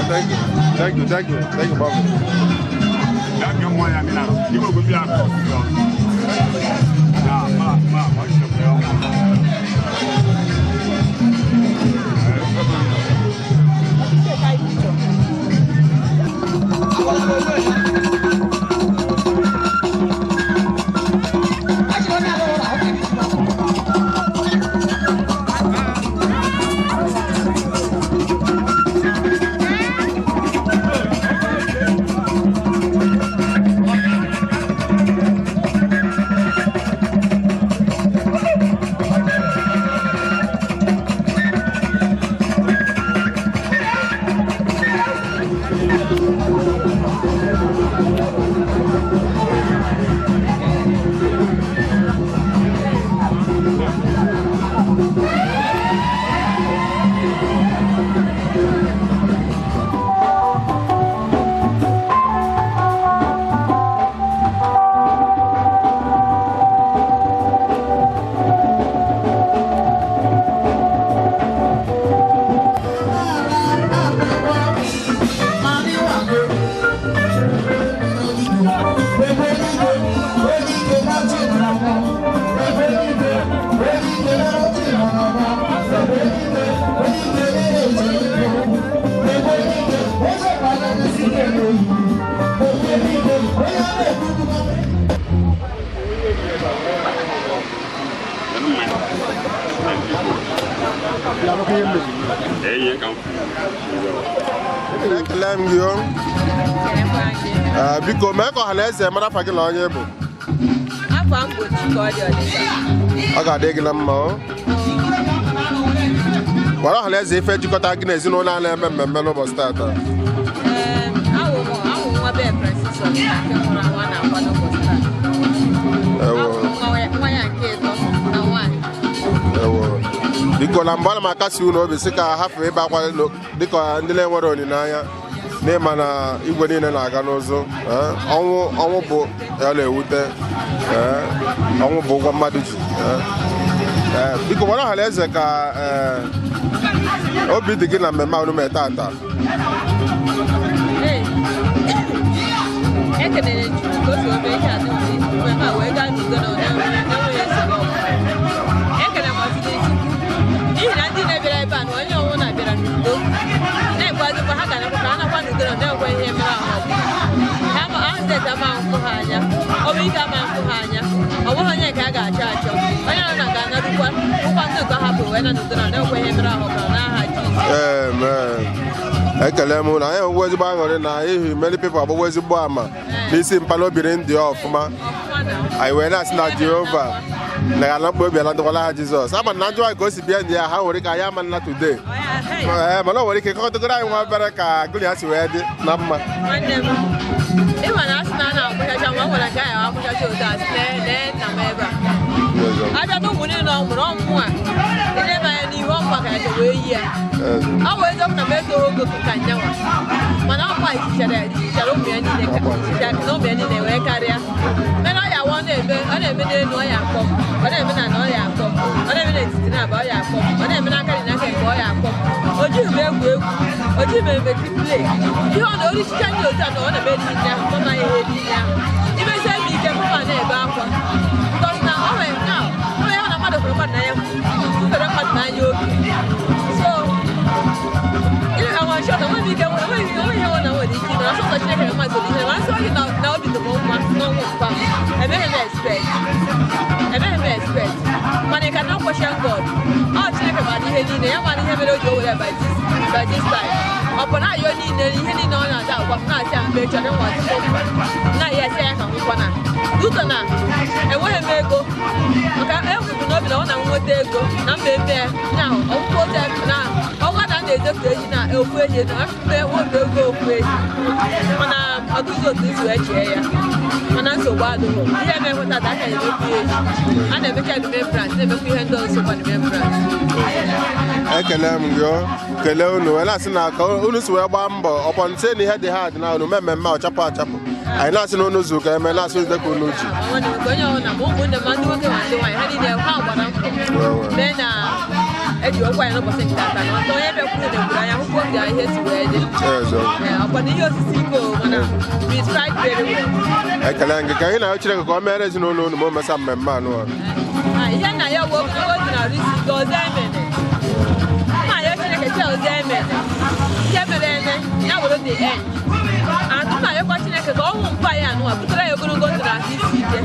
Thank you. Thank you. Thank you. Thank you, Baba. Ekele m gị o. Biko mee ka ọha na eze mara afa gị na onye bụ. Afọ mgbochi ka ọ dị ọdịda. Ọ ga-adị gị na mma o. Gwara ọha na eze ife jikọta gị na ezinụlọ a na-eme mmemme n'ụbọchị taata. Awụ m awụ nwa be Francis Ọdịda nke nwụrụ anwụ a na-akwa n'ụbọchị taa. Ewo. Awụ m nwa ya nke ịtọ na nwaanyị. Ewo. Biko na mgbe ana m akasi unu obi sị ka hafụ ịba akwa dịka ndị na-enwere olileanya n'ịma na igwe niile na-aga n'ụzụ. Ọnwụ ọnwụ bụ ya na-ewute. Ọnwụ bụ ụgwọ mmadụ ji. Biko gwara ọha na eze ka obi dị gị na mmemme a unu mee taata. Ee, ekelere Chukwu ka o si wee mee ihe a dum mmemme a wee gaa n'udo na enweghị nsogbu ọbụla. Ekele m ọtụtụ Chukwu n'ihi na ndị na-ebịara ebe a na onye ọbụla bịara n'udo na-ekwadokwa ha ga-anakwa ka ha nakwa n'udo na na-ekwe ihe mere ahụ ọbụla. Ha ma ahụtet ama nkwụ ha anya, ọ bụ ike ama nkwụ ha anya, ọ bụghị onye nke a ga-achọ achọ, onye ọbụla ga-anarukwa ụkwa ndị nke hapụrụ wee na n'udo na na-ekwe ihe mere ahụ ọbụla n'aha Jizọs. Amen. Ekele m na anyị enwegwo ezigbo aṅụrị na ihi many people agbagwo ezigbo ama n'isi mpala obiri ndị ọfụma. Anyị wee na-asị na Jehova na ga anakpọ obi ala ndụkwala ha Jizọs. Ama na njụ anyị ka o si bịa ndị ya ha nwere ike anyị ama nna today. Ee, mana o nwere ike kọtụgoro anyị nwa obere ka gụrụ ya si wee dị na mma. Nwanne m, ịma na asị na a na-akwụchacha ma ọ nwere nke anyị akwụchacha otu a sị lee lee nna m ebe a. Abịa na ụmụ niile ọ mụrụ ọmụmụ a ileba anya n'ihu ọ maka ya wee yi ya. Ọ bụ eziokwu na m etoghị ogo ka nyanwa, mana ọkwa ichichara ụmụ ya niile na ụmụ ya niile wee karịa. Mana ọ ya awa ọ na-eme n'elu ọ ya akpọ m, ọ na-eme na ọ ya akpọ m, ọ na-eme n'etiti na-aba ọ ya akpọ m, ọ na-eme n'aka dị n'aka nke ọ ya akpọ m. O jighị m egwu egwu, o jighị m emeti play. Ihe ọ na-orichicha ndị otu a na ọ na-eme eri nri ahụ, mama ya eri nri ahụ. Imezie m ike mama na-ebe akwa. Because na ọ nwere na ọ nwere na mmadụ hụrụ mmadụ n'anya, fere mmadụ n'anya obi. So àwọn aṣọ àwọn ibi kẹwọn àwọn ibi àwọn ìyàwó náà wọlé kí náà aṣọ Chineke na mmadụ ihe ma nsọ gị na obi dị m mma n'ọnwụ mkpa emeghị m expect emeghị m expect mana ị ka na question God. Ọ Chineke mara ihe niile, ya mara ihe mere o ji o were by this time. Ọ bụ na ayọ niile ihe niile ọ na-aza agwa m na-asị ya mgbe chọrọ nwa ọtụtụ na ya esi ya ka m kwana ụtọ na enweghị m ego maka enweghị n'obi na ọ na nweta ego na mmemme na ọgwụgwọ otu na ọgwa na na-ezefu ehi na ofu ehi na mgbe nwoke ego ofu ehi mana ọdụzi otu isi wee chee ya mana nsogbu adịghị ihe emekwa tata aka na-emekwa ihe echi a na-emecha remembrance na-emekwa ihe ndị ọzọ kwa remembrance. Ekele m gị, kelee unu wee na-asị na ka unu si wee gbaa mbọ ọkpọ nse na ihe dị ha dị na unu mee mmemme a ọchapụ achapụ. Anyị na-asị na unu zuru ka eme na-asị unu dịka unu ji. Onye ọbụla ma ụmụnne ma ndị nwoke ma ndị nwaanyị ha niile ha gbara mbọ mee na eji okwu anyị n'ụbọchị nke taa na onye bịakwuru na-egburu anya hụkwa oge ihe si wee dị. Ọkwa na ihe osisi ike mana we tried very well. Ekele gị ka anyị na-arịọ Chineke ka o mere ezinụlọ unu ma o mesa mmemme anụ a. Ihe nna ya bụ ogologo dị na arụ isi ike ọzọ emene. Nna ya Chineke chi ọzọ emene. Ihe mere eme ya were the end. Atụma ayọkwa Chineke ka ọnwụ mpa ya anụwa butere ya ogologo ndụ na ahụ isi ike,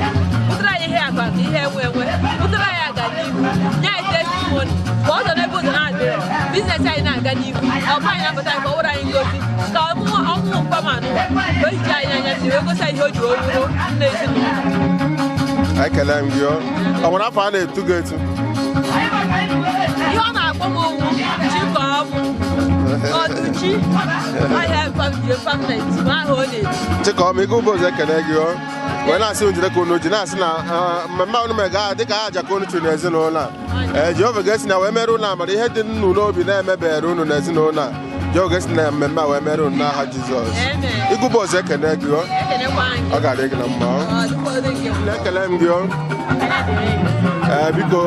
butere ya ihe akụ akụ ihe enwe enwe, butere ya aga n'ihu, nye anyị testimony ka ọ zọ n'ebe ụzọ na-adịrọ, biznes anyị na-aga n'ihu, ọkwa anyị na-apụta ka ọ wụrụ anyị ngozi, ka ọnwụ mpa ma anụwa ka o hicha anyị anya mmiri wee gosi anyị ihe o ji wee wụrụ nne ezinụlọ. Ekele m gị, ọ nwere afọ a na-etu gị etu? Ihe ọ na-akpọ m owu Chikọmụ Ọdụchi ọhịa mfam na-eti ma aha ọ na-eti. Chikọmụ ike ụbọchị ekele gị ọ wee na-asị njide ka unu ji na-asị na mmemme unu mere gaa dịka aja ka unu chụrụ n'ezinụlọ a. Ee, Jehova ga-esi na wee mere unu amara ihe dị nnu n'obi na-emebere unu n'ezinụlọ a. Jehova ga-esi na mmemme a wee mere unu n'aha Jizọs. Ike ụbọchị ekele gị ọ ọ ga-adị gị na mma. Ekele m gị ọ. Ee, biko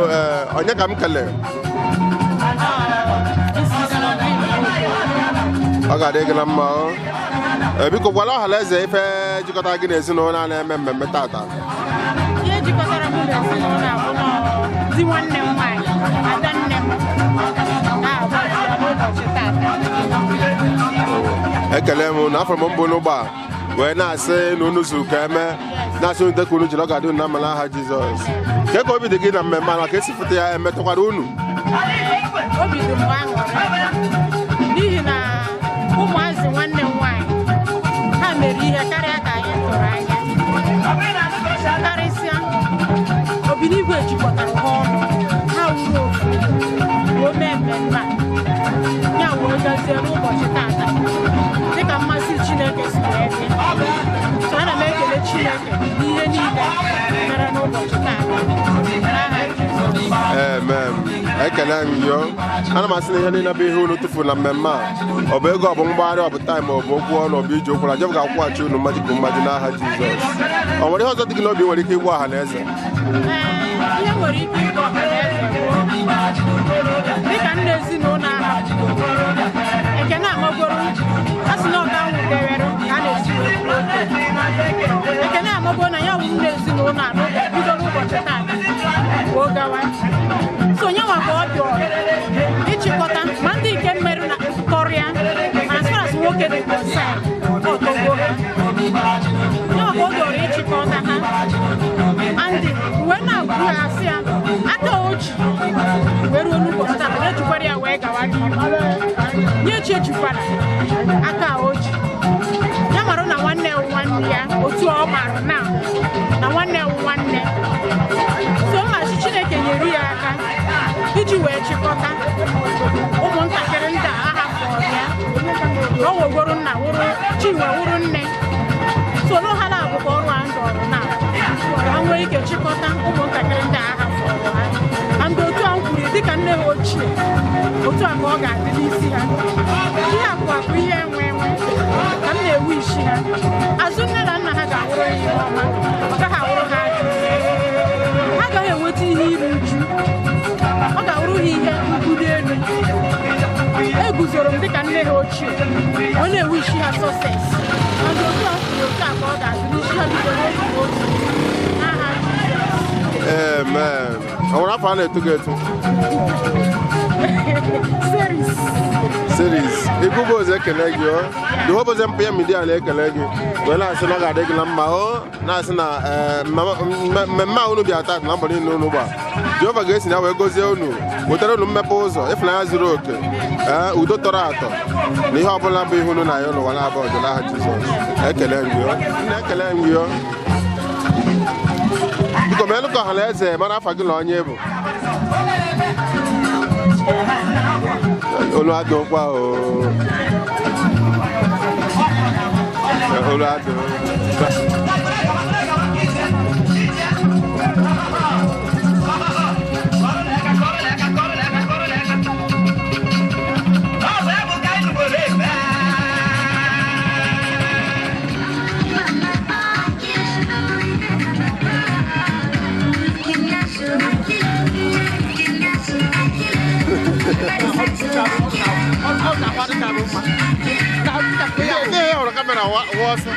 onye ka m kelee? Ọ ga-adị gị na mma. Biko gwara ọha na eze ife jikọtara gị na ezinụlọ a na-eme mmemme tata. Ihe jikọtara m na ezinụlọ a bụ na di nwanne m nwaanyị, ada nne m, na-agba n'ụbọchị tata. Ekele m na afọ m mbụ n'ụgbọ a wee na-asị na unu zuru ka eme na-asị unu dịka unu jiri ọ ga-adị unu na mma n'aha Jizọs. Kee ka obi dị gị na mmemme a maka esi fụta ya emetụkwara unu? Obi dị m aṅụrị n'ihi na ụmụazị nwanne m nwaanyị ha mere ihe karịa ka anyị tụrụ anya. Karịsịa Obinigwe jikọtara ha ọnụ, ha wuru ofu wee mee mmemme a ya wee gazie n'ụbọchị tata dịka mmasị Chineke si wee dị. So ana m ekele Chineke n'ihe niile mere n'ụbọchị tata n'aha Jizọs. Amen. Ekele m gị. Ana m asị na ihe niile bụ ihe unu tụfuru na mmemme a ọ bụ ego, ọ bụ mgbagharị, ọ bụ taịm, ọ bụ okwu ọnụ, ọ bụ iji okwu na Jehova ga-akwụghachi unu mmaji kwuru mmaji n'aha Jizọs. Ọ nwere ihe ọzọ dị gị n'obi nwere ike ịgwa ọha na eze? Ihe nwere ike ịgwa ọha na eze dịka nne ezinụlọ ahụ Ekene amagoro a sị na ọ ga nwụdewere ka a na-esi wee kwuo okwu. Ekene amagoro na ya wụ nne ezinụlọ a bido n'ụbọchị tata wee gawa. So onye nwa ka ọ dị ọrụ ịchịkọta ma ndị nke mmerụ na tọrịa ma as far as nwoke dị concern ọtọgo ha. Onye nwa ka ọ dị ọrụ ịchịkọta ha. And wee na-agwụ ya asị ya aka o ji wee ruo n'ụbọchị tata na ejikwara ya wee gawa n'ihu. Nye echi ejikwara aka o ji ya mara na nwanne nwanne ya otu ọ mara na nwanne nwanne. So mmachi Chineke nyere ya aka iji wee chịkọta ụmụntakịrị ndị a ahapụrụ ya na ọ nwegoro nna wụrụ Chinwe wụrụ nne. So n'ọha na-abụkwa ọrụ a ndụ ọrụ na ka ha nwee ike chịkọta ụmụntakịrị ndị a ahapụrụ. Dịka nne ha ochie, otu a ka ọ ga-adị n'isi ha. Ihe akụ akụ, ihe enwe enwe ka m na-ewu isi ha. Azụ nne na nna ha ga-awụrụ ha ihe ọma, ọ gaghị awụrụ ha ajọ. Ha agaghị enweta ihe iru uju, ọ ga-awụrụ ha ihe mbuli elu. Eguzoro m dịka nne ha ochie wee na-ewu isi ha success. And otu a kwuru, otu a ka ọ ga-adị n'isi ha bido n'otu n'otu n'aha Jizọs. Amen. Ọ nwere afọ a na-etu gị etu? Series. Series. Ikwu bụ ụzọ ekele gị o. The whole Boze Mpia Media na-ekele gị wee na-asị na ọ ga-adị gị na mma o, na-asị na mmemme a unu bịa taa na mbọ niile unu gba, Jehova ga-esi na wee gozie unu, wetara unu mmepe ụzọ, ịfụnanya zuru oke, ee, udo tọrọ atọ na ihe ọbụla bụ ihe unu na ya n'ụwa na-aba ọjọ n'aha Jizọs. Ekele m gị o. Nna, ekele m gị o. Biko meelụ ka ọha na eze mara afa gị na onye bụ. Olu adụkwa o. Olu adụ. Ihe hụrụ kamera wa ọsọ.